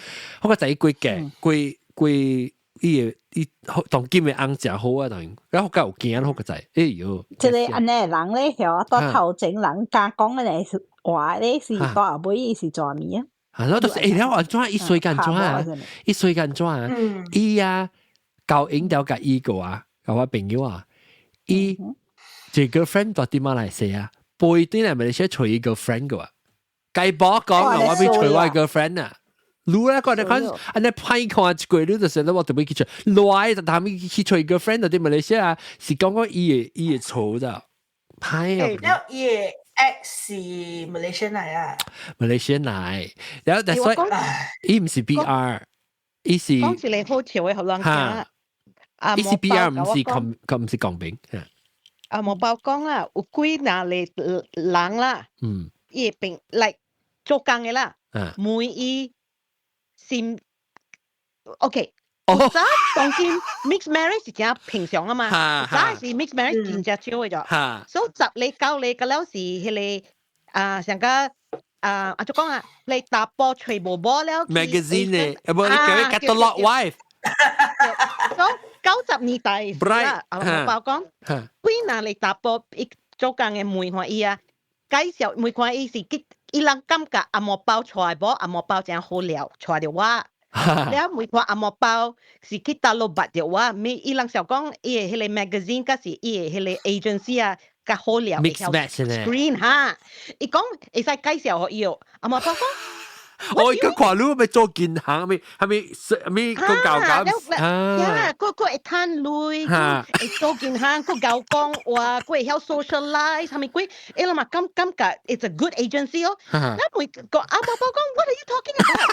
我個知伊過嫁過過伊的伊當今的翁誠好啊，當然，我較有驚，我個知，哎喲。
這個按呢人咧，曉到頭前人敢講的咧話咧，是到後尾伊是做物啊？
啊，我就是欸，了按怎伊衰干怎啊？伊衰干怎啊？伊啊，交應了共伊個啊，共我朋友啊，伊這 girlfriend 佇馬來西亞，背對來馬來西亞揣伊 girlfriend 個啊，該某講啊，我欲揣我 girlfriend 啊。你咧講你看，按呢歹看一過，你就是我特別去揣，來就他們去揣 girlfriend 佇馬來西亞，是講講伊的錯咋，歹啊。
了伊的 ex 是 Malaysian 來啊。
Malaysian 來，然後但所以伊毋是 PR，伊是
講一個好笑的，予人聽啊。
伊是 PR，毋是公，毋是公民。
啊，無包講啦，有幾若個人啦，伊會變來做工的啦，問伊心 OK。早當今 mixed marriage 是誠平常啊嘛，早是 mixed marriage 真正少的啫。所以十个九个個了是彼個啊，上個啊啊就講啊，你查埔揣無某了
magazine 呢，啊無你叫伊 catalog wife。
所以90年代啦，啊無包講，幾若個查埔伊做工的問看伊啊，介紹問看伊是去，伊人感覺紅毛包娶的某紅毛包誠好料，娶著我。了問看紅毛包是去佗落捌著我，咪伊人想講伊的彼個 magazine，抑是伊的彼個 agency 啊，較好料，mix
match
screen 哈。伊講會使介紹予伊哦，紅毛包講，
我而家看你咪做銀行，咪係咪係咪個教教
啊？佢會趁鐳，會做銀行，佢𠢕講話，佢會曉 socialize，係咪鬼？伊人嘛感覺 it's a good agency 哦。那會個阿婆婆講，What are you talking about？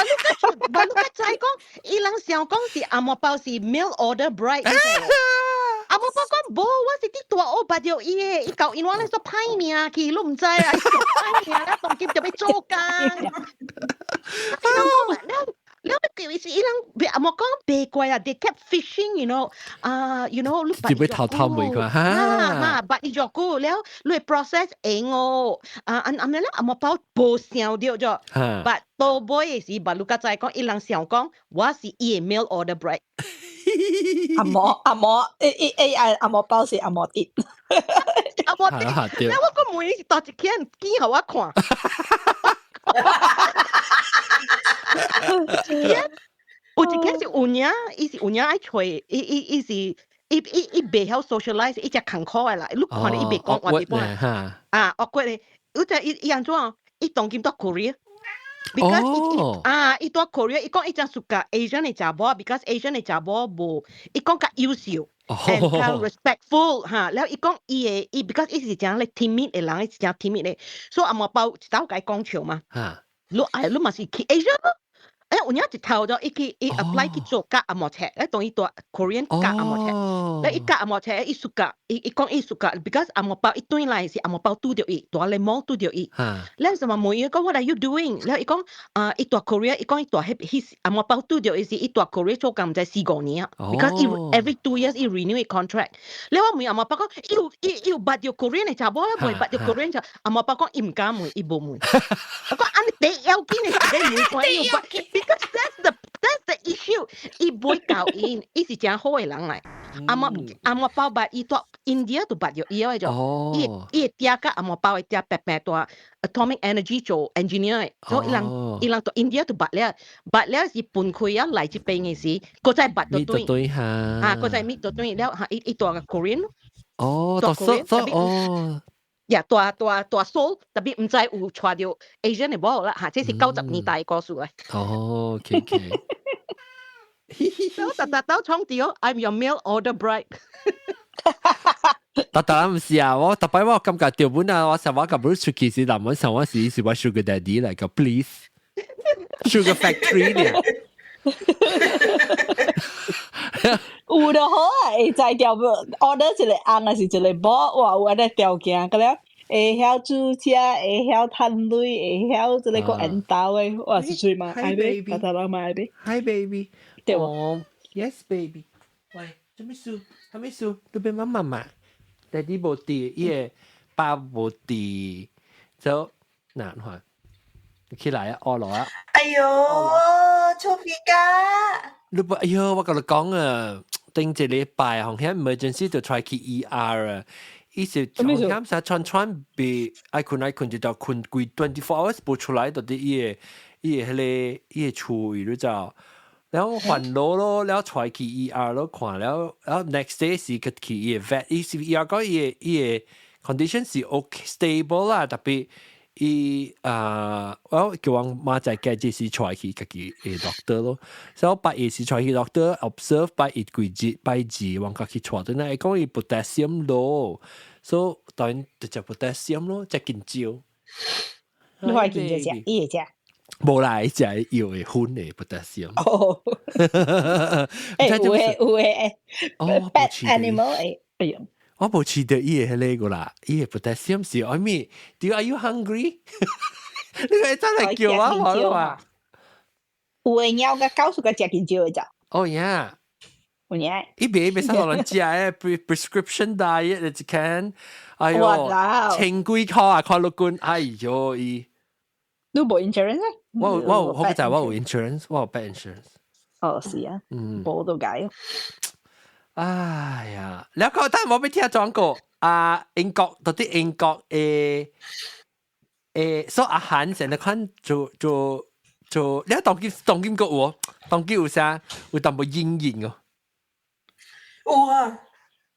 你 baru 個知講，伊人想講是紅毛包是 mail order bride。阿婆婆講無，我是佇大學捌著伊的，伊教𪜶我咧說歹命去，你毋知啊，伊做歹命，了當今就欲做工。伊人講了了，叫伊是伊人別阿莫講別怪啊，they kept fishing，啊，你
捌伊偷偷問佢，
哈哈，捌伊足久了，你 process 會哦，啊啊啊咩咧，紅毛包無想著咗，but 到尾的時，捌你較知講，伊人想講，我是伊的 mail order bride。
阿毛阿毛誒誒誒啊紅毛包是紅毛啲，
紅毛啲，了我個問伊是佗一間見予我看。一間有一間是有影，伊是有影愛揣，伊伊伊是伊伊伊袂曉 socialize，伊誠艱苦的啦。你看伊袂講話地方啊，awkward 咧。有只伊伊按怎？伊當今蹛 Korea。because 伊啊，伊蹛 Korea，伊講伊誠 suka Asian 的查某，because Asian 的查某無，伊講較優秀，and 較 respectful 哈。了伊講伊的伊，because 伊是誠咧 timid 的人，伊是誠 timid 的，所以紅毛包一道共伊講笑嘛。你愛你嘛是去 Asia 咯？欸，有影一頭就伊去伊 apply 去做教紅毛冊，欸，當伊蹛 Korean 教紅毛冊，咧伊教紅毛冊，伊 suka，伊伊講伊 suka，because 紅毛包伊轉來是紅毛包拄著伊，蹛咧 mall 拄著伊。咧什麼問伊講 What are you doing？了伊講啊，伊蹛 Korea，伊講伊蹛彼彼紅毛包拄著伊是伊蹛 Korea 做工毋知四五年啊，because 伊 every 2 years 伊 renew 伊 contract。了我問紅毛包講，伊有伊伊有捌著 Korean 的查某咧，袂捌著 Korean 就紅毛包講伊毋敢問，伊無問。我講按呢第要緊的是咧問看伊有捌。Because that's the issue，伊袂教𪜶，伊是誠好的人來。紅毛紅毛包捌伊蹛 India 都捌著伊個就，伊伊的爹佮紅毛包的爹白白蹛 atomic energy 做 engineer 的，所以伊人伊人蹛 India 都捌了，捌了是分開啊來這邊的時，閣再捌著轉，啊，閣再 meet 著轉了，哈，伊伊蹛 Korean 咯。
哦，蹛所所哦。
呀，蹛蹛蹛 Seoul，特別毋知有娶著 Asian 的無啦，哈，這是90年代的故事來。
哦，OK。
我逐逐都創著，I'm your mail order bride。
特特毋是啊，我特擺我感覺著本啊，我上我甲 Bruce 出去時，男人上我是是我 sugar daddy 來個，please，sugar factory 呢。
有就好啊，會知條 order 一個翁還是一個某，哇，有按呢條件，個了會曉煮食，會曉趁鐳，會曉這個閣緣投的，哇，是媠嘛？愛買，大大人嘛愛買。
Hi baby，
對無
？Yes baby。喂，做咩事？啥物事？你欲媽媽嘛？爹哋無佇，伊個爸無佇，就嗱，看，起來啊，餓落啊！
哎喲，臭皮家！
你不，哎喲，我共你講啊，頂一禮拜，紅險 emergency 就帶去 ER 啊，伊是紅險啥串串被愛睏愛睏就到睏規 24 hours 無出來，到底伊個伊個彼個伊個厝位你知道？然後煩惱咯，了帶去 ER 咯，看了，然後 next day 是去去伊個 vet，伊是 ER 講伊個伊個 condition 是 OK stable 啦，特別。伊啊，我叫阮媽仔家這是帶去家己的 doctor 咯，所以我拜一是帶去 doctor observe 拜一幾日拜二，阮家己帶轉來，伊講伊 potassium low，所以當然就食 potassium 咯，食緊少。
你話緊少食，伊會食？
無啦，伊食藥會粉的 potassium。
哦，欸，有的有的欸，pet animal 欸，哎喲。
我無飼著伊的彼個啦，伊的 potassium 是愛物？Do are you hungry？你個真係叫我話啦。
有的貓佮狗屬佮食緊少的咋？
哦呀，
有影。
伊袂袂使予人食的 prescription diet 一間，哎喲，千幾箍啊，看六斤，哎喲伊。
你無 insurance？
我我有，好在我有 insurance，我有 pet insurance。
哦，是啊，嗯，無都解。
哎呀，你講但係我欲聽轉過啊，英國到底英國誒誒，所以阿韓成日看做做做，你當今當今國有，當今有啥有淡薄陰影哦？
有啊，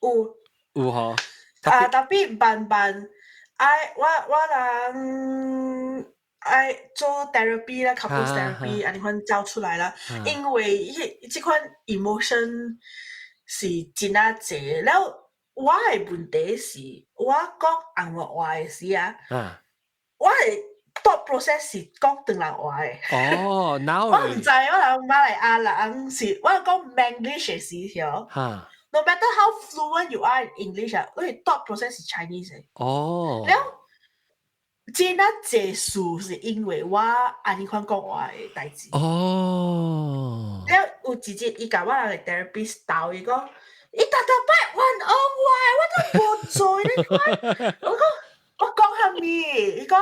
有
有吼。
啊，特別慢慢，哎，我我人。愛做 therapy 啦，couples therapy，按呢款走出來啦。因為彼這款 emotion 是真啊濟。了，我的問題是，我講紅毛話的時啊，我的 thought process 是講唐人話的。
哦，now
我毋知我人馬來亞人是，我講 Manglish 的時候，no matter how fluent you are in English 啊，你 thought process 是 Chinese 的。了，真啊濟事是因為我按呢款講話的代誌。了有一日，伊共我人的 therapist 鬥伊講，伊逐逐擺冤枉我，我都無做你看。我講我講啥物？伊講，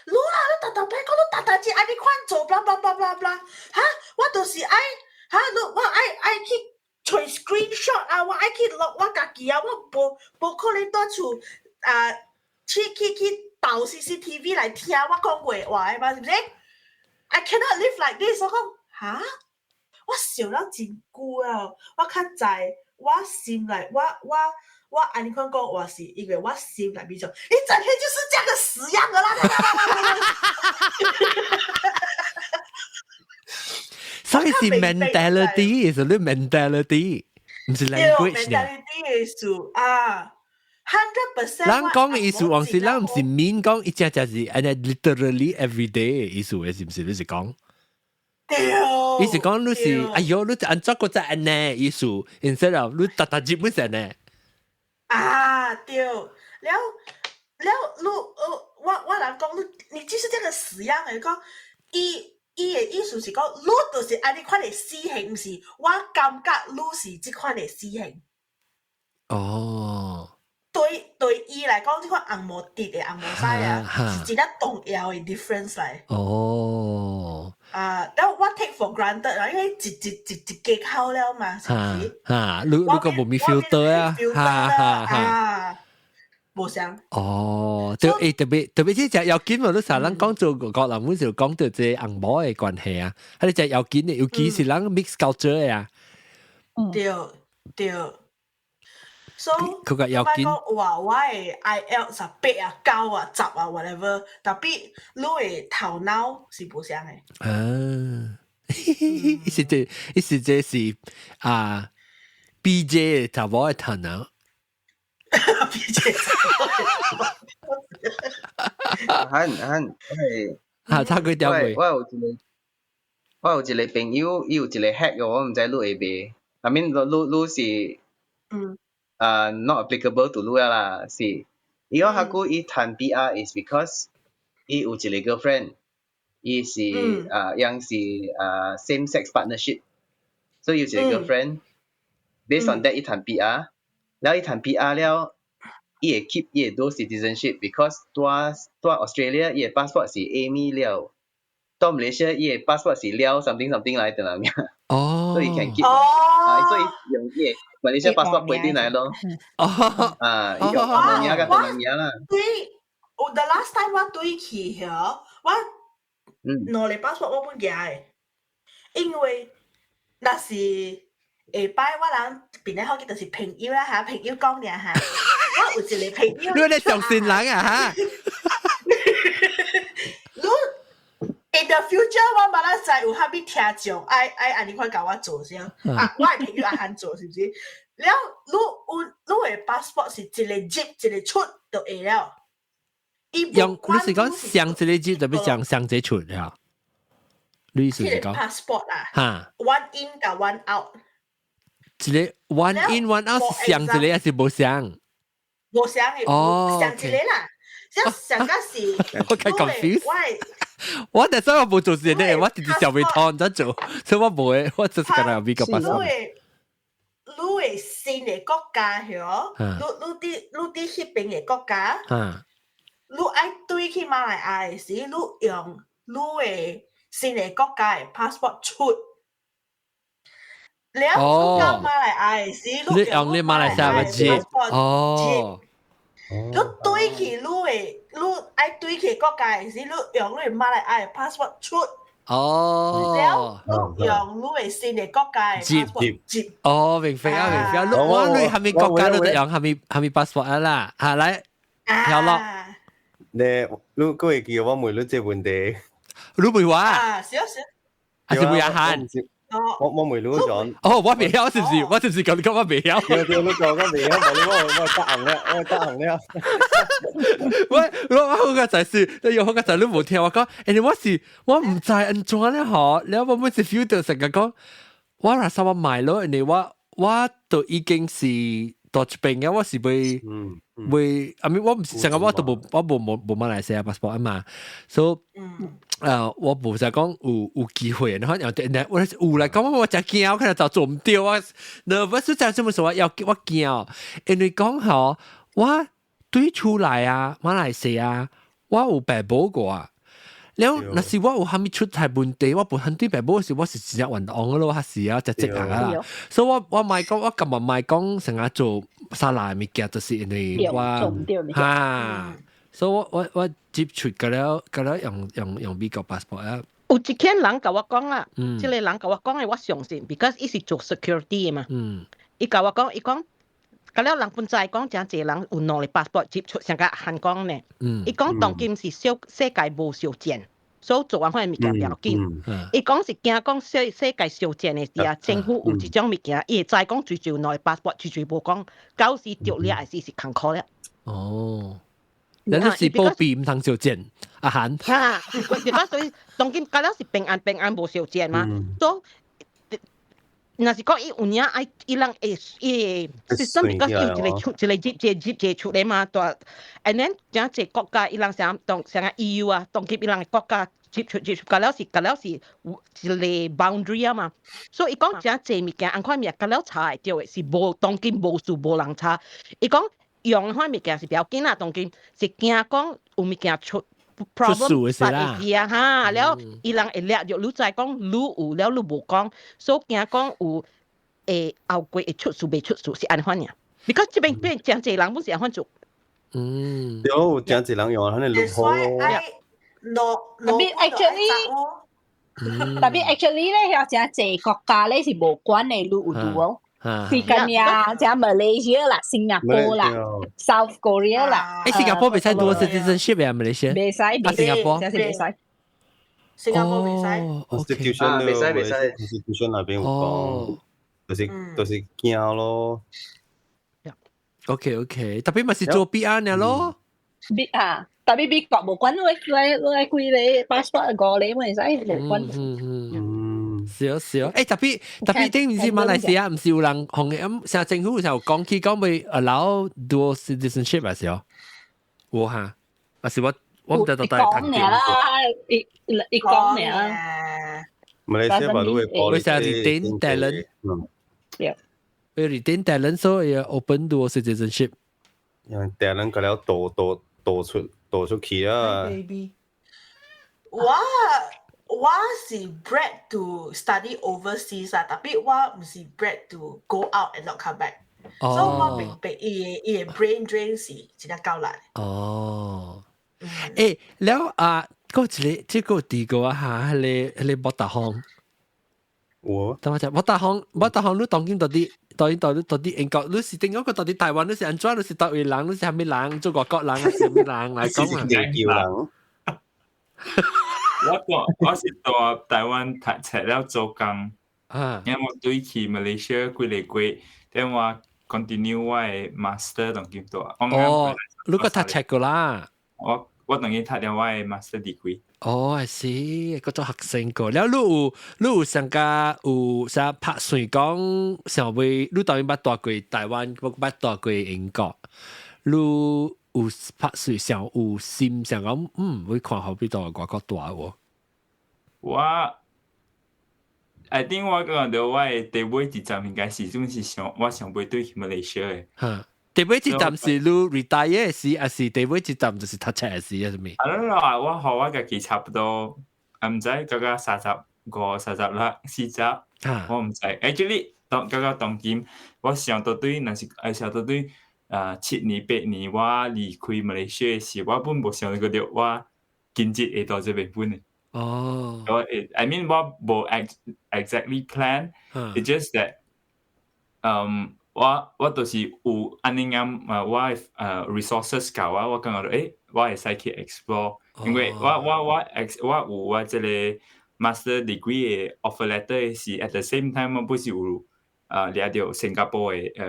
你啦，你逐逐擺講你逐逐日按呢款做，blah blah blah blah blah。哈，我就是愛，哈，你我愛愛去揣 screenshot 啊，我愛去錄我家己啊，我無無可能佇厝啊，去去去導 CCTV 來聽我講過話的嘛，是毋是？I cannot live like this。我講哈，我想了真久啊，我較知我心內，我我我按呢款講話是因為我心內面就，你整天就是這樣的死樣的啦！
所以是 mentality，是你 mentality，毋是 language 呢。
mentality 的事啊，100%。
人講的意思，往是咱毋是面講，伊正正是按呢 literally every day 的意思的，是毋是？你是講？
對。
伊是講你是，哎喲，你按怎閣再按呢意思，instead of 你逐逐日本是按呢。
啊，對，了了，你我我人講你，你就是這個死樣的，講伊伊的意思是講，你就是按呢款的死形，毋是我感覺你是這款的死形。對對伊來講，這款紅毛直的紅毛屎啊，是真正重要的 difference 來。啊，但我 take for granted 啦，因為一一一一家口了嘛，是毋是？
哈，你你個無咪 filter 啊？哈哈哈。
無相。
哦，對，欸，特別特別這隻要緊嘛，你成日講做國人，本就講到這紅毛的關係啊，佢隻要緊的，尤其是咱 mix culture 的啊。
對對。所以
佢個要緊。
講話我的 IELTS 啊8啊9啊10啊 whatever，但係你的頭腦是無相的。
啊，意思這意思這是啊，BJ 的頭毛的頭腦。
BJ
很很係。
啊，差幾條未？
我有一個朋友，伊有一個 hack 我毋知你會袂。I mean，你你是，啊，not applicable to 你啦，是。伊講較久伊趁 PR is because 伊有一個 girlfriend，伊是啊，樣是啊 same sex partnership，所以有一個 girlfriend，based on that 伊趁 PR，了伊趁 PR 了，伊會 keep 伊的 dual citizenship because 佇佇 Australia 伊的 passport 是 Amy 了，到 Malaysia 伊的 passport 是了 something something 來的啦。
哦。
所以 can keep 啊，所以用伊的 Malaysia passport 飛進來咯。
哦。
啊，伊個馬來亞佮東南亞啦。
對，我 the last time 我對去遐，我兩個 passport 我本寄的，因為若是下擺我人變咧好記就是朋友啦嚇，朋友講爾嚇，我有一個朋友。
你咧相信人啊嚇？
你 in the future 我嘛咱知有啥物聽眾愛愛按呢款共我做先，啊，我的朋友愛按做是毋是？了，你有你的 passport 是一個入一個出就會了。
用你是講上一個入，特別講上一個出了？你意思是講
passport 啊？
哈
，one in 佮 one out。
一個 one in one out 是上一個還是無相？
無相的，上一個啦。像上個是，
我較 confused。我但係我無做事呢，我直直小未通怎做，所以我無會，我就是干焦美國 passport。
你的新的國家曉，你你佇你佇彼邊的國家，你愛對去馬來亞的時，你用你的新的國家的 passport 出。了，你到馬來亞的時，
你用你馬來西亞的 passport
入。你對去你的，你愛對去國家的時，你用你馬來亞的 passport 出。了，你用你的新的國家的 passport 入。
哦，明白啊，明白啊。我你啥物國家都得用啥物啥物 passport 啊啦，嚇來，曉咯。
你你閣會記我問你這問題？
你問我？
啊，少少。
還是問阿漢？
我問你講。
哦，我袂曉是唔是？我是唔是講你講我袂曉？
對對，你講我袂曉，無你我答案了，我答案了。
我好個就是，你有好個就你無聽我講，誒，我是我毋知按怎咧嗬，了我每次 feel 到成個講，我若說我買咯，因為我都已經是到這邊嘅，我是會會，I mean 我毋是成個我都無我無無無馬來西亞 passport 啊嘛，所以我無就講有機會，然後又我有來講我真驚，我可能就做毋對啊，nervous 就這麼說，要我驚，因為講吼我對出來啊，馬來西亞我有爸母過啊。了，若是我有啥物出大問題，我本身對爸母時，我是真正冤枉咯，還是啊，就這樣啊。所以我莫講，我今日莫講成日做沙拉物件，就是因為我哈，所以我接觸個了，個了用美國 passport 啊。
有一間人共我講啦，這個人共我講的我相信，because 伊是做 security 的嘛。伊共我講，伊講。個了人本知講誠濟人有兩個 passport 接觸，像個韓講呢。伊講當今是小世界無相戰，所以做完款物件不要緊。伊講是驚講世界相戰的時啊，政府有這種物件，伊會知講最少兩個 passport，最少無講，到時著了還是是艱苦了。
哦，你是保庇毋通相戰，阿韓。
哈，所以當今個了是平安平安無相戰嘛，所以若是講伊有影愛伊人會伊 system because 有一個出一個入一個入一個出來嘛，大，and then 誠濟國家伊人啥當像個 EU 啊，當今伊人的國家入出入出，到了是到了是有一個 boundary 啊嘛，所以伊講誠濟物件，按款物件，到了查會著的是無當今無事無人查，伊講用款物件是不要緊啦，當今是驚講有物件出 problem
發會啊
哈，了伊人會掠著你知講你有了你無講，所以驚講有會後過會出事袂出事是按款爾。because 這邊變誠濟人本是按款做。
對，有誠濟人用，可能路好咯。
特別 actually，特別 actually 咧，有誠濟國家咧是無管的，你有拄哦。是緊呀，像馬來西亞啦、新加坡啦、South Korea 啦。
誒，新加坡袂使 dual citizenship 啊，馬來西亞？
袂使，
啊，新加坡，
真是袂使。
新加坡袂使。
Constitution
袂使袂使
，Constitution 那邊有講，就是驚咯。
OK OK，特別嘛是做 PR 呢咯。
美啊，特別美國無管，你你幾個 passport 五個會使無管。
嗯嗯。是哦是哦，誒特別頂毋是馬來西亞，毋是有人紅嘅咁，成政府就講起講會 allow dual citizenship 啊是哦，有哈，啊是我毋知到底
講爾啦，伊伊講爾。
馬來西亞都會
會成 retain talent，
對，
會 retain talent 所以 open dual citizenship。
因為 talent 個了逃出去啊。
我是 bred to study overseas 啊，特別我毋是 bred to go out and not come back。所以我明白伊的 brain drain 是真正夠難。
哦，誒，了啊，嗰一個這個第二個啊嚇，彼個博達康。
我
等我隻博達康，博達康，你當今到底到底英國，你是點講個到底台灣，你是按怎？你是佗位人？你是啥物人？做外國人還是啥物人來講啊？
地球人。
我是蹛台灣讀冊了做工，因為我對去馬來西亞幾個月，等我 continue 我的 master 當今蹛。
哦，你閣讀冊過啦？
我當今讀了我的 master degree。
哦，係是，閣做學生過。了，你有上加有啥拍算講，想欲你當然捌蹛過台灣，捌蹛過英國，你有拍算想有心想講，會看好比蹛外國蹛無？
我 I think 我感覺我的第尾一站應該是總是想我想欲轉去馬來西亞的。
哈，第尾一站是你 retire 時，還是第尾一站就是讀冊時啊？啥物？
I don't know 啊，我和我家己差不多，毋知感覺35、36、40，我毋知。Actually，當感覺當今我想到對，若是愛想到對啊7年8年我離開馬來西亞時，我本無想過著我今日會到這邊本的。
哦。
我 I mean 我無 exactly plan，it's just that，我就是有按呢樣啊，我的resources 夠啊，我感覺誒，我會使去 explore，因為我有我這個 master degree 的 offer letter 是 at the same time 我不是有掠著新加坡的一個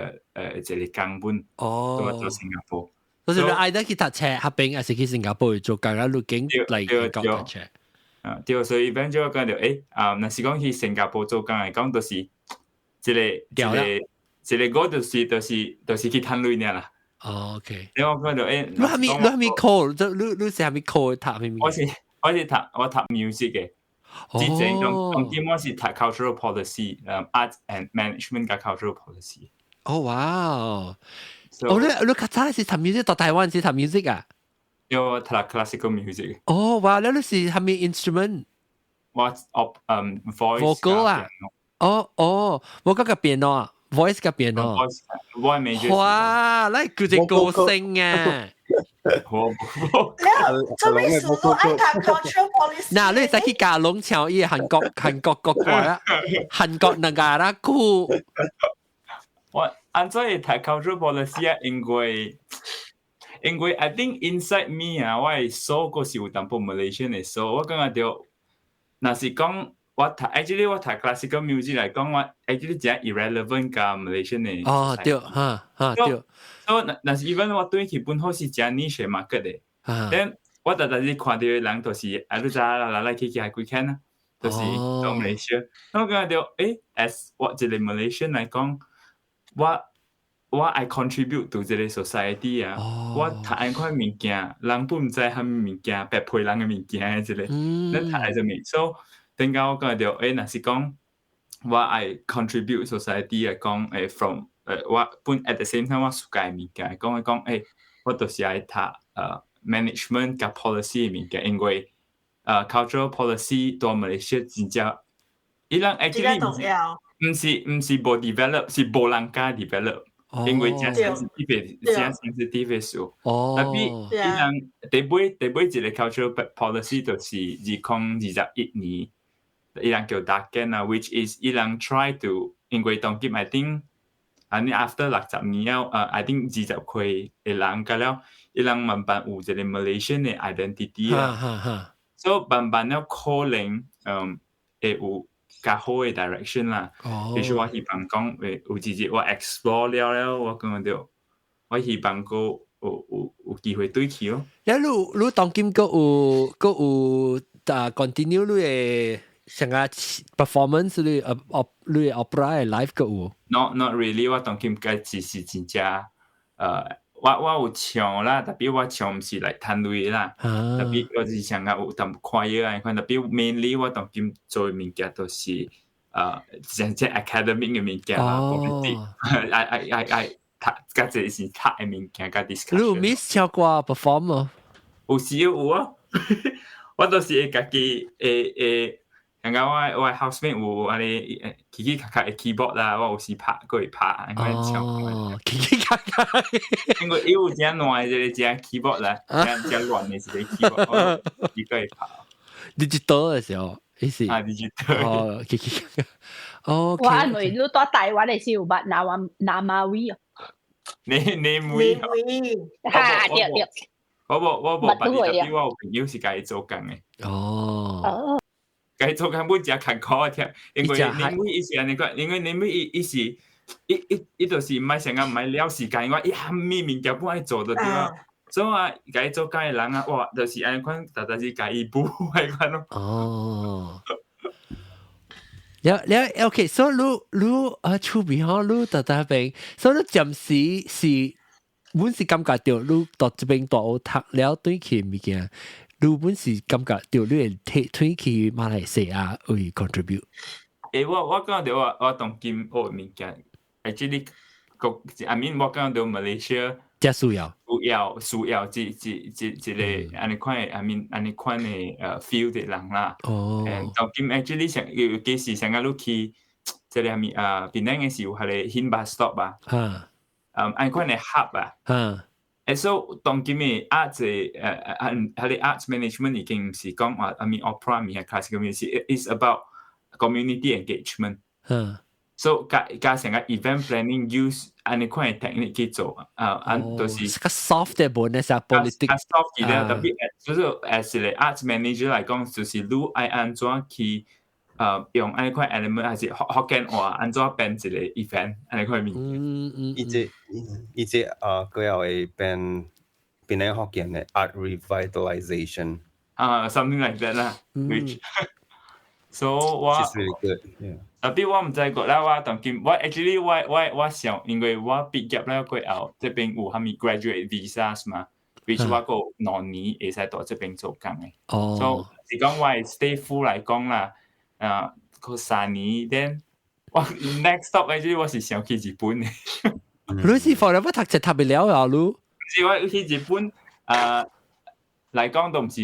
工本，做新加坡。
就是你愛得去讀冊，合併還是去新加坡做工啊？入境嚟讀冊。
啊，對，所以變咗我講到，啊，若是講去新加坡做工來講，就是這個我就是去趁鐳爾啦。
哦，OK。
你我講到，
你係咪你係咪科？你是係咪科讀咩？
我是讀 music 嘅。之前當今我是讀 cultural policy，art and management 佮 cultural policy。
哦，哇！哦，你較早是讀 music，到台灣是讀 music 啊？
有讀 classical music。
哦，哇！你是啥物 instrument？
我 op voice
vocal 啊？哦哦，我嗰個 piano 啊，voice 個 piano。
voice major。
哇！你叫隻歌星啊！
我
做咩事都愛讀 cultural policy？
嗱，你使去加龍唱伊韓國國歌啦，韓國那個啦酷。
我按怎會讀 cultural policy 啊？因為 I think inside me 啊，我的 soul 閣是有淡薄 Malaysian 的 soul。我感覺著，若是講我讀 actually 我讀 classical music 來講，我 actually 真 irrelevant 佮 Malaysian 的。
哦，對，哈哈對。
所以若是 even 我對去本好是真 niche market 的。then 我逐逐日看著的人就是，啊，你知來來去去係幾間啊？就是到 Malaysia。我感覺著，as 我一個 Malaysian 來講，我愛 contribute to 這個 society 啊！我讀按款物件，人本毋知啥物物件，白皮人的物件，這個，咱讀啥物？所以頂下我感覺著，若是講我愛 contribute society 來講，from 我本 at the same time 我 suka 的物件，講講，我就是愛讀management 佮 policy 的物件，因為cultural policy 對馬來西亞真正，伊人 actually 毋是無 develop，是無人敢 develop。因為真 sensitive 真 sensitive 的事。Tapi 伊人第尾一個 cultural policy 就是2021年，伊人叫 DAKEN 啊，which is 伊人 try to 因為當今 I think 啊你 after 60年了，I think 20歲的人甲了，伊人慢慢有一個 Malaysian 的 identity 啊，所以慢慢了可能會有較好的 direction 啦。比如我希望講會有一日我 explore 了了，我感覺著我希望閣有機會對去咯。
你你當今閣有啊 continue 你的成個 performance 你你 opera 的 live 閣有
？Not really，我當今該只是真正我有唱啦，tapi 我唱毋是來趁鐳啦，tapi 我是想講有淡薄看嘢啊款，tapi mainly 我當今做的物件都是像這 academic 的物件啦，愛愛愛愛讀，較濟是讀的物件，佮 discussion。
你有 miss 唱歌 perform 無？
有時有啊，我都是會家己會會。人家我 housemate 有按呢起起卡卡的 keyboard 啦，我有時拍過會拍，按呢唱。
哦，起起卡卡。
因為伊有真爛的一個隻 keyboard 啦，真真亂的一個 keyboard，我自己會拍。
digital 的時候，意思。
啊，digital。
哦，起起卡卡。哦。
我按為你蹛台灣的時有捌南南馬威哦。
你你妹。
哈，對對。
我無捌，tapi 我有朋友是共伊做工的。
哦。
哦。
共伊做工本誠艱苦聽，因為你妹伊是按呢款，因為你妹伊伊是伊伊伊就是毋愛成日毋愛了時間，我伊啥物物件本愛做就對啊。所以啊，共伊做工的人啊，哇，就是按呢款，逐逐是共伊補彼款咯。
哦。了了，OK，所以你你啊，厝邊吼，你逐逐邊，所以你暫時是，阮是感覺著你到這邊大學讀了轉去物件，你本是感覺著你會提轉去馬來西亞會 contribute。
我感覺我當今學物件，actually 國，I mean 我感覺著 Malaysia
遮需要，
需要這個按呢款的，I mean 按呢款的field 的人啦。
哦。
當今 actually 上尤其是上個你去這個啥物啊，檳城的是有彼個 Hin bus stop 啊。按款的 hub 啊。所以當今的 arts 彼個 arts management 已經毋是講話，I mean opera 物件 classical music，is about community engagement。所以加加成個 event planning use 按呢款嘅 technique 去做啊，按就是
較 soft 嘅部分，是 politics
較 soft 嘅，特別就是 as 一個 arts manager 來講，就是你愛按怎去用按呢款 element，還是福建話按怎變一個 event 按呢款物件。
伊這啊，佢又會變變咧福建嘅 art revitalization。
啊，something like that 啦，which so 我
It's really good. Yeah.
特別我毋知過啦，我當今我 actually 我想，因為我畢業了過後，這邊有啥物 graduate visas 嘛，which 我閣2年會使佇這邊做工的。所以是講我 stay full 來講啦，啊，閣3年，then 我 next stop actually 我是想去日本的。
你是 forever 讀冊讀不了啊？你？
是我去日本啊。來講都毋是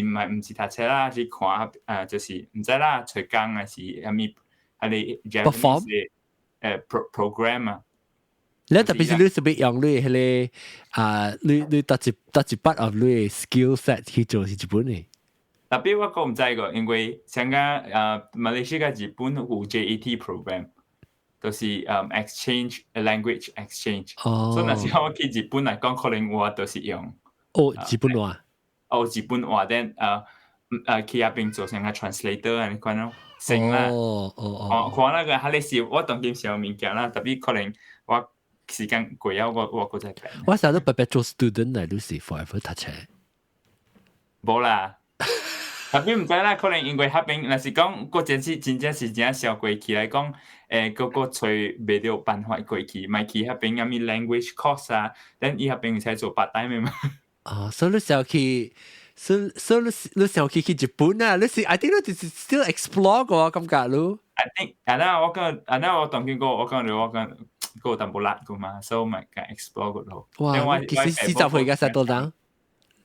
讀冊啦，是看就是毋知啦，揣工還是啥物，還是 Japanese program 啊。
你特別是你是欲用你彼個啊，你佗一筆 of 你 skill set 去做是日本的。
特別我閣毋知個，因為像個馬來西亞日本有 JET program，就是exchange language exchange。所以若是我去日本來講，可能我就是用
哦日本話。
哦，日本話 then 去遐邊做成個 translator 按呢款咯，成啦。看那個，彼個是我當今想物件啦，特別可能我時間過了，我閣再變。
我成日都白白做 student 來，都是 forever 讀冊。
無啦，特別毋知啦，可能因為遐邊，若是講閣真是真正是真小過去來講，閣揣袂著辦法過去，莫去遐邊啥物 language course 啊，then 伊遐邊會使做 part time 的嘛。
哦，所以你想去，所以你想去去日本啊？你是 I think 你就是 still explore 個感覺咯。
I think，啊那我講，啊那我當見過，我講閣有淡薄力個嘛，所以咪共 explore 個咯。
哇！其實40歲嘅實多人，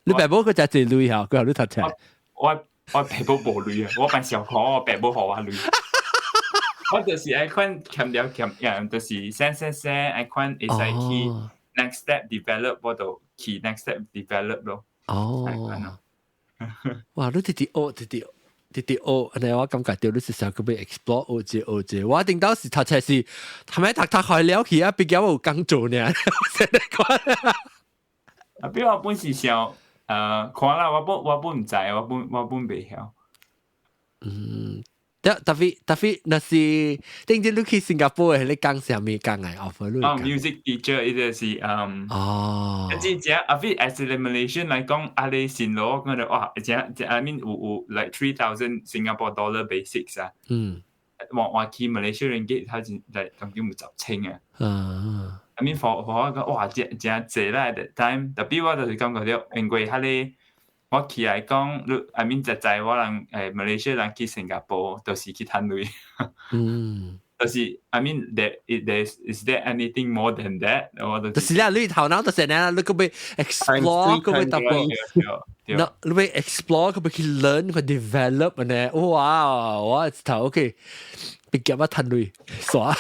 你爸母閣誠濟鐳嚇，閣予你讀冊。
我爸母無鐳啊，我辦小可，我爸母予我鐳。我就是愛款欠了欠，就是省省省愛款會使去 next step develop，我就去 next step develop 咯。
哦，哇！你直直學，直直直直學，按呢我感覺著你是想閣欲 explore 學者學者。我頂到是讀冊是，係咪讀讀開了去啊？比較有工做呢？真係講。
啊，比如我本是想，看啦，我本毋知，我本袂曉。
嗯，特別若是頂陣你去新加坡的，你講啥物工來 offer 你？
哦，music teacher 伊就是真正啊，比 as a Malaysian 來講，啊你薪路我感覺哇，真真 I mean 有 like 3,000 Singapore dollar basics 啊。換去 Malaysia ringgit，他是來當今有10千啊。I mean for 我講哇，真真濟啦 at that time，特別我就是感覺著，因為彼個我去來講，你 I mean 實在我人馬來西亞人去新加坡都是去趁鐳。就是 I mean there is there anything more than that？我就
就是啦，你頭腦就是呢，你閣欲 explore，閣欲淡薄，那你欲 explore，閣欲去 learn，去 develop 呢？哇！我頭 OK，別夾我趁鐳，煞。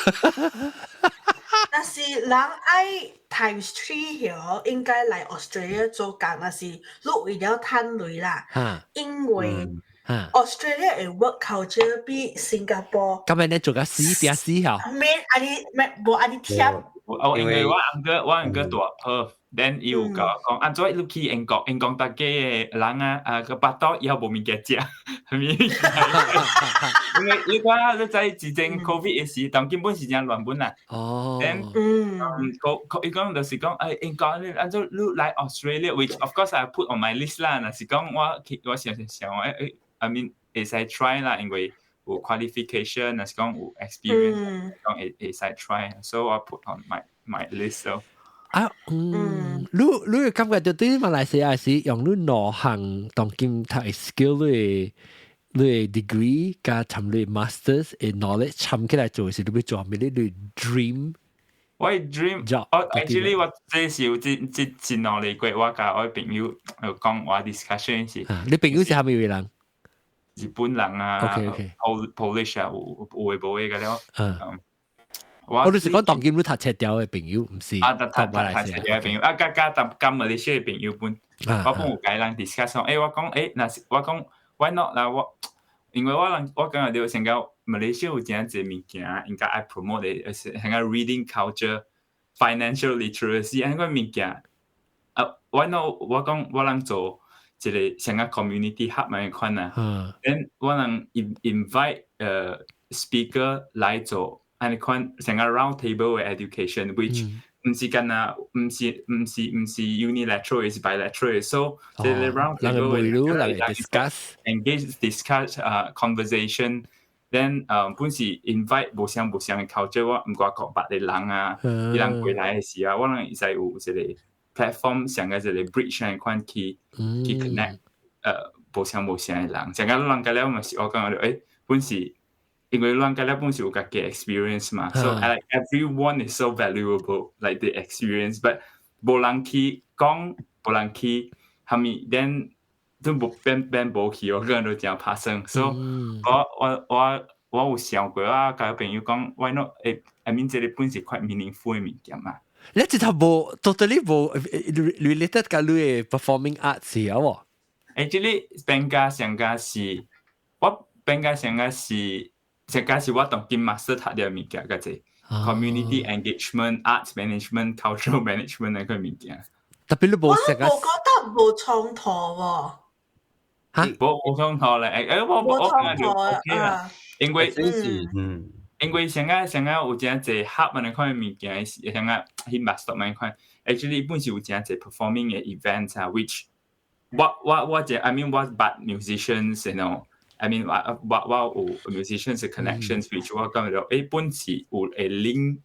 但是人愛 times three 曉應該來 Australia 做工，但是你為了趁鐳啦，因為 Australia 的 work culture 比新加坡。
咁樣你做個死點死嚇？
免按呢免無按呢忝。
我因為我 uncle 住 Perth，then 伊有共我講，按怎你去英國，英國大家的人啊，啊個腹肚以後無物件食，係咪？因為你看你知之前 Covid 的時，當根本是誠亂本啦。Then 個伊講就是講，英國你按怎你來 Australia，which of course I put on my list 啦。若是講我去我想想想，I mean 會使 try 啦，因為有 qualification，若是講有 experience，講會使 try，so 我 put on my list 咯。
啊，你有感覺著對馬來西亞是用你兩項當今讀 skill 你的 degree 加參你 masters 的 knowledge 參起來做是你欲做咩？你 dream
我 dream
job。
我 actually 我這是有這這前兩個月我共我朋友有講我 discussion 是。
你朋友是蝦米位人？
日本人啊
，Polish
啊，有有的無的個了。
我就是講當今你讀冊條的朋友，毋是。
啊，讀冊條的朋友，啊，加加加馬來西亞的朋友本，我本有共人 discuss 講，我講，若是我講，why not 啦？我因為我人我感覺到成個馬來西亞有真濟物件應該愛 promote 的，是成個 reading culture、financial literacy 按呢個物件。啊，我喏，我講我人做一個成個 community hub 按呢款啊，then 我人 invite speaker 來做按呢款成個 round table 嘅 education，which 毋是干焦，毋是 unilateral，是 bilateral。So 這個 round
table 人會 discuss
engage discuss conversation。then 本是 invite 無相無相嘅 culture，我毋管國別嘅人啊，伊人過來嘅時啊，我人會使有一個 platform 上個一個 bridge 按呢款去 connect 無相無相嘅人，上個人個了嘛是我感覺本是因為人個了本是有家己 experience 嘛，so like everyone is so valuable like the experience，but 無人去講，無人去蝦米，then 都無變變無去，我個人都誠拍算，so 我有想過，我共朋友講，why not？I mean 這個本是 quite meaningful 嘅物件嘛。
你直頭無 totally 無 related 佮你嘅 performing arts 啊喎？
Actually，變加上加是，我變加上加是，上加是我當今 master 讀嘅物件，個這 community engagement、arts management、cultural management 那個物件。
特別你無
食啊？我覺得無衝突喎。
嚇？
無衝突咧，我感覺就 OK 啦，因為因為上個上個有誠濟合按呢款物件，是上個去 master 按呢款，actually 本是有誠濟 performing 嘅 events 啊，which 我這 I mean 我捌 musicians，I mean 我有 musicians connections，which 我感覺到本是有會 link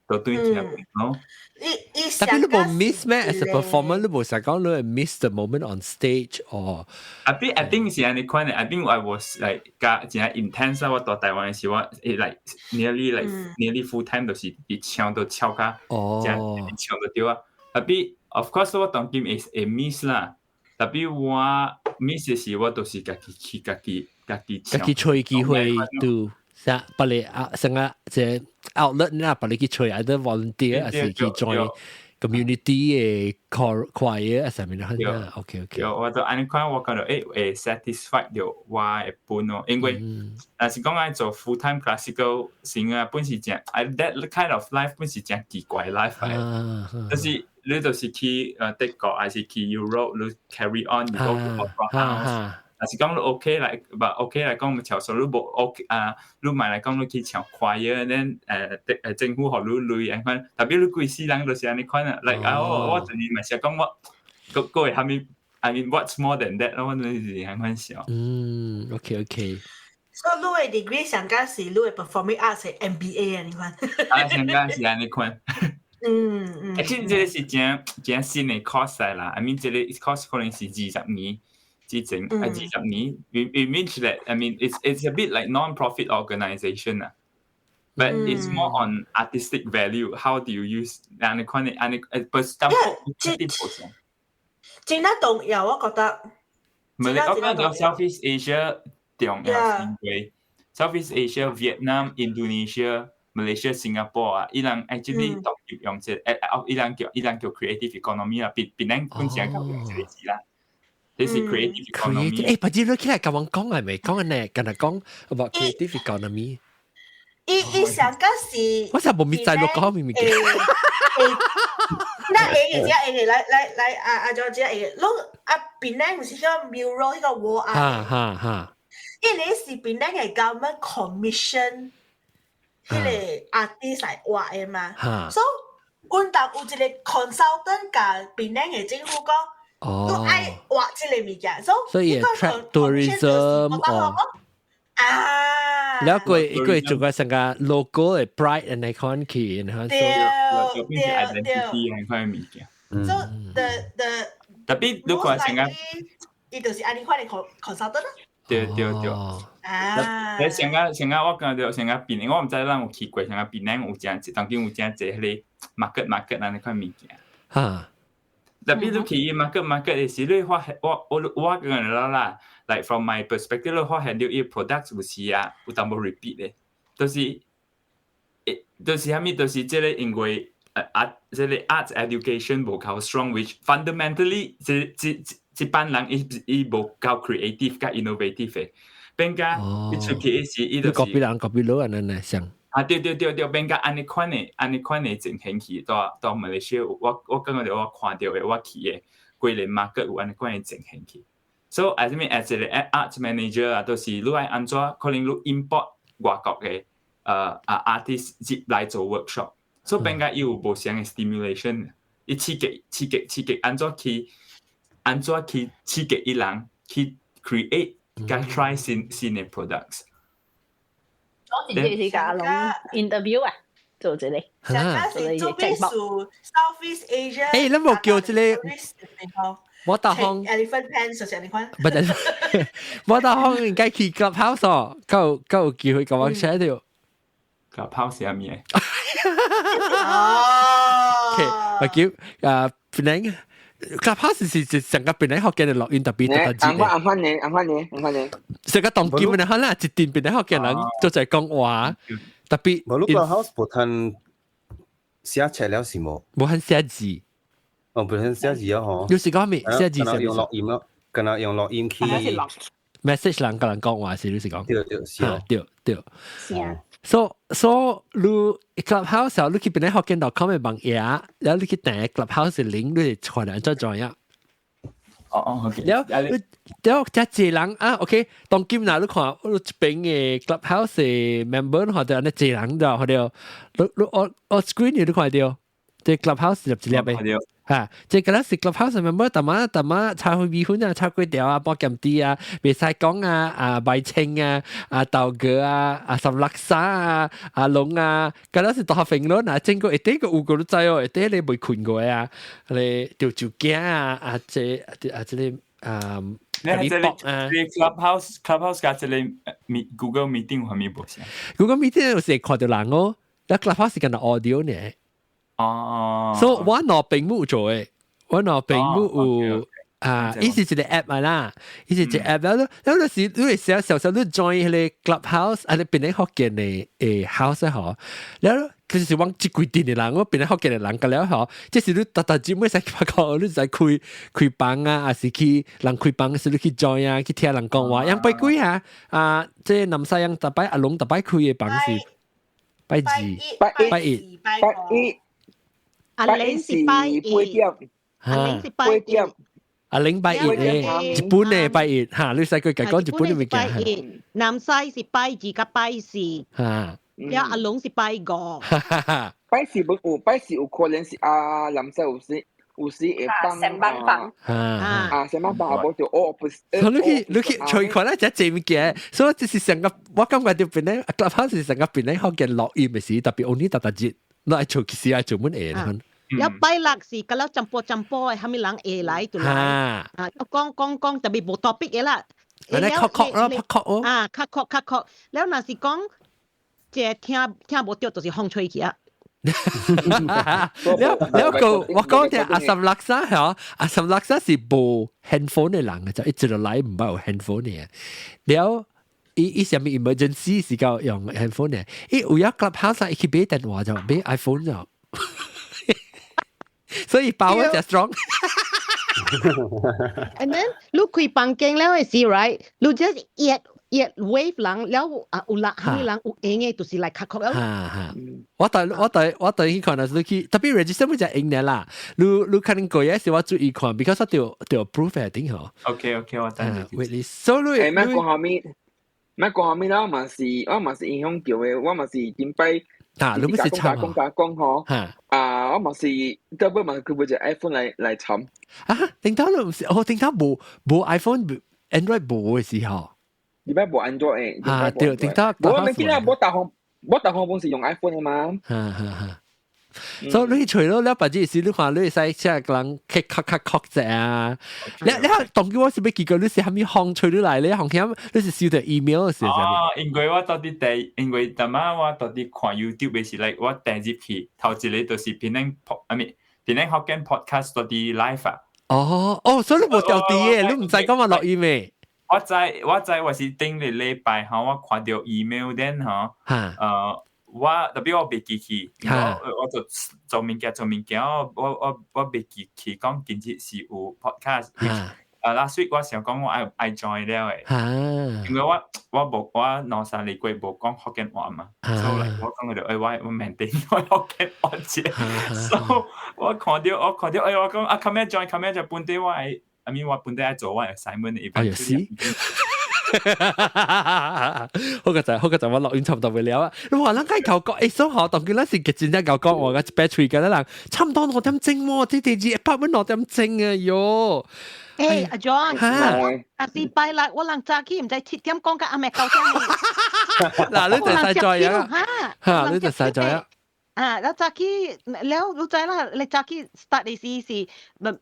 到對聽咯。
特別你無 miss 咩？As a performer，你無想講你 miss the moment on stage or？
I think 是按呢款的，I think I was like 加真 intense 啊！我到台灣的時，我 like nearly full time 就是佇唱到超較，真唱到對啊。Tapi of course 我當今會 miss 啦，tapi 我 miss 的時，我都是家己去家己家己
家己揣機會 do 啥，別你啊，成個這 outlet 啦，別你去揣 either volunteer 還是去 join community 的 choir 啊，啥物啦，OK OK。
我就按呢款，我感覺會 satisfied 到我的本咯，因為若是講愛做 full time classical singer 本是誠，that kind of life 本是誠奇怪 life 嚟，就是你就是去德國還是去 Europe，你 carry on 你 go to opera house。若是講你 OK 來，唔 OK 來講，唱數你無 OK 啊，你買來講你去唱 choir，then 政府予你鐳按款，特別你規世人都是按呢款啊，like 啊我陣時嘛是講我個個會蝦米，I mean what's more than that 我陣時按款想。
嗯，OK OK。
所以你的 degree 上加是你的 performing arts MBA 啊，你看。
啊，上加是按呢款。其實這個是誠誠新的 course 來啦，I mean 這個 course 可能是20年之前啊，20年，it means that I mean it's a bit like non-profit organization 啊，but it's more on artistic value. How do you use 按呢款的按呢不是當啲
真係重要，我覺得。
唔係，我覺得 Southeast Asia 重要，因為 Southeast Asia、Vietnam、Indonesia、Malaysia、Singapore 啊，伊人 actually 獨立用這伊人叫 creative economy 啦，檳檳咱本身較用這個字啦。這是 creative economy。
不知你起來共阮講係咪？講呢，敢若講 about creative economy。
伊上個是，
我實無咪知落講咪物件。
那會嘅，只會嘅，來來來，啊啊，就只會嘅，攏啊，檳城毋是迄個 mural 彼個畫啊，
哈哈哈。
彼個是檳城嘅 government commission 彼個 artist 來畫的嘛。所以，阮當有一個 consultant 共檳城嘅政府講，都愛畫這個物件，
所以 attract tourism 哦。
啊！
了過一個做個成個 local 的 pride and 款去，然後
對
對對，按款物件。
So the
特別你看成個，
伊就是按呢款的 consultant 咯。
對對對。
啊！
你上個上個我感覺上個檳城，我毋知咱有去過，上個檳城有誠濟，當今有誠濟彼個 market market 按呢款物件。特別你去 market market 的時，你發現我個人啦，like from my perspective，你發現到伊 products 有時啊，有淡薄 repeat 的，就是就是啥物，就是這個因為art 這個 arts education 無夠 strong，which fundamentally 這這這班人伊伊無夠 creative 佮 innovative 嘅，變甲伊出去時，伊就是
copy 人 copy 佬按呢像。
啊對對對對，變甲按呢款的按呢款的情形去，到到馬來西亞，我我感覺著我看著的我去的規個 market 有按呢款的情形去。所以啊，啥物 as 一個 art manager 啊，都是你愛按怎可能你 import 外國的啊 artist 入來做 workshop，所以變甲伊有無相的 stimulation，伊刺激刺激刺激，按怎去按怎去刺激伊人去 create 佮 try 新新的 products。
我直接是共阿龍 interview 啊，做這個。
上是做咩事？Southeast Asia。
誒，你無叫這個？我大方
Elephant Pants 就是你看。
不係，我大方應該去 Clubhouse 哦，夠夠有機會共我 share 著。
Clubhouse 係咩？
哦。
OK，我叫啊，本來 Clubhouse 是成個本來福建的錄音特別特別。
按翻按翻呢，按翻呢，按翻呢。
成個當今的可能一定本來福建人都在講話，特別。
無你 Clubhouse 無通寫出了是無？
無通寫字。
哦，無通寫字啊！嗬。
有時講咩？寫字
是用錄音咯，敢若用錄音去
message 人共人講話是，你是講？
對對是
哦，對對。
是啊。
So so 你 Clubhouse 你去本來福建 .com 的網頁，然後你去訂 Clubhouse 的 link，你就看人怎怎樣。
哦哦，OK。
然後然後遮濟人啊，OK，當今若你看，你這邊的 Clubhouse 的 member 看著按呢濟人就看著，你你我我 screen 你看著，這 Clubhouse 入一粒的。嚇！這個是 Clubhouse member，淡仔淡仔炒米粉啊，炒粿條啊，包鹹豬啊，袂使講啊，啊白青啊，啊豆哥啊，啊十六沙啊，阿龍啊，嗰陣是大評論啊，整個一啲個有個都知哦，一啲你未困過啊，你條酒驚啊，啊這啊這個啊。
你係這個 Clubhouse Clubhouse 佮這個 Google Meeting 有啥物無相
？Google Meeting 有時看著人哦，但 Clubhouse 是干焦 audio 呢。
哦，
所以我兩邊冇做的，我兩邊冇有啊，伊是一個 app 啊啦，伊是一個 app，然後然後是你會小小小你 join 彼個 Clubhouse，啊你變咧福建的誒 house 嗬，然後其實是往這規定的人，我變咧福建的人個了嗬，這是你逐逐日每使發覺你在開開房啊，還是去人開房時你去 join 啊，去聽人講話，樣拜幾啊？啊，這南西洋逐擺阿龍逐擺開的房是拜二、
拜
一、
拜一。
阿玲是拜一，阿玲是拜一，
阿玲拜一咧，日本咧拜一，嚇，你使佢講日本都未
見。南西是拜二佮拜四，
嚇，
了阿龍是拜五。
拜四無有，拜四有可能是阿南西有時有時會放
成班房，
啊成班房，無就哦不是。
你去你去隨看咧，這濟物件，所以這是成個我感覺就變咧，Clubhouse 是成個變咧，福建錄音的時，特別 only 逐逐日，你愛做其實愛做乜嘢？
了拜六是佮了占卜占卜的，啥物人會來就來，啊，講講講特別無 topic 的啦。
來確確咯，確確哦。
啊，較確較確，了若是講這聽聽無著，就是風吹去啊。
了了個我講聽阿什拉沙嚇，阿什拉沙是無 handphone 的人，就一直落來毋捌有 handphone 的。了伊伊啥物 emergency 是夠用 handphone 的，伊有影 Clubhouse 伊去買電話就買 iPhone 就。所以 power 就 strong。
And then 你開房間了的時，right？你 just 一一 wave 人了啊，有人啥物人有閒的，就是來較確了。
哈哈，我對我對我對去看的是去，特別 register 不就用的啦。你你可能過夜時我注意看，because 我著著 approve 的頂吼。
OK OK，我等
下。wait 你，所以
誒，莫講啥物，莫講啥物啦，我嘛是我嘛是影響著的，我嘛是頂擺。
啊，你不是
講講講講吼，啊，我嘛是到尾嘛佢買隻 iPhone 來來參。
啊，頂頭你毋是，哦，頂頭無無 iPhone、Android 無的時候。
你擺無 Android 的。
啊，對，頂頭。
我咪見啊，無逐項無逐項攏是用 iPhone 的嘛。
哈哈哈。所以你除咗了白只時，你看你會使請人較較較確者啊。你你當叫我是欲記過你是啥物風吹你來咧？風險你是收著 email 是啥物？
哦，因為我到底第，因為逐擺我到底看 YouTube 的時，like 我訂入去頭一個就是 Penang pod，啊咪 Penang Hokkien podcast 到底 live 啊。
哦哦，所以你無掉佇的，你毋知講嘛錄音的。
我知我知，我是頂個禮拜吼，我看著 email then 吼，我特別我袂記去，我我就做物件做物件，我我我袂記去講今日是有 podcast，啊，last week 我想講我愛愛 join 了嘅，因為我無我兩三個月無講福建話嘛，所以我講就我 maintain 我福建話啫，所以我看到我講啊，come join come 就本地我愛，I mean 我本地愛做我 assignment 嘅。
哎呀是。好個就好個就我錄音差唔多會了啊！你話咱該舊講，所學當佢咱是真正舊講話個白喙嘅啦，人差唔多5點鐘喎，這地址一百蚊5點鐘啊喲！
阿 John，啊是拜六我人早起毋知7點講到暗暝9點。
嗱，你就使再啊，嚇，你就使再啊。
啊，你早起了，你知啦，你早起 start 的時是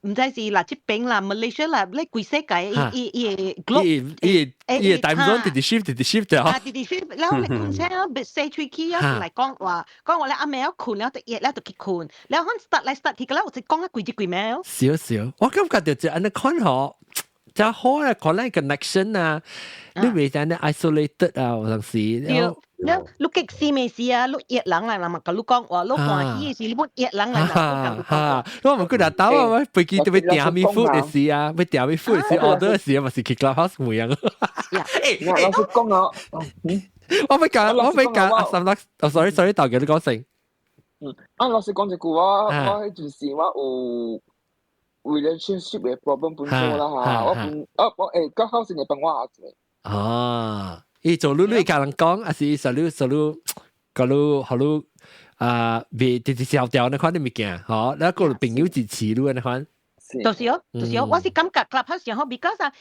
毋知是啦，這邊啦，Malaysia 啦，你規世界伊伊伊個 globe，
伊伊 time zone 直直 shift 直直 shift
啊，直直 shift，了你困醒啊，別洗喙齒啊，來講話，講話你暗暝困了就熱了就去困，了可 start 來 start 去，個了有一講啊規日規暝。
少少，我感覺就按呢看嗬，就好啊，可能 connection 啊，你袂使呢 isolated 啊，有陣時。
對。你激死未死啊？你熱人來，人嘛共你講話，你歡喜的時，你要熱人來，人嘛共你講。
我毋過若兜啊，我飛機特別訂物 food 的時啊，欲訂物 food 的時，order 的時啊，嘛是去 clubhouse 問樣。
我老實講啊，
我欲講阿三六，哦，sorry sorry，大家你講先。
啊，老實講一句，我彼陣時我有 relationship 的 problem 本身啦嚇，我本啊我剛好是你幫我一個。
啊。伊做你你共人講，還是說你說你，甲你予你啊，袂直直消掉那款的物件，吼，那個朋友支持你那款。
就是哦，就是哦，我是感覺 Clubhouse 上好，because 啊，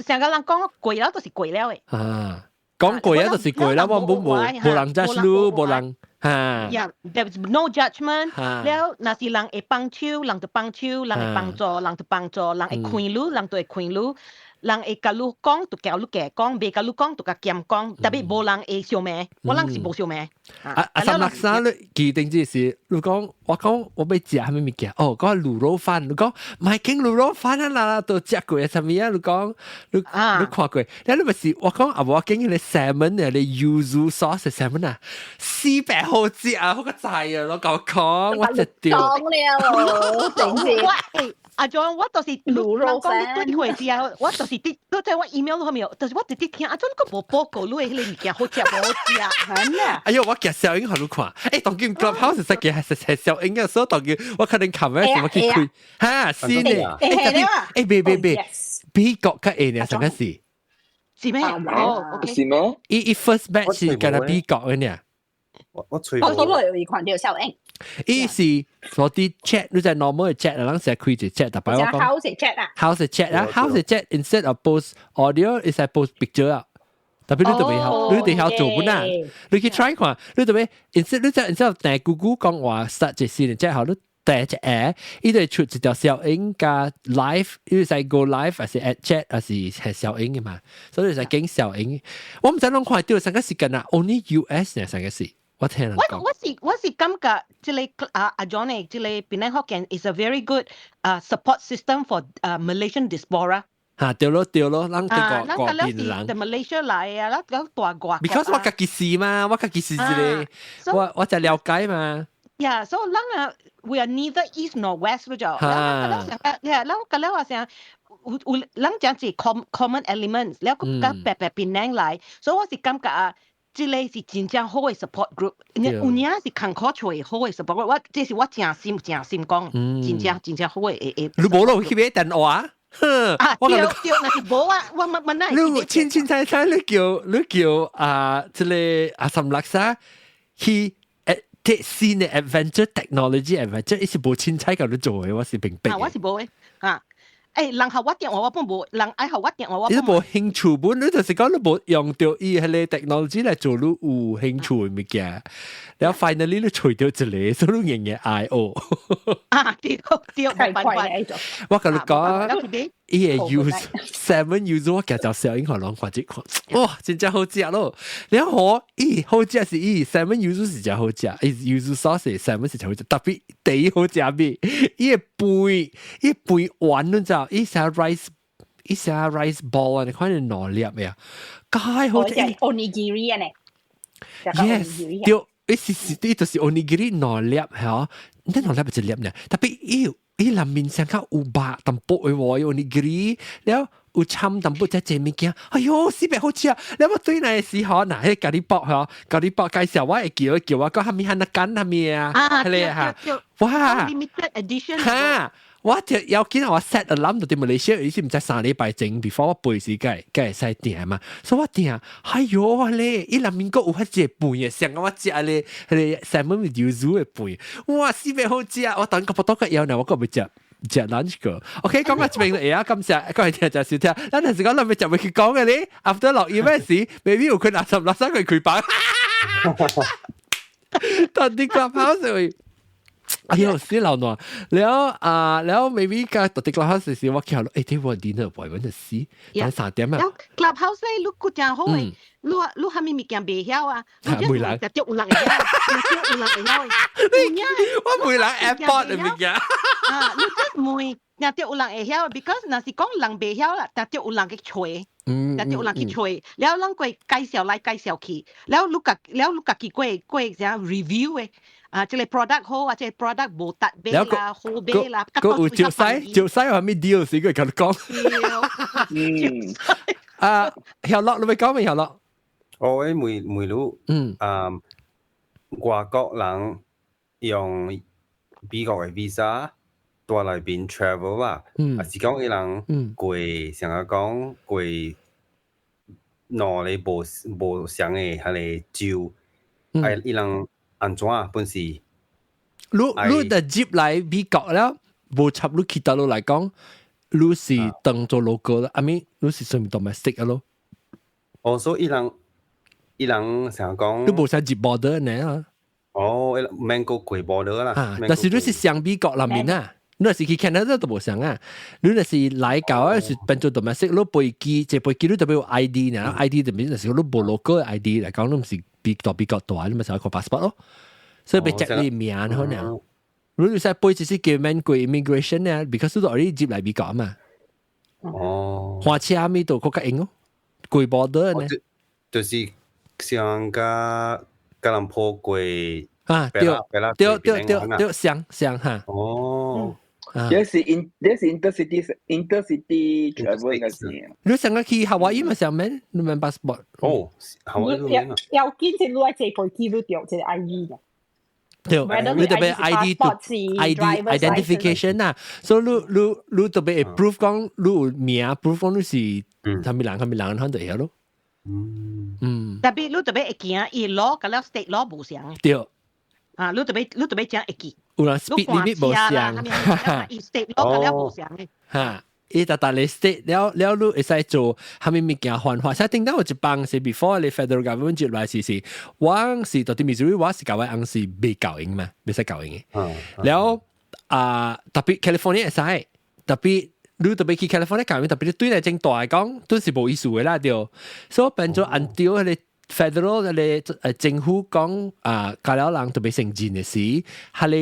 成個人講過了就是過了的。
啊，講過了就是過了，我無人 judge 你，無人哈。
Yeah, there's no judgment。了，若是人會幫手，人就幫手；人會幫助，人就幫助；人會勸你，人就會勸你。人會共你講，就共你加講；袂共你講，就共減講。特別無人會相罵，我人是無相罵。
啊啊！三六三你記定這是，你講我講我欲食啥物物件？哦，講滷肉飯，你講莫揀滷肉飯啊啦，都食過啥物啊？你講你你看過？你你毋是我講啊？我揀彼個 salmon 啊，你 yuzu sauce salmon 啊，四百好食啊，好個知啊！我講講我食著。
講了，整
我阿 John，我就是
滷肉
飯。對回事啊，我就是佇，你知我 email 後面，就是我直直聽阿 John 個無報告，你的彼個物件好食無好食，
係啊。
哎喲，我夾小英予你看，當今 Clubhouse 實嘅係係小英嘅，所以當今我可能琴日什麼去開，哈，是呢，別別別，美國較會呢，上個是。
是咩？哦，
是咩？
伊 first batch 是敢若美國的呢。
我吹。
我所來有看著小英。
伊是嗰啲 chat，你在 normal 嘅 chat 啊，咱成日開一 chat，特別我講。
House chat 啊。
House chat 啊，house chat instead of post audio，is 係 post picture 啊。特別你都未曉，你哋曉做本啊？你去 try 看，你特別 instead 你就 instead of 訂 Google 講話 start 一先，即係你訂一下，伊就出一條小影加 live，伊就 go live 還是 add chat 還是係小影嘅嘛，所以就揀小影。我毋知攏看著上個時間啊，only US 呢上個是。我聽人講。
我是感覺這個啊阿 John 的這個檳城福建 is a very good support system for Malaysian diaspora。
嚇對咯對咯，咱這個國邊人。
咱 Malaysia 來啊，咱講大國。
Because 我家己是嘛，我家己是一個，我就了解嘛。
Yeah, so 咱啊，we are neither east nor west 咯就。咱想，yeah，咱個了話想。有有，咱講是 common elements，了個甲白白檳城來，所以我是感覺啊。這個是真正好的 support group，有影是艱苦揣好的 support group，我這是我誠心誠心講，真正真正好的會會。
你無咯去買電話？
啊，對對，若是無啊，我問問哪？
你清清楚楚，你叫啊，這個阿三六沙去誒，新的 adventure technology adventure，伊是無凊彩共你做的，我是明白。
啊，我是無的，啊。人予我電話我本無，人愛予我電話我。
你無興趣本，你就是講你無用著伊彼個 technology 來做你有興趣的物件，然後 finally 你揣著一個，所以你硬硬愛哦。
啊，對對，無辦法。
我共你講，伊會 use salmon use 我加條小英予人看這看，哇，真正好食咯！你好，伊好食是伊 salmon yuzu 是真好食，伊 yuzu sauce salmon 是真好食，特別第一好食咩？伊的飯，伊飯丸你知道？伊寫 rice，伊寫 rice ball 啊，你看你兩粒呀，介好食。
onigiri 啊呢
？Yes，對，伊是是，伊就是 onigiri 兩粒嚇，你兩粒一粒呢？特別伊伊內面上較有肉淡薄的喎，有尼吉了有摻淡薄只隻物件，哎喲，死別好食！了我對來時候，嗱，彼咖喱包嗬，咖喱包介紹我會叫叫我講蝦米漢那干蝦米啊，
啊，
對哈，哇
，limited edition，
哈。我就要緊我 set alarm 到佇馬來西亞，伊是毋知3禮拜前，before 我飛時該該會使訂嘛，所以我訂，哎喲咧，伊內面閣有彼個飯的，上我食咧，彼個 salmon with yuzu 的飯，哇，死別好食！我等個不多個要呢，我閣未食。食 lunch 個，OK，講到這邊會啊，感謝各位聽眾收聽。咱若是講咱欲食欲去講的咧，after 錄音的時，maybe 有可能66三個開房。到底 Clubhouse 會。哎喲，死老爛！了啊，了 maybe 個到底 Clubhouse 時我看到，欸，這我 dinner appointment 就死，等3點啊。
了 Clubhouse 咧，你閣誠好的，你你啥物物件袂曉啊？
每人
就有人會曉，有人會曉。
我每人 airport 的物件。
啊，你 just 問，若著有人會曉，because 若是講人袂曉啦，但著有人去揣，若著有人去揣，了人過介紹來介紹去，了你家了你家己過過啥 review 的。啊，這個 product 好啊，這個 product 無達買啦，好買啦。
閣有招西，招西有啥物 deal 時佢共你講。啊，曉樂，你欲講未曉樂？
我會問問你，啊，外國人用美國的 visa 蹛內邊 travel 啦，啊是講伊人過，像仔講過兩个無無相的彼個州，啊伊人按怎本是？
你你就入來美國了，無插你去佗落來講，你是當做 local 啦，I mean 你是算 domestic 咯。
哦，所以伊人伊人成日講，
你無使入 border 呢啊？
哦，免閣過 border 啦。
啊，但是你是上美國內面啊，你若是去 Canada 都無相啊。你若是來到啊是變做 domestic，你飛機這飛機你特別有 ID 呢，ID 特別就是你無 local ID 來講，你毋是比到美國蹛，你咪使個 passport 咯。所以欲 check 你名可能。你使飛只是叫免過 immigration 呢，because 你都 already 入來美國嘛。換車咪都閣較用咯，過 border 呢。
就是像佮吉隆坡過。
啊，對對對對對，相相哈。
哦。
這是 intercity intercity travel 應該是。
你上個去夏威夷嘛上免，你免 passport。
哦，夏威夷免啊。
要緊是你愛坐飛機，你著一個 ID 嘅。
對，你特別 ID 都 ID identification 啊，所以你你你特別會 proof 講你有名，proof 講你是啥物人，啥物人，可能就會曉咯。
特別你特別會驚，伊 law 佮了 state law 無相。
對。
啊，你特別你特別講會記。
有人 speed limit 無相。
伊 state law 佮了無相的。
哈，伊逐逐個 state 了了，你會使做啥物物件犯法。所以頂當有一幫是 before 你 federal government 入來時是，我是到佇 Missouri，我是共我翁是袂𠢕𪜶嘛，袂使𠢕𪜶的。了啊，特別 California 會使，特別你特別去 California 𠢕𪜶，特別對來種大講，都是無意思的啦，對。所以變做按照彼個 federal 彼個政府講啊，佮了人特別承認的時，彼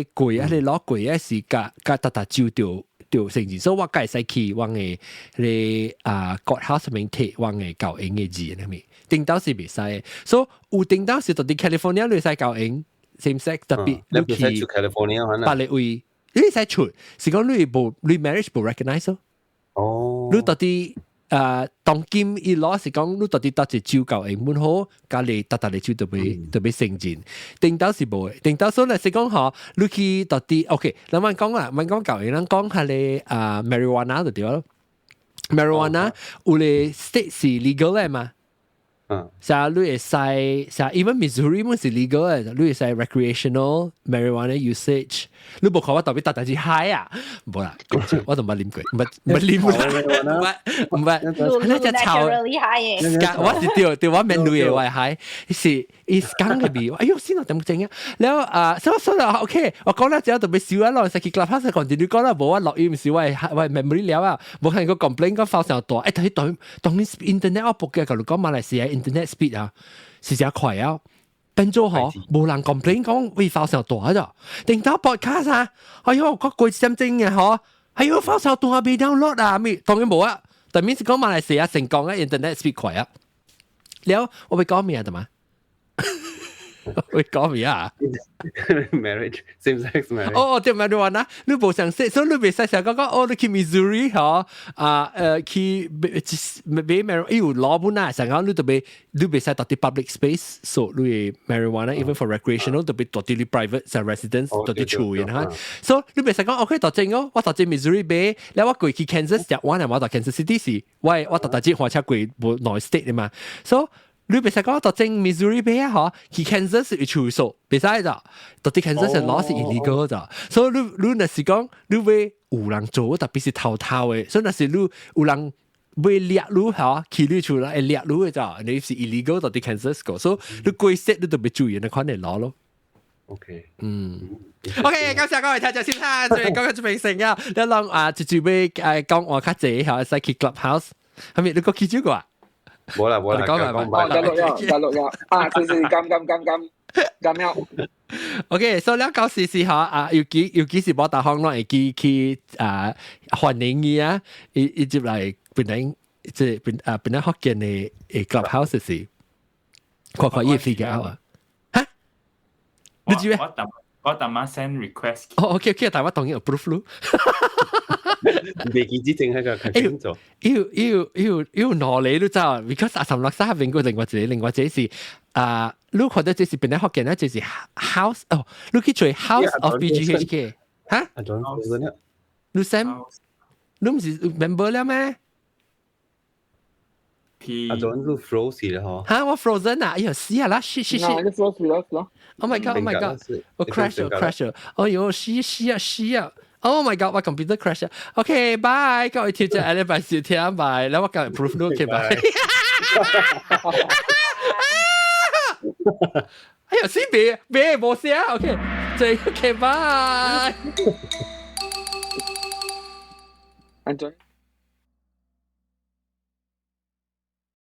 個過，彼個攞過的是佮佮逐逐州著著承認，所以我會使去阮的彼個啊 courthouse 上面提阮的𠢕𪜶的字，係咪？頂當是袂使的，所以有頂當是到佇 California 你會使𠢕𪜶 same sex 特別
你去 California
別个位，你會使出，是講你無你 marriage 無 recognize 咯。你到底當今伊攞是講你到底佗一州𠢕𪜶本好，佮你逐逐个州都欲都欲承認，頂當是無的，頂當所以是講吼，你去到底 OK，咱莫講啦，莫講𠢕𪜶，咱講彼個啊 marijuana 就對咯，marijuana 有个 state 是 legal 的嘛。像你會使，像 even Missouri 本是 legal 的，你會使 recreational marijuana usage。你無看我特別逐逐日 high 啊？無啦，我都毋捌啉過，毋捌毋捌啉啦，毋捌毋捌，那隻臭，我是對對，我免鐳的我會 high，是伊講的味，哎喲，先我點整啊？了啊，所以所以 OK，我講了之後特別笑啊，落去 Clubhouse 講你講啦，無我錄音是我我 memory 了啊，無可能個 complain 講發上大，欸，但係當當 internet 我報嘅，佮你講馬來西亞 internet speed 啊，是誠快啊。變做嗬，無人 complain 講會發上大咋？頂到 podcast 啊，哎喲，個過一點鐘嘅嗬，哎喲，發上大未 download 啊，咪當然無啊。但面是講馬來西亞成功嘅 internet speed 快啊。了，我欲講咩啊？得嘛？會講咩啊
？Marriage same sex marriage。
哦，對 marijuana，你無相識，所以你袂使成講講哦，你去 Missouri 嗬啊去買 marijuana，有攞本啊，成講你特別你袂使到啲 public space，所以你 marijuana even for recreational 特別到啲你 private 就 residence 到啲厝然後，所以你袂使講 OK 到正哦，我到正 Missouri 買，แล้ว我過去 Kansas 食我我到 Kansas City 時，我特特只換車過無內 state 的嘛，所以你袂使講到正 Missouri 買啊，嗬，去 Kansas 會處數，袂使咋，到啲 Kansas 係 law 是 illegal 咋，所以你若是講你欲有人做，特別是偷偷的，所以若是你有人欲掠你嗬，去你厝啦會掠你的咋，你是 illegal 到啲 Kansas 個，所以你過 state 你特別注意那款的 law 咯。
OK，
嗯，OK，感謝各位聽眾先生，最講個準備成啊，你諗啊，就準備講話較濟，嚇，使去 Clubhouse，係咪你個記住過啊？
冇啦冇啦，
講埋
哦，加錄了，加錄了，啊，是是，咁咁咁咁咁了。
OK，所以了到時時嚇啊，尤其是我大行攏會記去啊歡迎伊啊，伊伊入來本來即係本啊本來福建的 Clubhouse 時，看看伊 figure out 啊。你知咩？
我逐晚 send request。
哦，OK OK，但我當然 approve 咯。
未記之正喺個群做。
要要要要攞你都知，because 阿岑樂沙邊個另外一個，另外一個是啊，你看到這是邊個福建咧？這是 house 哦，你去做 House of BGHK 嚇？
阿 John 咧？
你 Sam，你唔是 member 了咩？
阿 John 都 frozen 啦嗬。
嚇！我 frozen 啊！哎呀死啊啦！死死死！
你 frozen 了咯
！Oh my god! Oh my god! 我 crash 咗 crash 咗！哎呦死死啊死啊！Oh my god！我 computer crash 啊！OK，bye，各位聽眾，下禮拜四聽拜，然後我今日 approve 咯，OK bye。哎呀，死別別冇聲，OK，這 OK bye。
安怎？